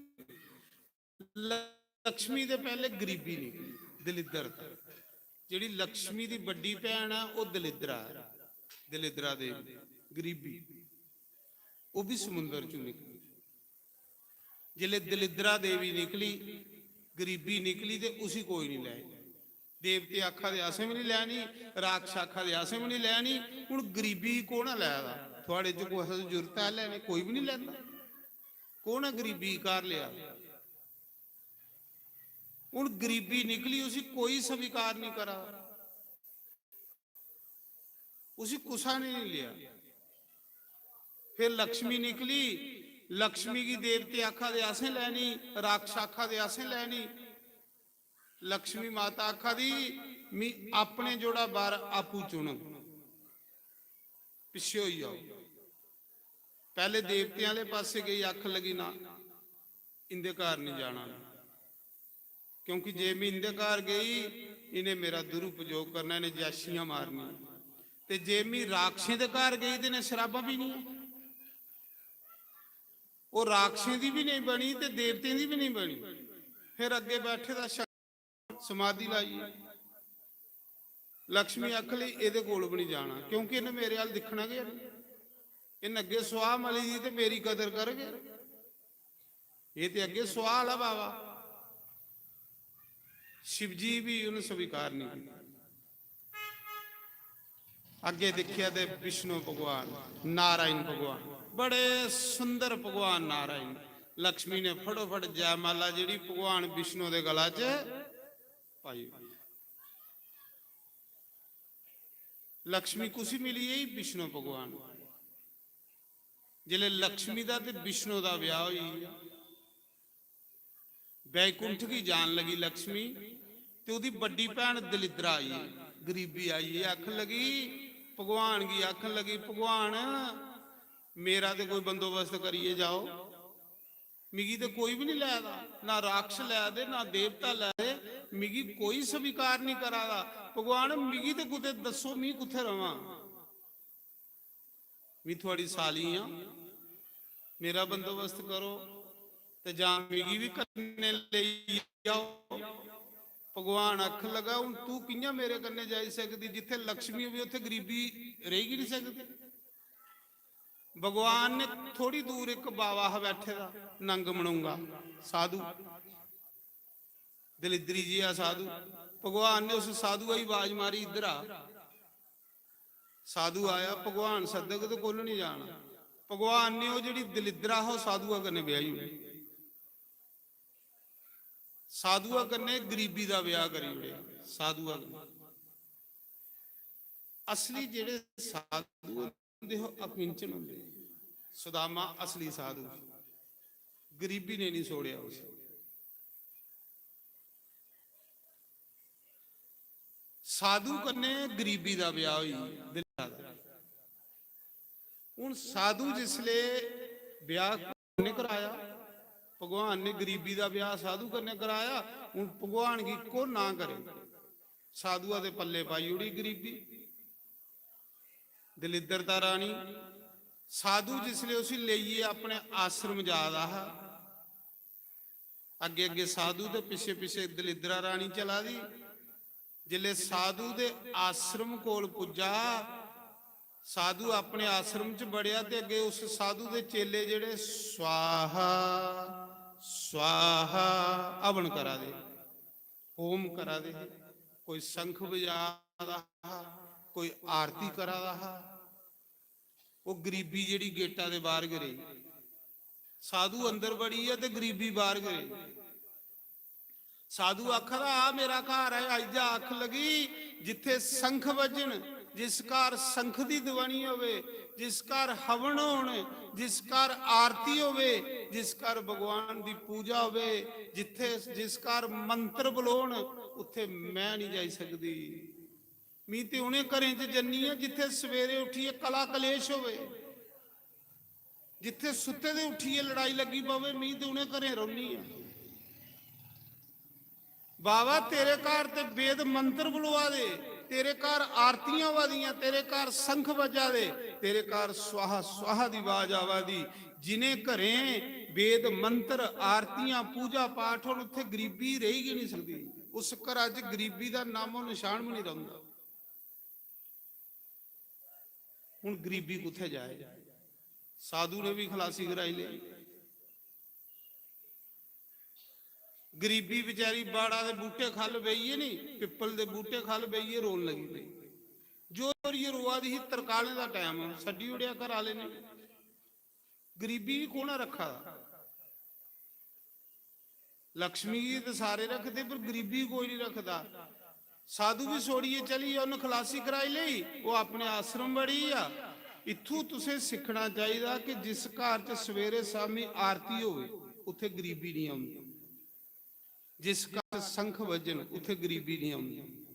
लक्ष्मी दे पैहले गरीबी निकली, दलिद्रता। जेहड़ी लक्ष्मी दी बड्डी भैन ऐ, ओह दलिद्रा ऐ, दलिद्रा देवी, गरीबी, ओह भी समुंदर चों निकली। जिसलै दलिद्रा देवी निकली, गरीबी निकली, ते उसी कोई नहीं लै। देवते आखा दे, "असें भी नहीं लैनी।" राक्षस आखा दे, "असें भी नहीं लैनी।" हुन गरीबी गी कौन लै दा? थुआड़े च कुसै दी जरूरत ऐ लैने? कोई भी नहीं लैंदा। कौन ऐ गरीबी गी घर लेआ? हुन गरीबी निकली, उसी कोई स्वीकार नहीं करा दा, उसी कुसा ने नहीं लिया। फिर लक्ष्मी निकली, लक्ष्मी गी देवते आखा दे, "असें लैनी।" राक्षस आखा दे, "असें लैनी।" लक्ष्मी माता आखा दी, "मी अपने जोड़ा बर आपूं चुन, पिच्छे होई जाओ।" पैहले देवतें आह्ले पासे गई, आखन लगी, "ना, इंदे घर नहीं जाना, क्योंकि जे मैं इंदे घर गई, इन्हें मेरा दुरुपयोग करना, इन्हें जैशियां मारनियां, ते जे मैं राक्षसें दे घर गई, ते इन्हें शराबां पीनियां।" ओह राक्षसें दी भी नहीं बनी ते देवतें दी भी नहीं बनी। फिर अग्गे बैठे दा समाधि लाई। लक्ष्मी आखन लगी, "एहदे कोल भी नहीं जाना, क्योंकि इन्हें मेरे अल दिक्खना गै नहीं। इन्हें अग्गे स्वाह मली दी ते मेरी कदर करगे। एह ते अग्गे स्वाह आह्ला बाबा।" शिवजी भी उन्हें स्वीकार नहीं किया। अग्गे दिक्खेआ ते विष्णु भगवान, नारायण भगवान, बड़े सुंदर भगवान नारायण। लक्ष्मी ने फटोफट जयमाला जेहड़ी भगवान विष्णु दे गला च पाई। लक्ष्मी कुसी मिली गेई? विष्णु भगवान। जिसलै लक्ष्मी दा ते विष्णु दा ब्याह होई गेआ, बैकुंठ गी जान लगी लक्ष्मी, ते ओहदी बड्डी भैन दलिद्रा आई, गरीबी आई, आखन लगी, भगवान गी आखन लगी, "भगवान, मेरा ते कोई बंदोबस्त करियै जाओ, मिगी ते कोई भी नहीं लै दा, ना राक्षस लै दे, ना देवता लै दे, मिगी कोई स्वीकार नहीं करा दा। भगवान, मिगी ते कुतै दस्सो, मी कुत्थै रवां?" मी थुआड़ी साली आं, मेरा बंदोबस्त करो, ते जां मिगी बी कन्नै लेई जाओ। भगवान आखन लगा, "हुन तू कि'यां मेरे कन्नै जाई सकदी? जित्थै लक्ष्मी होवे, उत्थै गरीबी रेही गै निं सकदी।" भगवान ने थोड़ी दूर इक बाबा हा बैठे दा, नंग मनूंगा साधु, दलिद्री जेहा साधु। भगवान ने उस साधु गी आवाज मारी, "इद्धर आ।" साधु आया, भगवान सद्दग ते कु'न निं जाना। भगवान ने ओह् जेह्ड़ी दलिद्रा हा, ओह् साधुआ कन्नै ब्याही ओड़ी। साधुआ कन्नै गरीबी दा ब्याह करी ओड़ेआ, साधुआ कन्नै। असली जेह्ड़े साधु होंदे, ओह् अकिंचन होंदे। सुदामा असली साधु, गरीबी ने निं छोड़ेआ उसी। साधु कन्नै गरीबी दा ब्याह होई, दलिद्रा दा। हुन साधु जिसले ब्याह कु'न कराया? भगवान ने गरीबी दा ब्याह साधु कन्नै कराया। हुन भगवान गी कु'न ना करे? साधुआ दे पल्ले पाई ओड़ी गरीबी, दलिद्रता रानी। साधु जिसले उसी लेइयै अपने आश्रम जा दा हा, अग्गे अग्गे साधु ते पिच्छे पिच्छे दलिद्रा रानी चला दी। जिसले साधु दे आश्रम कोल पुज्जा, साधु अपने आश्रम च बड़ेआ ते अग्गे उस साधु दे चेले जेह्ड़े स्वाहा स्वाहा हवन करा दे, होम करा दे हे, कोई शंख बजा दा हा, कोई आरती करा दा हा। ओह् गरीबी जेह्ड़ी गेटा दे बाह्र गै रेही। साधु अंदर बड़ी ऐ ते गरीबी बाह्र गै रेही। साधु आखा दा, "आ मेरा घर ऐ, आई जा।" अक्ख लगी, जित्थे शंख बजन, जिस घर शंख दी ध्वनि होवे, जिस घर हवन होन, जिस घर आरती होवे, जिस घर भगवान दी पूजा होवे, जित्थे, जिस घर मंत्र बलोन, उत्थे मैं नहीं जाई सकदी। मी ते उ'नें घरें च जन्नी आं जित्थे सवेरे उठियै कला कलेश होवे, जित्थे सुत्ते दे उठियै लड़ाई लग्गी पवे, मी ते उ'नें घरें रौह्नी आं। बाबा, तेरे घर ते वेद मंत्र बलोआ दे, तेरे घर आरतियां होआ दियां, तेरे घर शंख बज्जा दे, तेरे घर स्वाहा स्वाहा दी आवाज आवा दी। जिनें घरें वेद मंत्र, आरतियां, पूजा पाठ होन, उत्थे गरीबी रेही गै नहीं सकदी। उस घरा च गरीबी दा नामो निशान भी नहीं रौंह्दा। हुन गरीबी कुत्थै जाए? साधु ने भी खलासी कराई लेई। गरीबी बेचारी बाड़ा दे बूटे खल्ल बेहियै नी, पिप्पल दे बूटे खल्ल बेहियै रोन लगी पेई। जोरियै रोआ दी ही, तरकालें दा टैम, छड्डी ओड़ेआ घर आह्ले ने। गरीबी गी कु'न रक्खा दा? लक्ष्मी गी ते सारे रखदे, पर गरीबी गी कोई नहीं रखदा। साधु भी छोड़ियै चली गेआ, उन्न खलासी कराई लेई, ओह् अपने आश्रम बड़ी गेआ। इत्थूं तुसें सिक्खना चाहिदा कि जिस घर च सवेरे शामी आरती होवे, उत्थे गरीबी नहीं औंदी। जिस घर च शंख बजन, उत्थे गरीबी नहीं औंदी।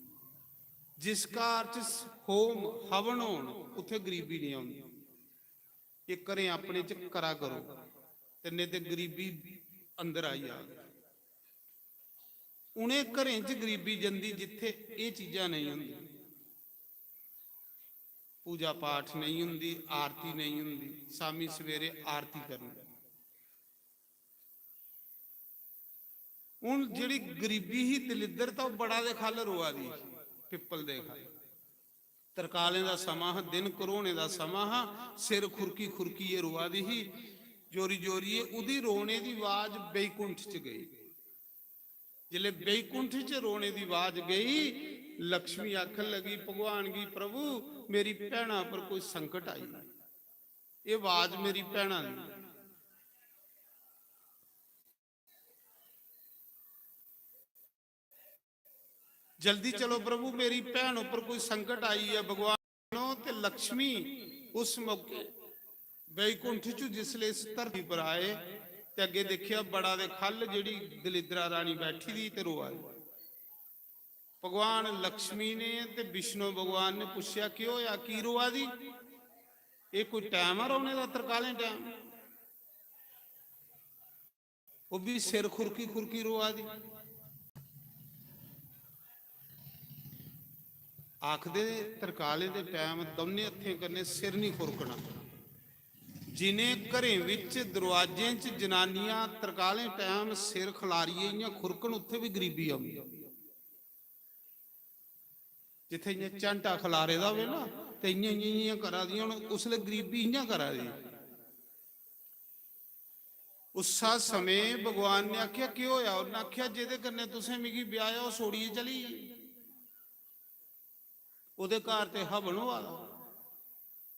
जिस घर च होम हवन होन, उत्थे गरीबी नहीं औंदी। ये घरें अपने च करा करो, ते नेईं ते गरीबी अंदर आई जाग। उ'नें घरें च गरीबी जंदी जित्थे एह् चीजां नेईं होंदी, पूजा पाठ नेईं होंदी, आरती नेईं होंदी, शामी सवेरे आरती करनी। हुन जेह्ड़ी गरीबी ही दलिद्दर, तां ओह् बड़ा दे खल्ल रोआ दी ही, पिप्पल दे खल्ल। तरकालें दा समां हा, दिन घरोने दा समां हा, सिर खुरकी खुरकियै रोआ दी ही, जोरी जोरियै। ओह्दी रोने दी आवाज बैकुंठ च गई। जिसलै बैकुंठ च रोने दी आवाज गई, लक्ष्मी आखन लगी भगवान गी, "प्रभु, मेरी भैना पर कोई संकट आई, एह् आवाज मेरी भैना दी।" जल्दी चलो प्रभु, मेरी भैन उप्पर कोई संकट आई है। भगवान ते लक्ष्मी उस मौके बैकुंठ चु जिसले इस धरती पर आए ते अग्गे दिक्खेआ, बड़ा दे खल्ल जेह्ड़ी दलिद्रा रानी बैठी दी ते रोआ दी। भगवान लक्ष्मी ने ते विष्णु भगवान ने पुच्छेआ, "केह् होया, की रोआ दी? एह् कोई टैम ऐ रोने दा, तरकालें टैम?" ओह् बी सिर खुरकी खुरकी रोआ दी। आखदे, तरकालें दे टैम दौनें हत्थें कन्नै सिर नहीं खुरकना। जिनें घरें विच, दरवाजें च जनानियां तरकालें टैम सिर खलारियै इ'यां खुरकन, उत्थै बी गरीबी औंदी। जित्थै इ'यां झंटा खलारे दा होवे ना, ते इ'यां, इ'यां, इ'यां करा दियां होन, उसलै गरीबी इ'यां करा दी। उस्सा समें भगवान ने आखेआ, "केह् होया?" उन्नै आखेआ, "जेह्दे कन्नै तुसें मिगी ब्याहेआ, ओह् छोड़ियै चली गेई। ओह्दे घर ते हवन होआ दा,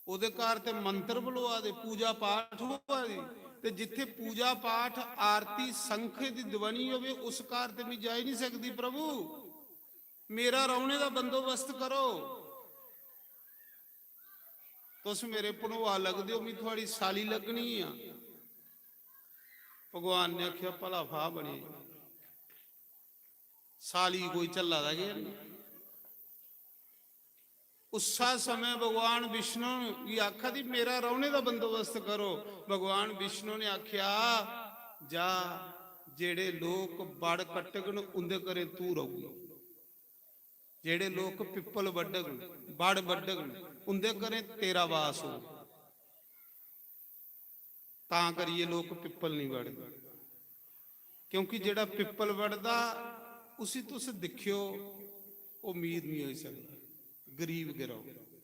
ओह्दे घर ते मंत्र बलोआ दे, पूजा पाठ होआ दी, ते जित्थै पूजा पाठ, आरती, शंख दी ध्वनि होवे, उस घर ते मैं जाई नहीं सकदी। प्रभु, मेरा रौह्ने दा बंदोबस्त करो। तुस मेरे भनोआ लगदे ओ, मैं थुआड़ी साली लग्गनी आं।" भगवान ने आखेआ, "भला फाह् बने, साली कोई झल्ला दा गै नेईं।" उस्सा समें भगवान विष्णु गी आखा दी, "मेरा रौह्ने दा बंदोबस्त करो।" भगवान विष्णु ने आखेआ, "जा, जेह्ड़े लोक बड़ कट्टगन, उं'दे घरें तू रौह्गी। जेह्ड़े लोक पिप्पल बड्ढगन, बड़ बड्ढगन, उं'दे घरें तेरा वास होग।" तां करियै लोक पिप्पल नहीं बड़दे, क्योंकि जेह्ड़ा पिप्पल बड़दा, उसी तुस दिक्खेओ, ओह् अमीर नहीं होई सकदा, गरीब गै रौह्ग,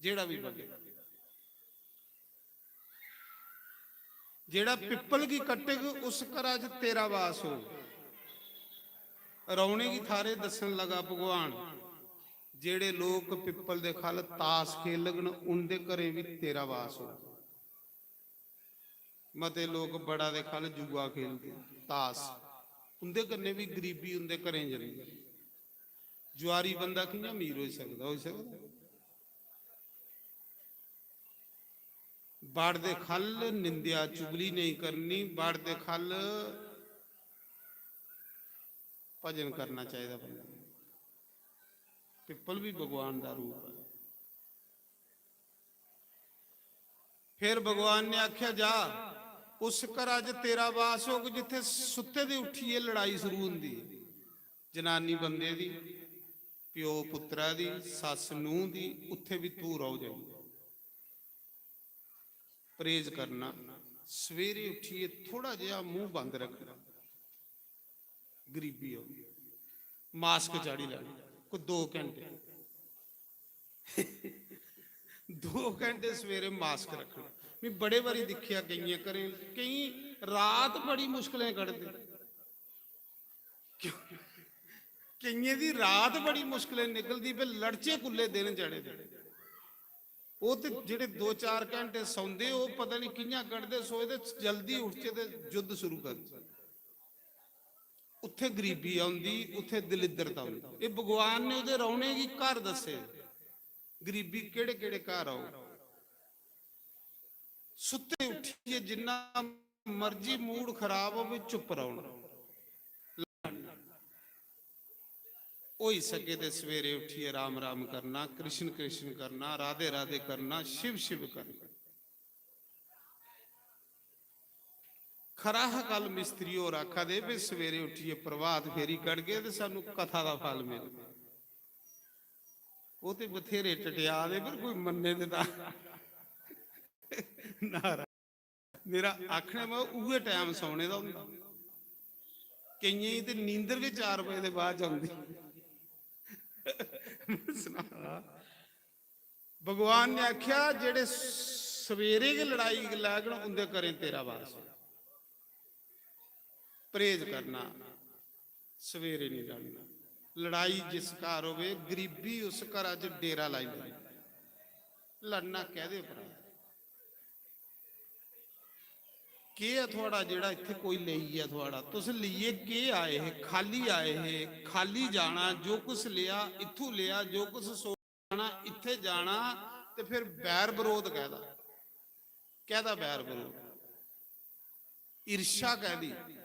जेह्ड़ा बी बड्ढे। जेह्ड़ा पिप्पल गी कट्टग, उस घरा च तेरा वास होग। रौह्ने गी थाह्रे दस्सन लगा भगवान। जेड़े लोक पिप्पल दे ख'ल्ल तास खेलङन, उं'दे घरें बी तेरा वास होग। मते लोक बड़ा दे ख'ल्ल जुआ खेलदे, तास, उं'दे कन्नै बी गरीबी उं'दे घरें जंदी। जुआरी बंदा कि'यां अमीर होई सकदा? होई सकदा? बड़ दे ख'ल्ल निंदेआ चुगली नेईं करनी, बड़ दे ख'ल्ल भजन करना चाहिदा बंदा। पिप्पल बी भगवान दा रूप ऐ। फिर भगवान ने आखेआ, "जा, उस घरा च तेरा वास होग जित्थै सुत्ते दे उट्ठियै लड़ाई शुरू होंदी ऐ, जनानी बंदे दी, प्यो पुत्तरा दी, सस्स नूंह् दी, उत्थै बी तू रौह् जाइयै।" परहेज करना, सवेरे उट्ठियै थोड़ा जेहा मूंह बंद रखना, गरीबी हो, मास्क चाढ़ी लैना कोई दो घैंटे। दो घैंटे सवेरे मास्क रखना। मैं बड़े बारी दिक्खेआ केइयें घरें, केईं रात बड़ी मुश्कलें कढदे। क्यों? केइयें दी रात बड़ी मुश्कलें निकलदी, फिर लड़चे कुल्ले दिन चढ़े दे। ओह् ते जेह्ड़े दो चार घैंटे सौंदे, ओह् पता निं कि'यां कढदे, सोचदे जल्दी उठचे ते युद्ध शुरू करचै। उत्थै गरीबी औंदी, उत्थै दलिद्दरता औंदी। एह् भगवान ने ओह्दे रौह्ने गी घर दस्से। गरीबी केह्ड़े केह्ड़े घर औग? सुत्ते उट्ठियै जिन्ना मर्जी मूड खराब होवे, चुप रौह्ना। होई सके ते सवेरे उट्ठियै राम राम करना, कृष्ण कृष्ण करना, राधे राधे करना, शिव शिव करना। खरा हा, कल मिस्त्री होर आखा दे भी सवेरे उट्ठियै प्रभात फेरी कढगे ते सानू कथा दा फल मिलग। ओह् ते बथेरे टटिया दे, पर कोई मन्ने ते तां। नारा मेरा आखने दा उ'ऐ टैम सौने दा होंदा। केइयें गी ते नींदर गै चार बजे दे बाद च औंदी। सना, भगवान ने आखेआ, "जेह्ड़े सवेरे गै लड़ाई लैगन, उं'दे घरें तेरा वास।" परहेज करना, सवेरे निं लड़ना। लड़ाई जिस घर होवे, गरीबी उस घरा च डेरा लाई लैंदी। लड़ना कैह्दे पर ऐ? केह् ऐ थुआढ़ा जेह्ड़ा इत्थै कोई लेई गेआ थुआढ़ा? तुस लेइयै केह् आए हे? खाल्ली आए हे, खाल्ली जाना। जो कुछ लेआ, इत्थूं लेआ, जो कुछ सो- जाना, इत्थै जाना, ते फिर बैर बरोध कैह्दा? कैह्दा बैर बरोध? ईर्ष्या कैह्दी?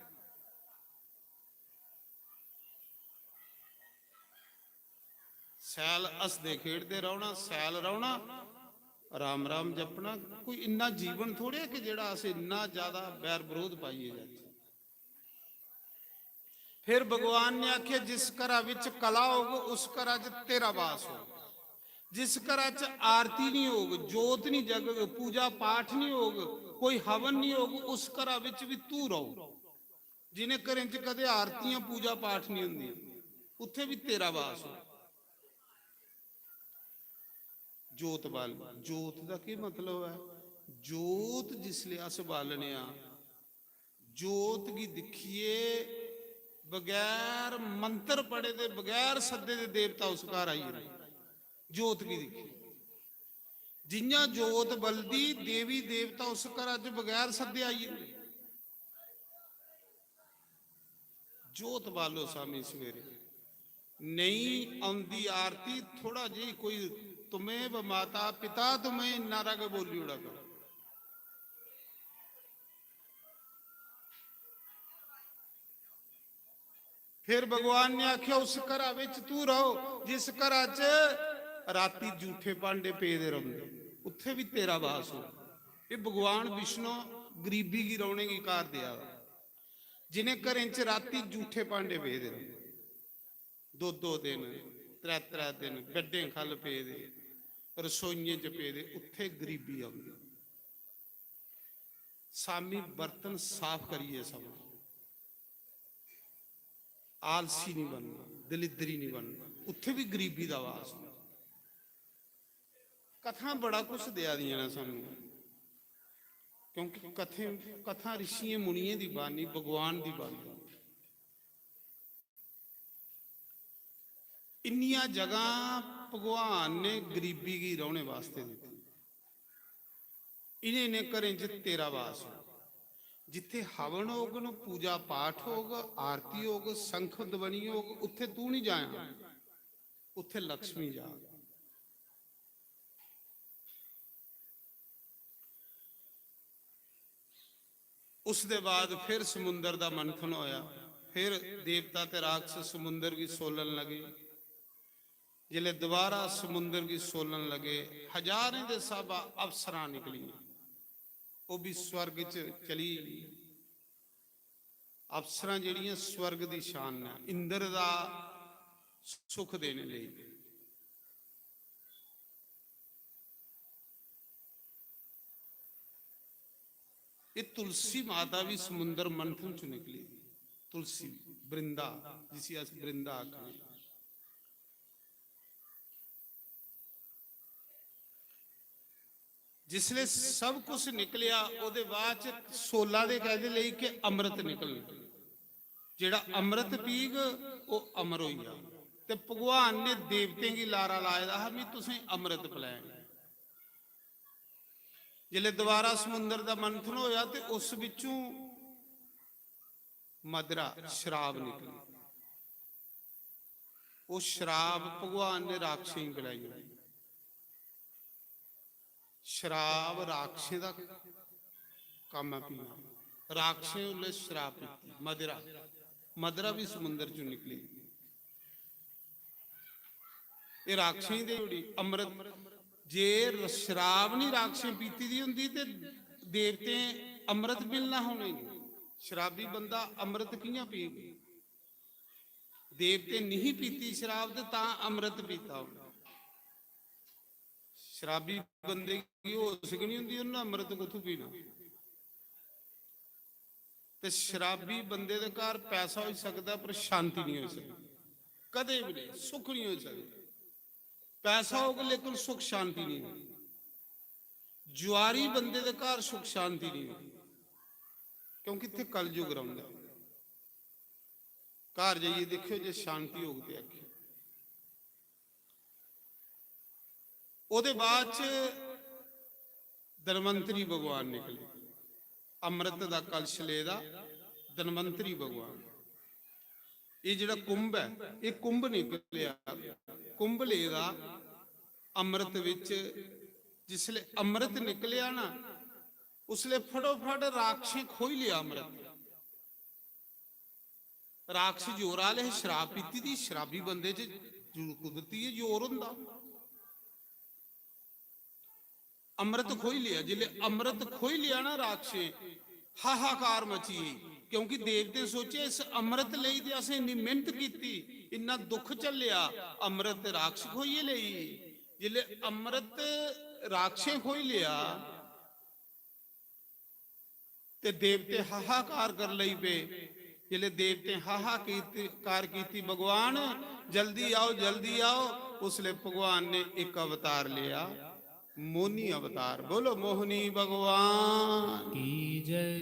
सैल हसदे खेढदे रौह्ना, सैल रौह्ना, राम राम जपना। कोई इन्ना जीवन थोड़े ऐ कि जेह्ड़ा अस इन्ना ज्यादा बैर बरोध पाइयै जाचै। फिर भगवान ने आखेआ, "जिस घरा विच कला होग, उस घरा च तेरा वास होग। जिस घरा च आरती नहीं होग, जोत नहीं जगग, पूजा पाठ नहीं होग, कोई हवन नहीं होग, उस घरा विच भी तू रहो।" जिन्हें घरें च कदे आरतियां, पूजा पाठ नहीं होंदियां, उत्थे भी तेरा वास होग। जोत बाल, जोत दा केह् मतलब ऐ? जोत जिसले अस बालने आं, जोत गी दिक्खियै बगैर मंत्र पढ़े दे, बगैर सद्दे दे देवता उस घर आई जंदे। जोत गी दिक्खियै, जि'यां जोत बलदी, देवी देवता उस घरा च बगैर सद्दे आई जंदे। जोत बालो शामी सवेरे। नेईं औंदी आरती, थोड़ा जेही कोई "त्वमेव माता पिता त्वमेव" इन्ना हारा गै बोली ओड़ा करो। फिर भगवान ने आखेआ, "उस घरा बिच तू रहो, जिस घरा च राती जूठे भांडे पेदे रौंह्दे, उत्थे भी तेरा वास हो।" एह् भगवान विष्णु गरीबी गी रौह्ने गी घर देआ दा। जिनें घरें च राती जूठे भांडे पेदे रौंह्दे, दो दो दिन, त्रै त्रै दिन बैड्डें ख'ल्ल पेदे, रसोइयें च पेदे, उत्थे गरीबी औंदी। शामी बर्तन साफ करियै सौना। आलसी नहीं बनना, दलिद्दरी नहीं बनना, उत्थे भी गरीबी दा वास होंदा। कथां बड़ा कुछ देआ दियां न सानू, क्योंकि कथें, कथां ऋषियें मुनियें दी बाणी, भगवान दी बाणी। इन्नियां जगह भगवान ने गरीबी गी रौहने वास्ते दित्ती। इ'नें इ'नें घरें च तेरा वास हो। जित्थे हवन होग न, पूजा पाठ होग, आरती होग, संख ध्वनि होग, उत्थे तू नहीं जाया, उत्थे लक्ष्मी जा। उसदे बाद फिर समुंदर दा मंथन होया। फिर देवता ते राक्षस समुंदर गी सोलन लगे। जिसले दोबारा समुंदर गी सोलन लगे, हजारें दे सब अप्सरां निकलियां। ओह भी स्वर्ग च चली। अप्सरां जेहड़ियां स्वर्ग दी शान न, इंद्र दा सुख देने लेई। ये तुलसी माता भी समुंदर मंथन चों निकली। तुलसी, वृंदा, जिसी अस वृंदा आखने आं। जिसले सब कुछ निकलिया, ओदे बाद च सोला दे कहदे लेई कि अमृत निकलना। जेड़ा अमृत पीग, ओह अमर होई जाग। ते भगवान ने देवतें गी लारा लाए दा हा, "मैं तुसें अमृत पिलाया।" जिसले दोबारा समुंदर दा मंथन होया, ते उस बिचों मदरा, शराब निकली। ओह शराब भगवान ने राक्षसें गी पिलाई। शराब राक्षसें दा कम्म ऐ पीना। राक्षसें उसलै शराब पीती, मदिरा। मदिरा भी समुंदर चों निकली। एह राक्षसें गी देई ओड़ी अमृत। जे र-, शराब नहीं राक्षसें पीती दी होंदी ते देवतें अमृत मिलना हा उ'नेंगी। शराबी बंदा अमृत कि'यां पीग? देवतें नहीं पीती शराब ते तां अमृत पीता उ'नें। शराबी बंदे गी होश गै नहीं होंदी, उन्नै अमृत कुत्थों पीना? ते शराबी बंदे दे घर पैसा होई सकदा, पर शांति नहीं होई सकदी, कदें भी नहीं, सुख नहीं होई सकदा। पैसा होग, लेकिन सुख शांति नहीं होगी। जुआरी बंदे दे घर सुख शांति नहीं होगी, क्योंकि इत्थै कलयुग रौंह्दा। घर जाइयै दिक्खेओ, जे शांति होग ते आखेओ। ओह्दे बाद च धन्वंतरी भगवान निकले, अमृत दा कलश लेदा धन्वंतरी भगवान। एह् जेह्ड़ा कुंभ ऐ, एह् कुंभ निकलेआ, कुंभ लेदा अमृत विच। जिसले अमृत निकलेआ ना, उसले फटोफट राक्षसें खोई लेआ अमृत। राक्षस जोर आह्ले हे, शराब पीती दी, शराबी बंदे च जरूर कुदरती एह् जोर होंदा। अमृत खोई लेआ, जिसले अमृत खोई लेआ ना राक्षसें, हाहाकार मची गेई, क्योंकि देवतें सोचेआ, इस अमृत लेई ते असें इन्नी मेहनत कीती, इन्ना दुख झल्लेआ, अमृत ते राक्षस खोइयै लेई। जिसले अमृत राक्षसें खोई लेआ, ते देवते हाहाकार कर लई पे। जिसले देवतें हाहाकार कीती, भगवान जल्दी आओ, जल्दी आओ, उसले भगवान ने एक अवतार लिया, मोहनी अवतार। बोलो मोहनी भगवान की जय।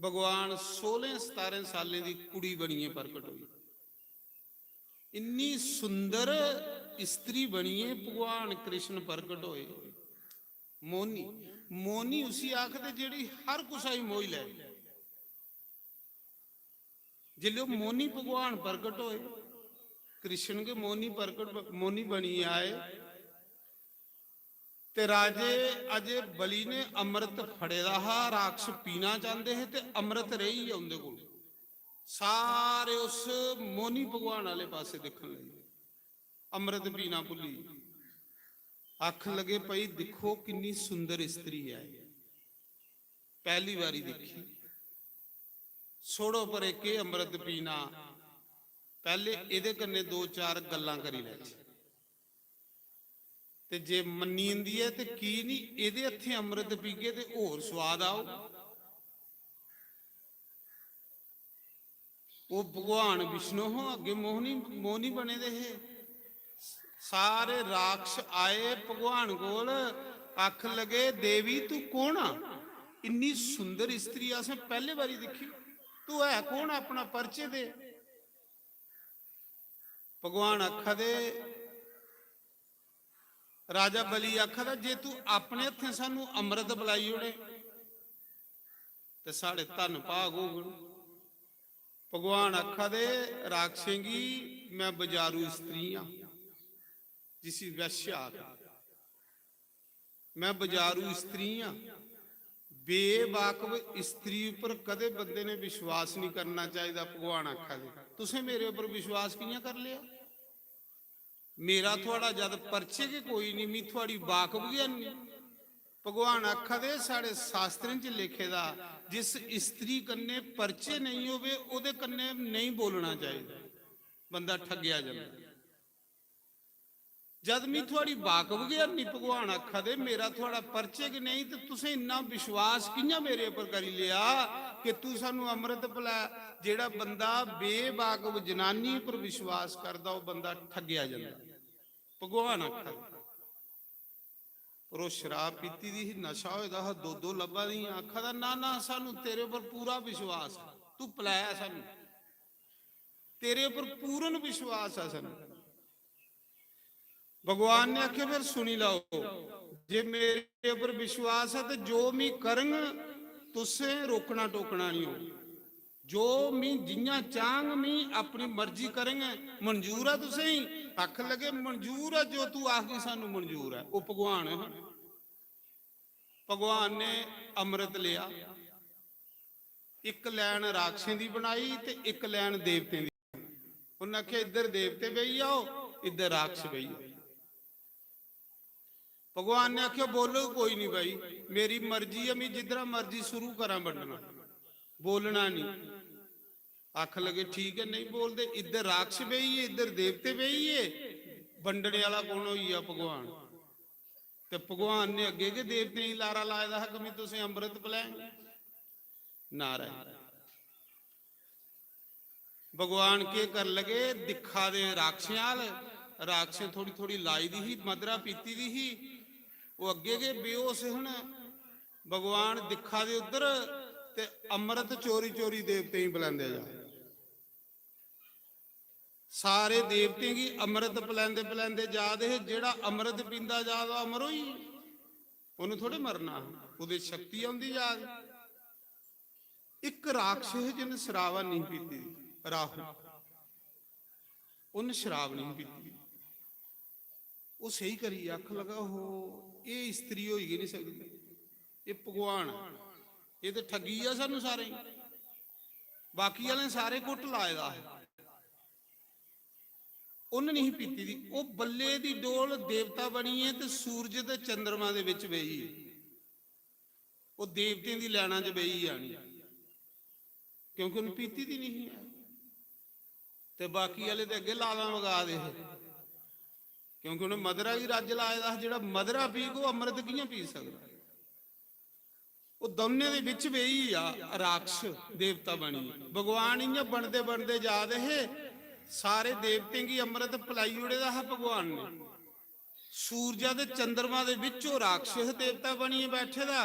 भगवान सोलह सतारह सालें दी कुड़ी बनियै प्रकट होई। इन्नी सुंदर स्त्री बनियै भगवान कृष्ण प्रकट होए। मोहनी, मोहनी उसी आखदे जेह्ड़ी हर कुसा गी मोही लै। जिसलै ओह् मोहनी भगवान प्रकट होए, कृष्ण गै मोहनी प्रकट ब-, मोहनी बनियै आए, ते राजे अजे बलि ने अमृत फड़े दा हा, राक्षस पीना चांहदे हे ते अमृत रेही गेआ उं'दे कोल। सारे उस मोहनी भगवान आह्ले पासै दिक्खन लगे, अमृत पीना भुल्ली गे। आखन लगे, "भाई दिक्खो किन्नी सुंदर स्त्री ऐ, पैह्ली बारी दिक्खी, छोड़ो परे केह् अमृत पीना, पैह्ले एह्दे कन्नै दो चार गल्लां करी लैचे।" ते जे मन्नी जंदी ऐ ते की निं? एह्दे हत्थें अमृत पीगे ते होर सोआद औग। ओह् भगवान विष्णु हो, अग्गें मोहनी, मोहनी बने दे हे। सारे राक्षस आए भगवान कोल, आखन लगे, "देवी तू कौन आ? इन्नी सुंदर स्त्री असें पैह्ले बारी दिक्खी, तू है कौन? अपना परिचय दे।" भगवान आखा दे, राजा बलि आखा दा, "जे तू अपने हत्थें सानू अमृत पलाई ओड़े ते साढ़े धन भाग होगन।" भगवान आखा दे राक्षसें गी, "मैं बजारू स्त्री आं, जिसी वैश्य आखदे, मैं बजारू स्त्री आं।" बेवाकफ स्त्री उप्पर कदे बंदे ने विश्वास नहीं करना चाहिदा। भगवान आखा दे, "तुसें मेरे उप्पर विश्वास कि'यां कर लिया? मेरा थुआढ़ा जद परिचय गै कोई नहीं, मी थुआढ़ी वाकफ गै नहीं।" भगवान आखा दे, "साढ़े शास्त्रें च लिखे दा, जिस स्त्री कन्नै परिचय नहीं होवे, ओदे कन्नै नहीं बोलना चाहिदा, बंदा ठग्गेआ जंदा।" जद मी थुआढ़ी वाकफ गै नहीं, भगवान आखा दे, मेरा थुआढ़ा परिचय गै नहीं, ते तुसें इन्ना विश्वास कि'यां मेरे उप्पर करी लिया कि तू सानू अमृत पलै? जेह्ड़ा बंदा बेवाकफ जनानी उप्पर विश्वास करदा, ओह् बंदा ठग्गेआ जंदा। भगवान आखा दे, पर ओह् शराब पीती दी ही, नशा होए दा हा, दो दो लब्भा दी ही, आखा दा, "ना, ना, सानू तेरे उप्पर पूरा विश्वास ऐ, तू पलाया सानू, तेरे उप्पर पूर्ण विश्वास ऐ सानू।" भगवान ने आखेआ, "फिर सुनी लैओ, जे मेरे उप्पर विश्वास ऐ ते जो मी करंग, तुसें रोकना टोकना नहीं हो। जो मी जियां चाहंग, मी अपनी मर्जी करंग, मंजूर ऐ तुसें गी?" आखन लगे, "मंजूर ऐ, जो तू आखगी सानू मंजूर ऐ।" ओह् भगवान है। भगवान ने अमृत लिया, इक लैन राक्षसें दी बनाई ते इक लैन देवतें दी। उन्नै आखेआ, "इद्धर देवते बेही जाओ, इद्धर राक्षस बेही जाओ।" भगवान ने आखेआ, "बोलो कोई नहीं भाई, मेरी मर्जी है, मैं जिद्धरा मर्जी शुरू करां बंडना, बोलना नहीं।" आखन लगे, "ठीक है, नहीं बोलदे, इद्धर राक्षस बेही गे, इद्धर देवते बेही गे, बंडने आह्ला कौन होई गेआ? भगवान।" ते भगवान ने अग्गे गै देवतें गी लारा लाए दा हा कि "मैं तुसें अमृत पलैंग।" नारायण। भगवान केह् कर लगे, दिक्खा दे राक्षसें आल, राक्षसें थोड़ी थोड़ी लाई दी ही, मदरा पीती दी ही, ओह् अग्गे गै बेहोश हन। भगवान दिक्खा दे उद्धर ते अमृत चोरी चोरी देवतें गी पलैंदे जा। सारे देवतें गी अमृत पलैंदे पलैंदे जा दे हे, जेह्ड़ा अमृत पींदा जा दा अमर होई, उन्नै थोड़े मरना हा, ओह्दे शक्ति औंदी जा दी। इक राक्षस हे जिन्न शराब नहीं पीती, राहु, उन्न शराब नहीं पीती। ओह् सेही करियै आखन लगा, "ओहो, एह् स्त्री होई गै नहीं सकदी, एह् भगवान ऐ, एह् ते ठग्गी गेआ सानू सारें गी।" बाकी आह्लें सारे गुट लाए दा हा। उन्न नहीं पीती दी, ओह् बल्ले दी डोल देवता बनियै ते सूरज ते चंद्रमा दे बिच बेही। ओह् देवतें दी लैना च बेही जानी, क्योंकि उन्न पीती दी नहीं है। ते बाकी आह्ले ते अग्गे लालां वगा दे हे, क्योंकि उन्नै मदरा गी रज्ज लाए दा हा। जेह्ड़ा मदरा पीग, ओह् अमृत कि'यां पी सकदा? ओह् दौनें दे बिच बेही गेआ राक्षस देवता बनी। भगवान इ'यां बनदे बनदे जा दे हे, सारे देवतें गी अमृत पलाई ओड़े दा हा भगवान ने। सूरजा ते चंद्रमा दे बिच ओह् राक्षस देवता बनियै बैठे दा।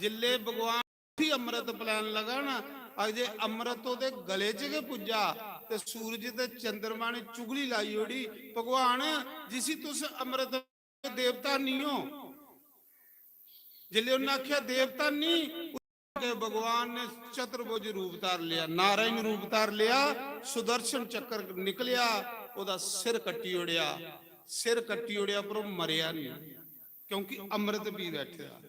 जिल्ले भगवान उसी अमृत पलैन लगा ना, अजे अमृत ओह्दे गले च गै पुज्जा ते सूरज ते चंद्रमा ने चुगली लाई ओड़ी, "भगवान, जिसी तुस अमृत देवता नहीं हो।" जिल्ले उन्नै आखेआ, "देवता नहीं," उसके भगवान ने चतुर्भुज रूप धार लिया, नारायण रूप धार लिया, सुदर्शन चक्कर निकलिया, ओह्दा सिर कट्टी ओड़ेआ, सिर कट्टी ओड़ेआ, पर ओह् मरेआ नहीं, क्योंकि अमृत पी बैठे दा।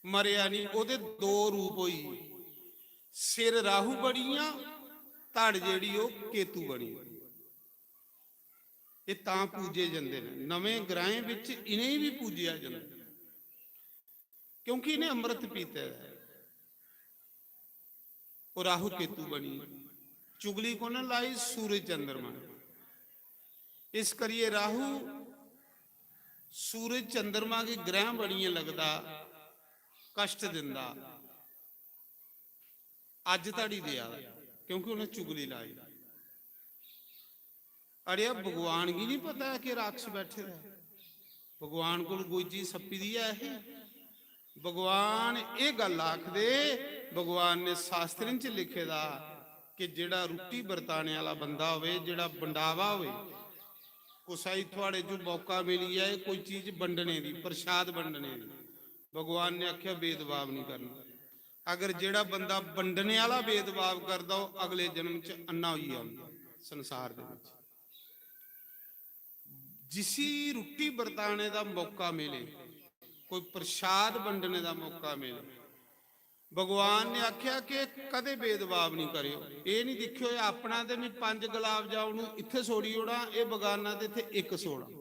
मरेआ नहीं। ओह्दे दो रूप होई, सिर राहु बनिया, धड़ जेह्ड़ी ओह् केतु बनी। एह् तां पूजे जंदे न, नमें ग्रहें बिच इ'नेंगी बी पूजेआ जंदा, क्योंकि इ'नें अमृत पीते दा ऐ। ओह् राहु केतु बनी। चुगली कु'न लाई? सूरज चंद्रमा ने। इस करियै राहु सूरज चंद्रमा गी ग्रह बनियै लगदा, कष्ट दिंदा। अज्ज धड़ी देआ दा, क्योंकि उ'नें चुगली लाई। अड़ेआ, भगवान गी नहीं पता ऐ कि राक्षस बैठे दा ऐ? भगवान कोल कोई चीज छप्पी दी ऐ ही? भगवान एह् गल्ल आखदे, भगवान ने शास्त्रें च लिखे दा, कि जेह्ड़ा रुट्टी बरताने आह्ला बंदा होवे, जेह्ड़ा बंडावा होवे, कुसै गी थुआड़े च मौका मिली जाए कोई चीज बंडने दी, प्रसाद बंडने दी, भगवान ने आखेआ भेदभाव नहीं करना। अगर जेह्ड़ा बंदा बंडने आह्ला भेदभाव करदा, ओह् अगले जन्म च अन्ना होइयै औंदा संसार दे बिच। जिसी रुट्टी बरताने दा मौका मिले, कोई प्रसाद बंडने दा मौका मिले, भगवान ने आखेआ कि कदें भेदभाव नहीं करेओ। एह् नहीं दिक्खेओ, एह् अपना ते मैं पंज गुलाब जामुन इत्थै सोड़ी ओड़ां, एह् बगाना ते इत्थै इक सोड़ां।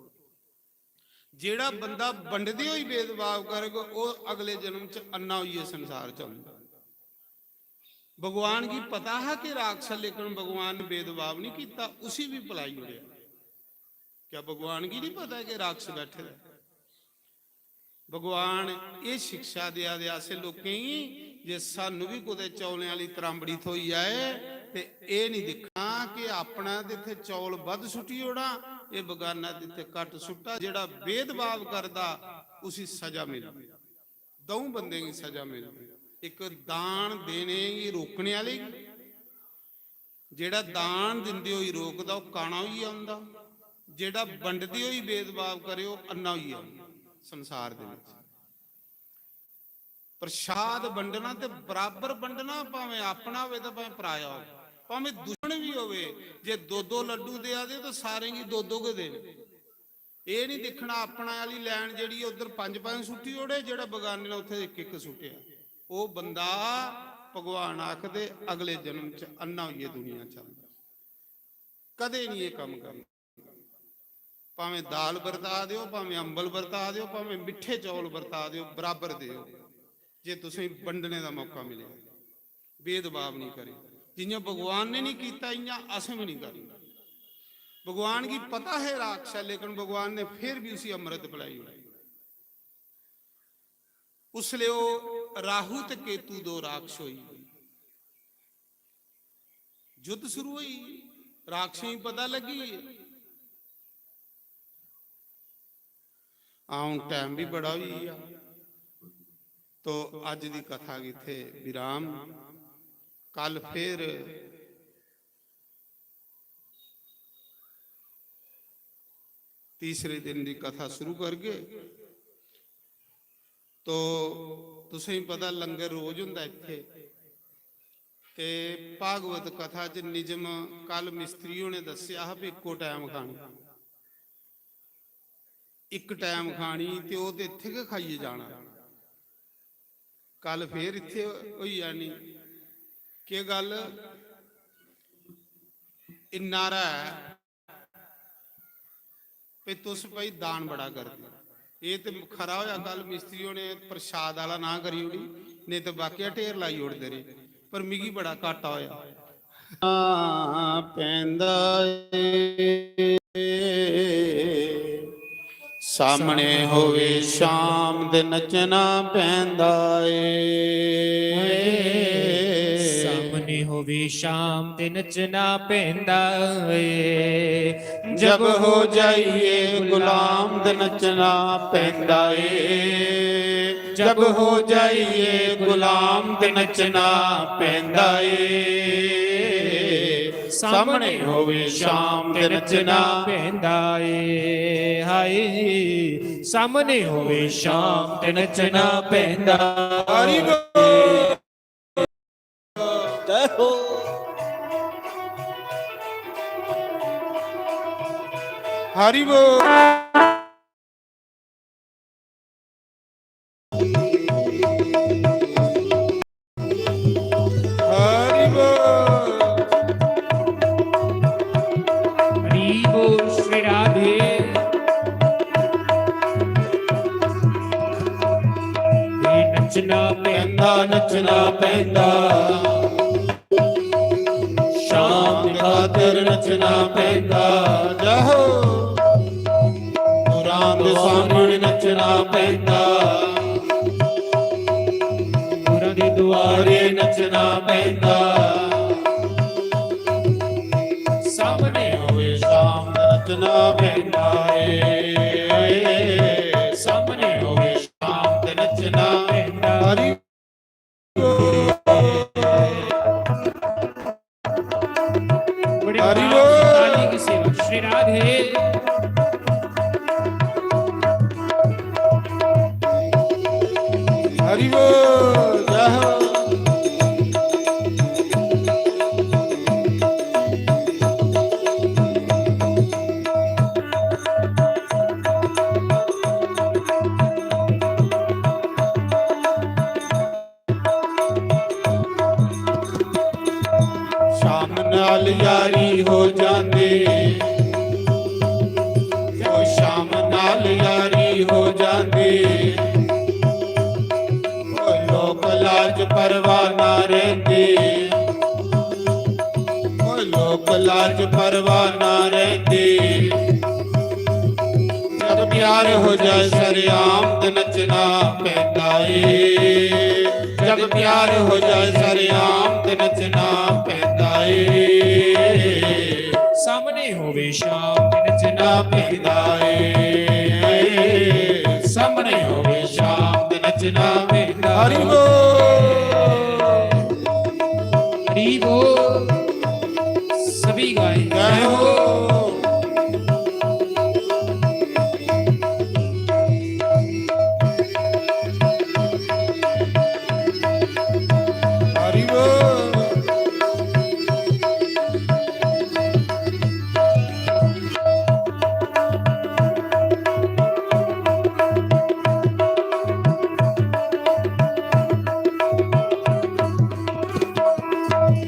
जेह्ड़ा बंदा बंडदे होई भेदभाव करग, ओह् अगले जन्म च अन्ना होइयै संसार च औंदा। भगवान गी पता हा कि राक्षस, लेकिन भगवान ने भेदभाव नहीं कीता, उसी भी भलाई ओड़ेआ। क्या भगवान गी नहीं पता कि राक्षस बैठे दा? भगवान एह् शिक्षा देआ दे असें लोकें गी जे सानू भी कुतै चौलें आह्ली त्रांबड़ी थ्होई जाए ते एह् नहीं दिक्खना कि अपना ते इत्थै चौल बद्ध सुट्टी ओड़ां, एह् बगाना ते इत्थै घट्ट सुट्टा। जेह्ड़ा भेदभाव करदा, उसी सजा मिलदी। द'ऊं बंदें गी सजा मिलदी, इक दान देने गी रोकने आह्ले गी, जेह्ड़ा दान दिंदे होई रोकदा, ओह् काना होई औंदा। जेह्ड़ा बंडदे होई भेदभाव करे, ओह् अन्ना होई औंदा संसार दे बिच। प्रसाद बंडना ते बराबर बंडना, भावें अपना होवे ते भावें पराया होवे, भावें दुश्मन भी होवे। जे दो दो लड्डू देआ दे, ते सारें गी दो दो गै देने। एह् निं दिक्खना, अपना आह्ली लैन जेह्ड़ी ऐ, उद्धर पंज पंज सुट्टी ओड़े, जेह्ड़ा बगाने ने उत्थै इक इक सुट्टेआ। ओह् बंदा, भगवान आखदे, अगले जन्म च अन्ना होइयै दुनिया च औंदा। कदें निं एह् कम्म करना। भामें दाल बरता देओ, भामें अंबल बरता देओ, भामें मिट्ठे चौल बरता देओ, बराबर देओ। जे तुसें बंडने दा मौका मिले, भेदभाव निं करे। जि'यां भगवान ने निं कीता, इ'यां असें बी निं करना। भगवान गी पता है राक्षस ऐ, लेकिन भगवान ने फिर भी उसी अमृत पिलाई ओड़ेआ। उसलै ओह् राहु ते केतु दो राक्षस होई गे। युद्ध शुरू होई, राक्षसें गी पता लग्गी गेआ। हां, हून टाइम भी बड़ा होई गेआ, तो अज्ज दी कथा गी इत्थै विराम। कल फिर तीसरे दिन दी कथा शुरू करगे। तो तुसें गी पता, लंगर रोज होंदा इत्थै। ते भागवत कथा च निजम कल मिस्त्री होने दस्सेआ हा भी इक्को टाइम खानी, इक टाइम खानी, ते ओह् ते इत्थै गै खाइयै जाना। कल फिर इत्थै होई जानी। केह् गल्ल, इन्ना हारा ऐ? ते तुस भाई दान बड़ा करदे। एह् ते खरा होआ, कल मिस्त्री होने प्रसाद आह्ला नांऽ करी ओड़ी, नेईं ते बाकी ढेर लाई ओड़दे रेह्। पर मिगी बड़ा घाटा होआ। पैंदा ਏ। ਸਾਹਮਣੇ ਹੋਵੇ ਸ਼ਾਮ ਦੇ ਨੱਚਣਾ ਪੈਂਦਾ ਏ। ਸਾਹਮਣੇ ਹੋਵੇ ਸ਼ਾਮ ਤੇ ਨੱਚਣਾ ਪੈਂਦਾ ਏ। ਜਬ ਹੋ ਜਾਈਏ ਗੁਲਾਮ ਤੇ ਨੱਚਣਾ ਪੈਂਦਾ ਏ। ਜਬ ਹੋ ਜਾਈਏ ਗੁਲਾਮ ਤੇ ਨੱਚਣਾ ਪੈਂਦਾ ਏ। ਸਾਹਮਣੇ ਹੋਵੇ ਸ਼ਾਮ ਤੇ ਨੱਚਣਾ ਪੈਂਦਾ ਏ। ਹਾਏ, ਸਾਹਮਣੇ ਹੋਵੇ ਸ਼ਾਮ ਤੇ ਨੱਚਣਾ ਪੈਂਦਾ। ਹਰੀ ਬੋਲ। ਜੈ ਹੋ। ਹਰੀ ਬੋਲ। ਹਰੀ ਬੋਲ। ਹਰੀ ਬੋਲ, ਸ਼੍ਰੀ ਰਾਧੇ। ਇਹ ਨੱਚਣਾ ਪੈਂਦਾ, ਨੱਚਣਾ ਪੈਂਦਾ। ਸ਼ਾਮ ਦੀ ਖਾਤਰ ਨੱਚਣਾ ਪੈਂਦਾ। ਜੈ ਹੋ। ਗੁਰਾਂ ਦੇ ਸਾਹਮਣੇ ਨੱਚਣਾ ਪੈਂਦਾ। ਗੁਰਾਂ ਦੇ ਦੁਆਰੇ ਨੱਚਣਾ ਪੈਂਦਾ। ਸਾਹਮਣੇ ਹੋਵੇ ਸ਼ਾਮ ਦਾ ਨੱਚਣਾ ਪੈਂਦਾ ਏ। ਸਾਹਮਣੇ ਹੋਵੇ ਸ਼ਾਮ ਦਾ ਨੱਚਣਾ ਪੈਂਦਾ। ਹਰੀ। हरि बोल। काली की सेवा। श्री राधे। हरि बोल। जय हो। शाम नाल यारी हो जांदी, ओ शाम नाल यारी हो जांदी। ओ लोक लाज परवाह ना रहिंदी, ओ लोक लाज परवाह ना रहिंदी। जद प्यार हो जाए सरेआम ते नचना पैंदा ਏ। जद प्यार हो जाए सरेआम ते नचना पैंदा ਏ। सामने होवे शाम ते नचना पैंदा ਏ। सामने होवे शाम ते नचना पैंदा। हरि बोल। हरि बोल। सभी गाएं। जय हो। हरि बोल।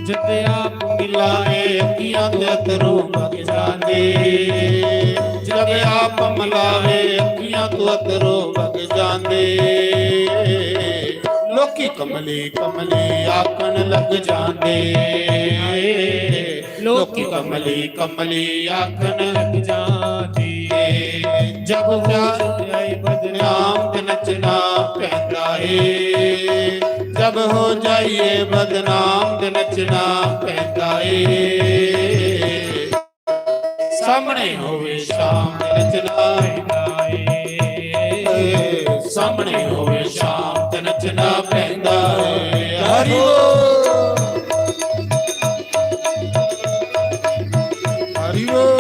जद आप मिलावे अखियां तो अथरू बग जांदे, जद आप मिलावे अखियां तो अथरू बग जांदे। लोकी कमली कमली आखन लग जांदे, लोकी कमली कमली आखन लग जांदे। जब प्यार आए बदनाम ते नचना पैंदा ਏ। जब हो जाइए बदनाम ते नचना पैंदा ਏ। सामने होवे शाम ते नचना पैंदा ਏ। सामने होवे शाम ते नचना पैंदा ਏ। हरि बोल। हरि बोल।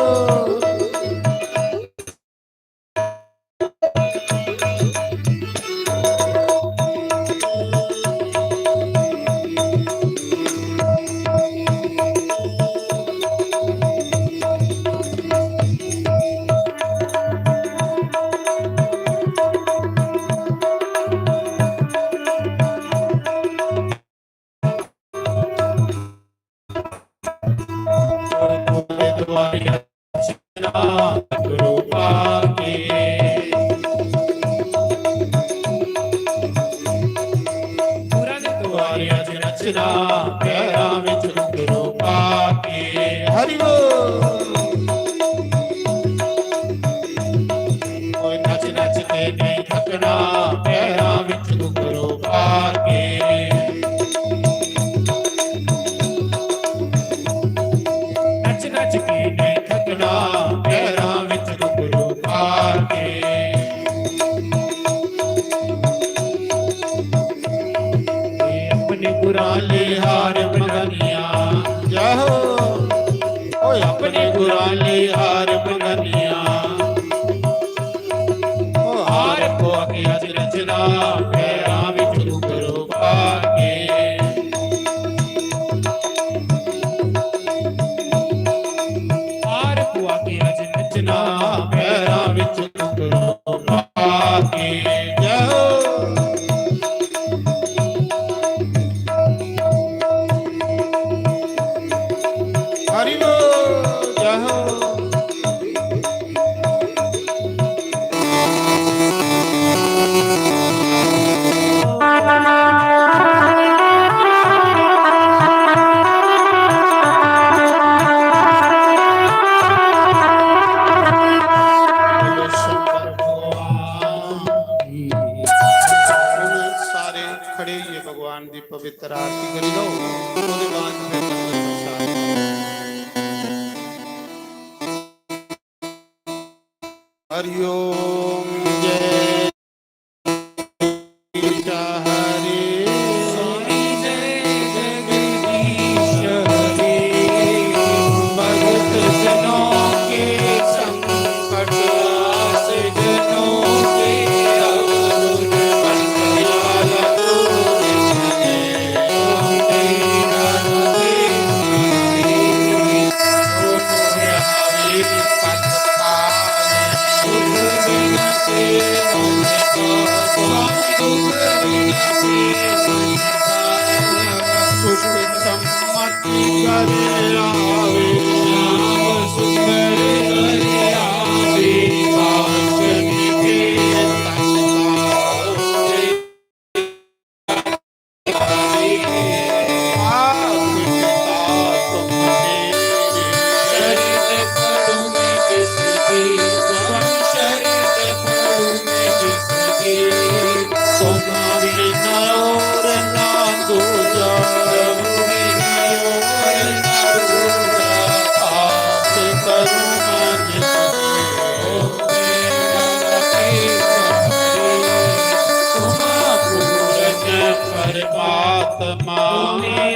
परमात्मा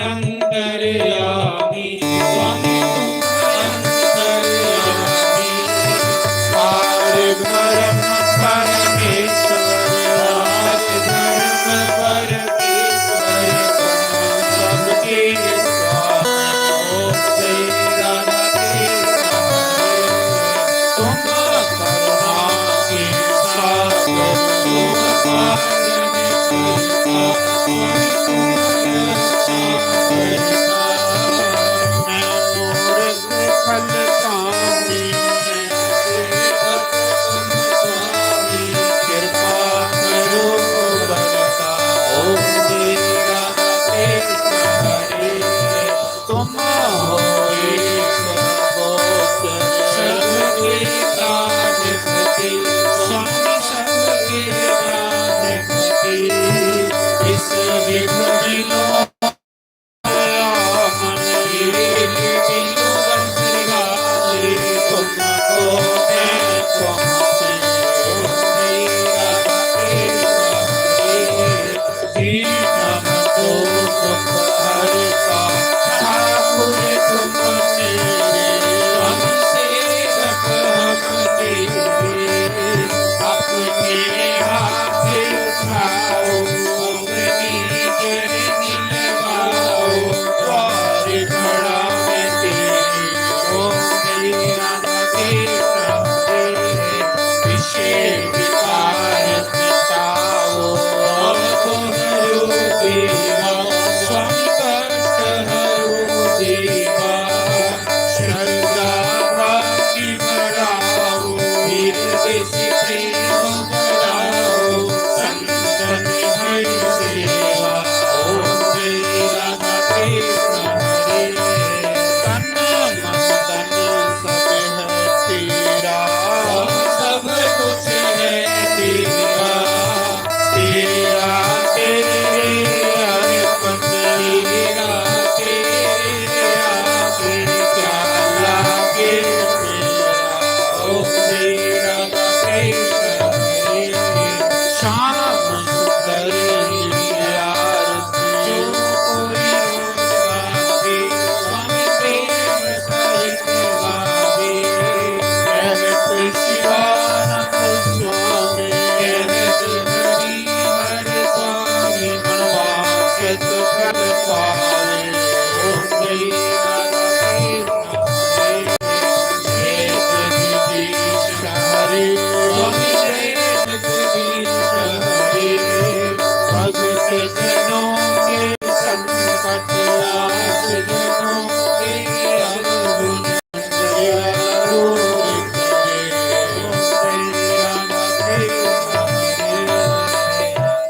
अंतर्यामी, स्वामी तुम अंतर्यामी। पार ब्रह्म परमेश्वर, पार ब्रह्म परमेश्वर, तुम सबके स्वामी। ओम श्री राधे श्याम। तुम करुणा के सागर, तुम पार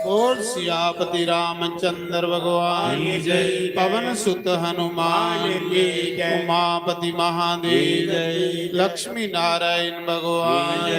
बोल सियापति रामचंद्र भगवान की जय। पवन सुत हनुमान की जय। उमापति महादेव की जय। लक्ष्मी नारायण भगवान की जय।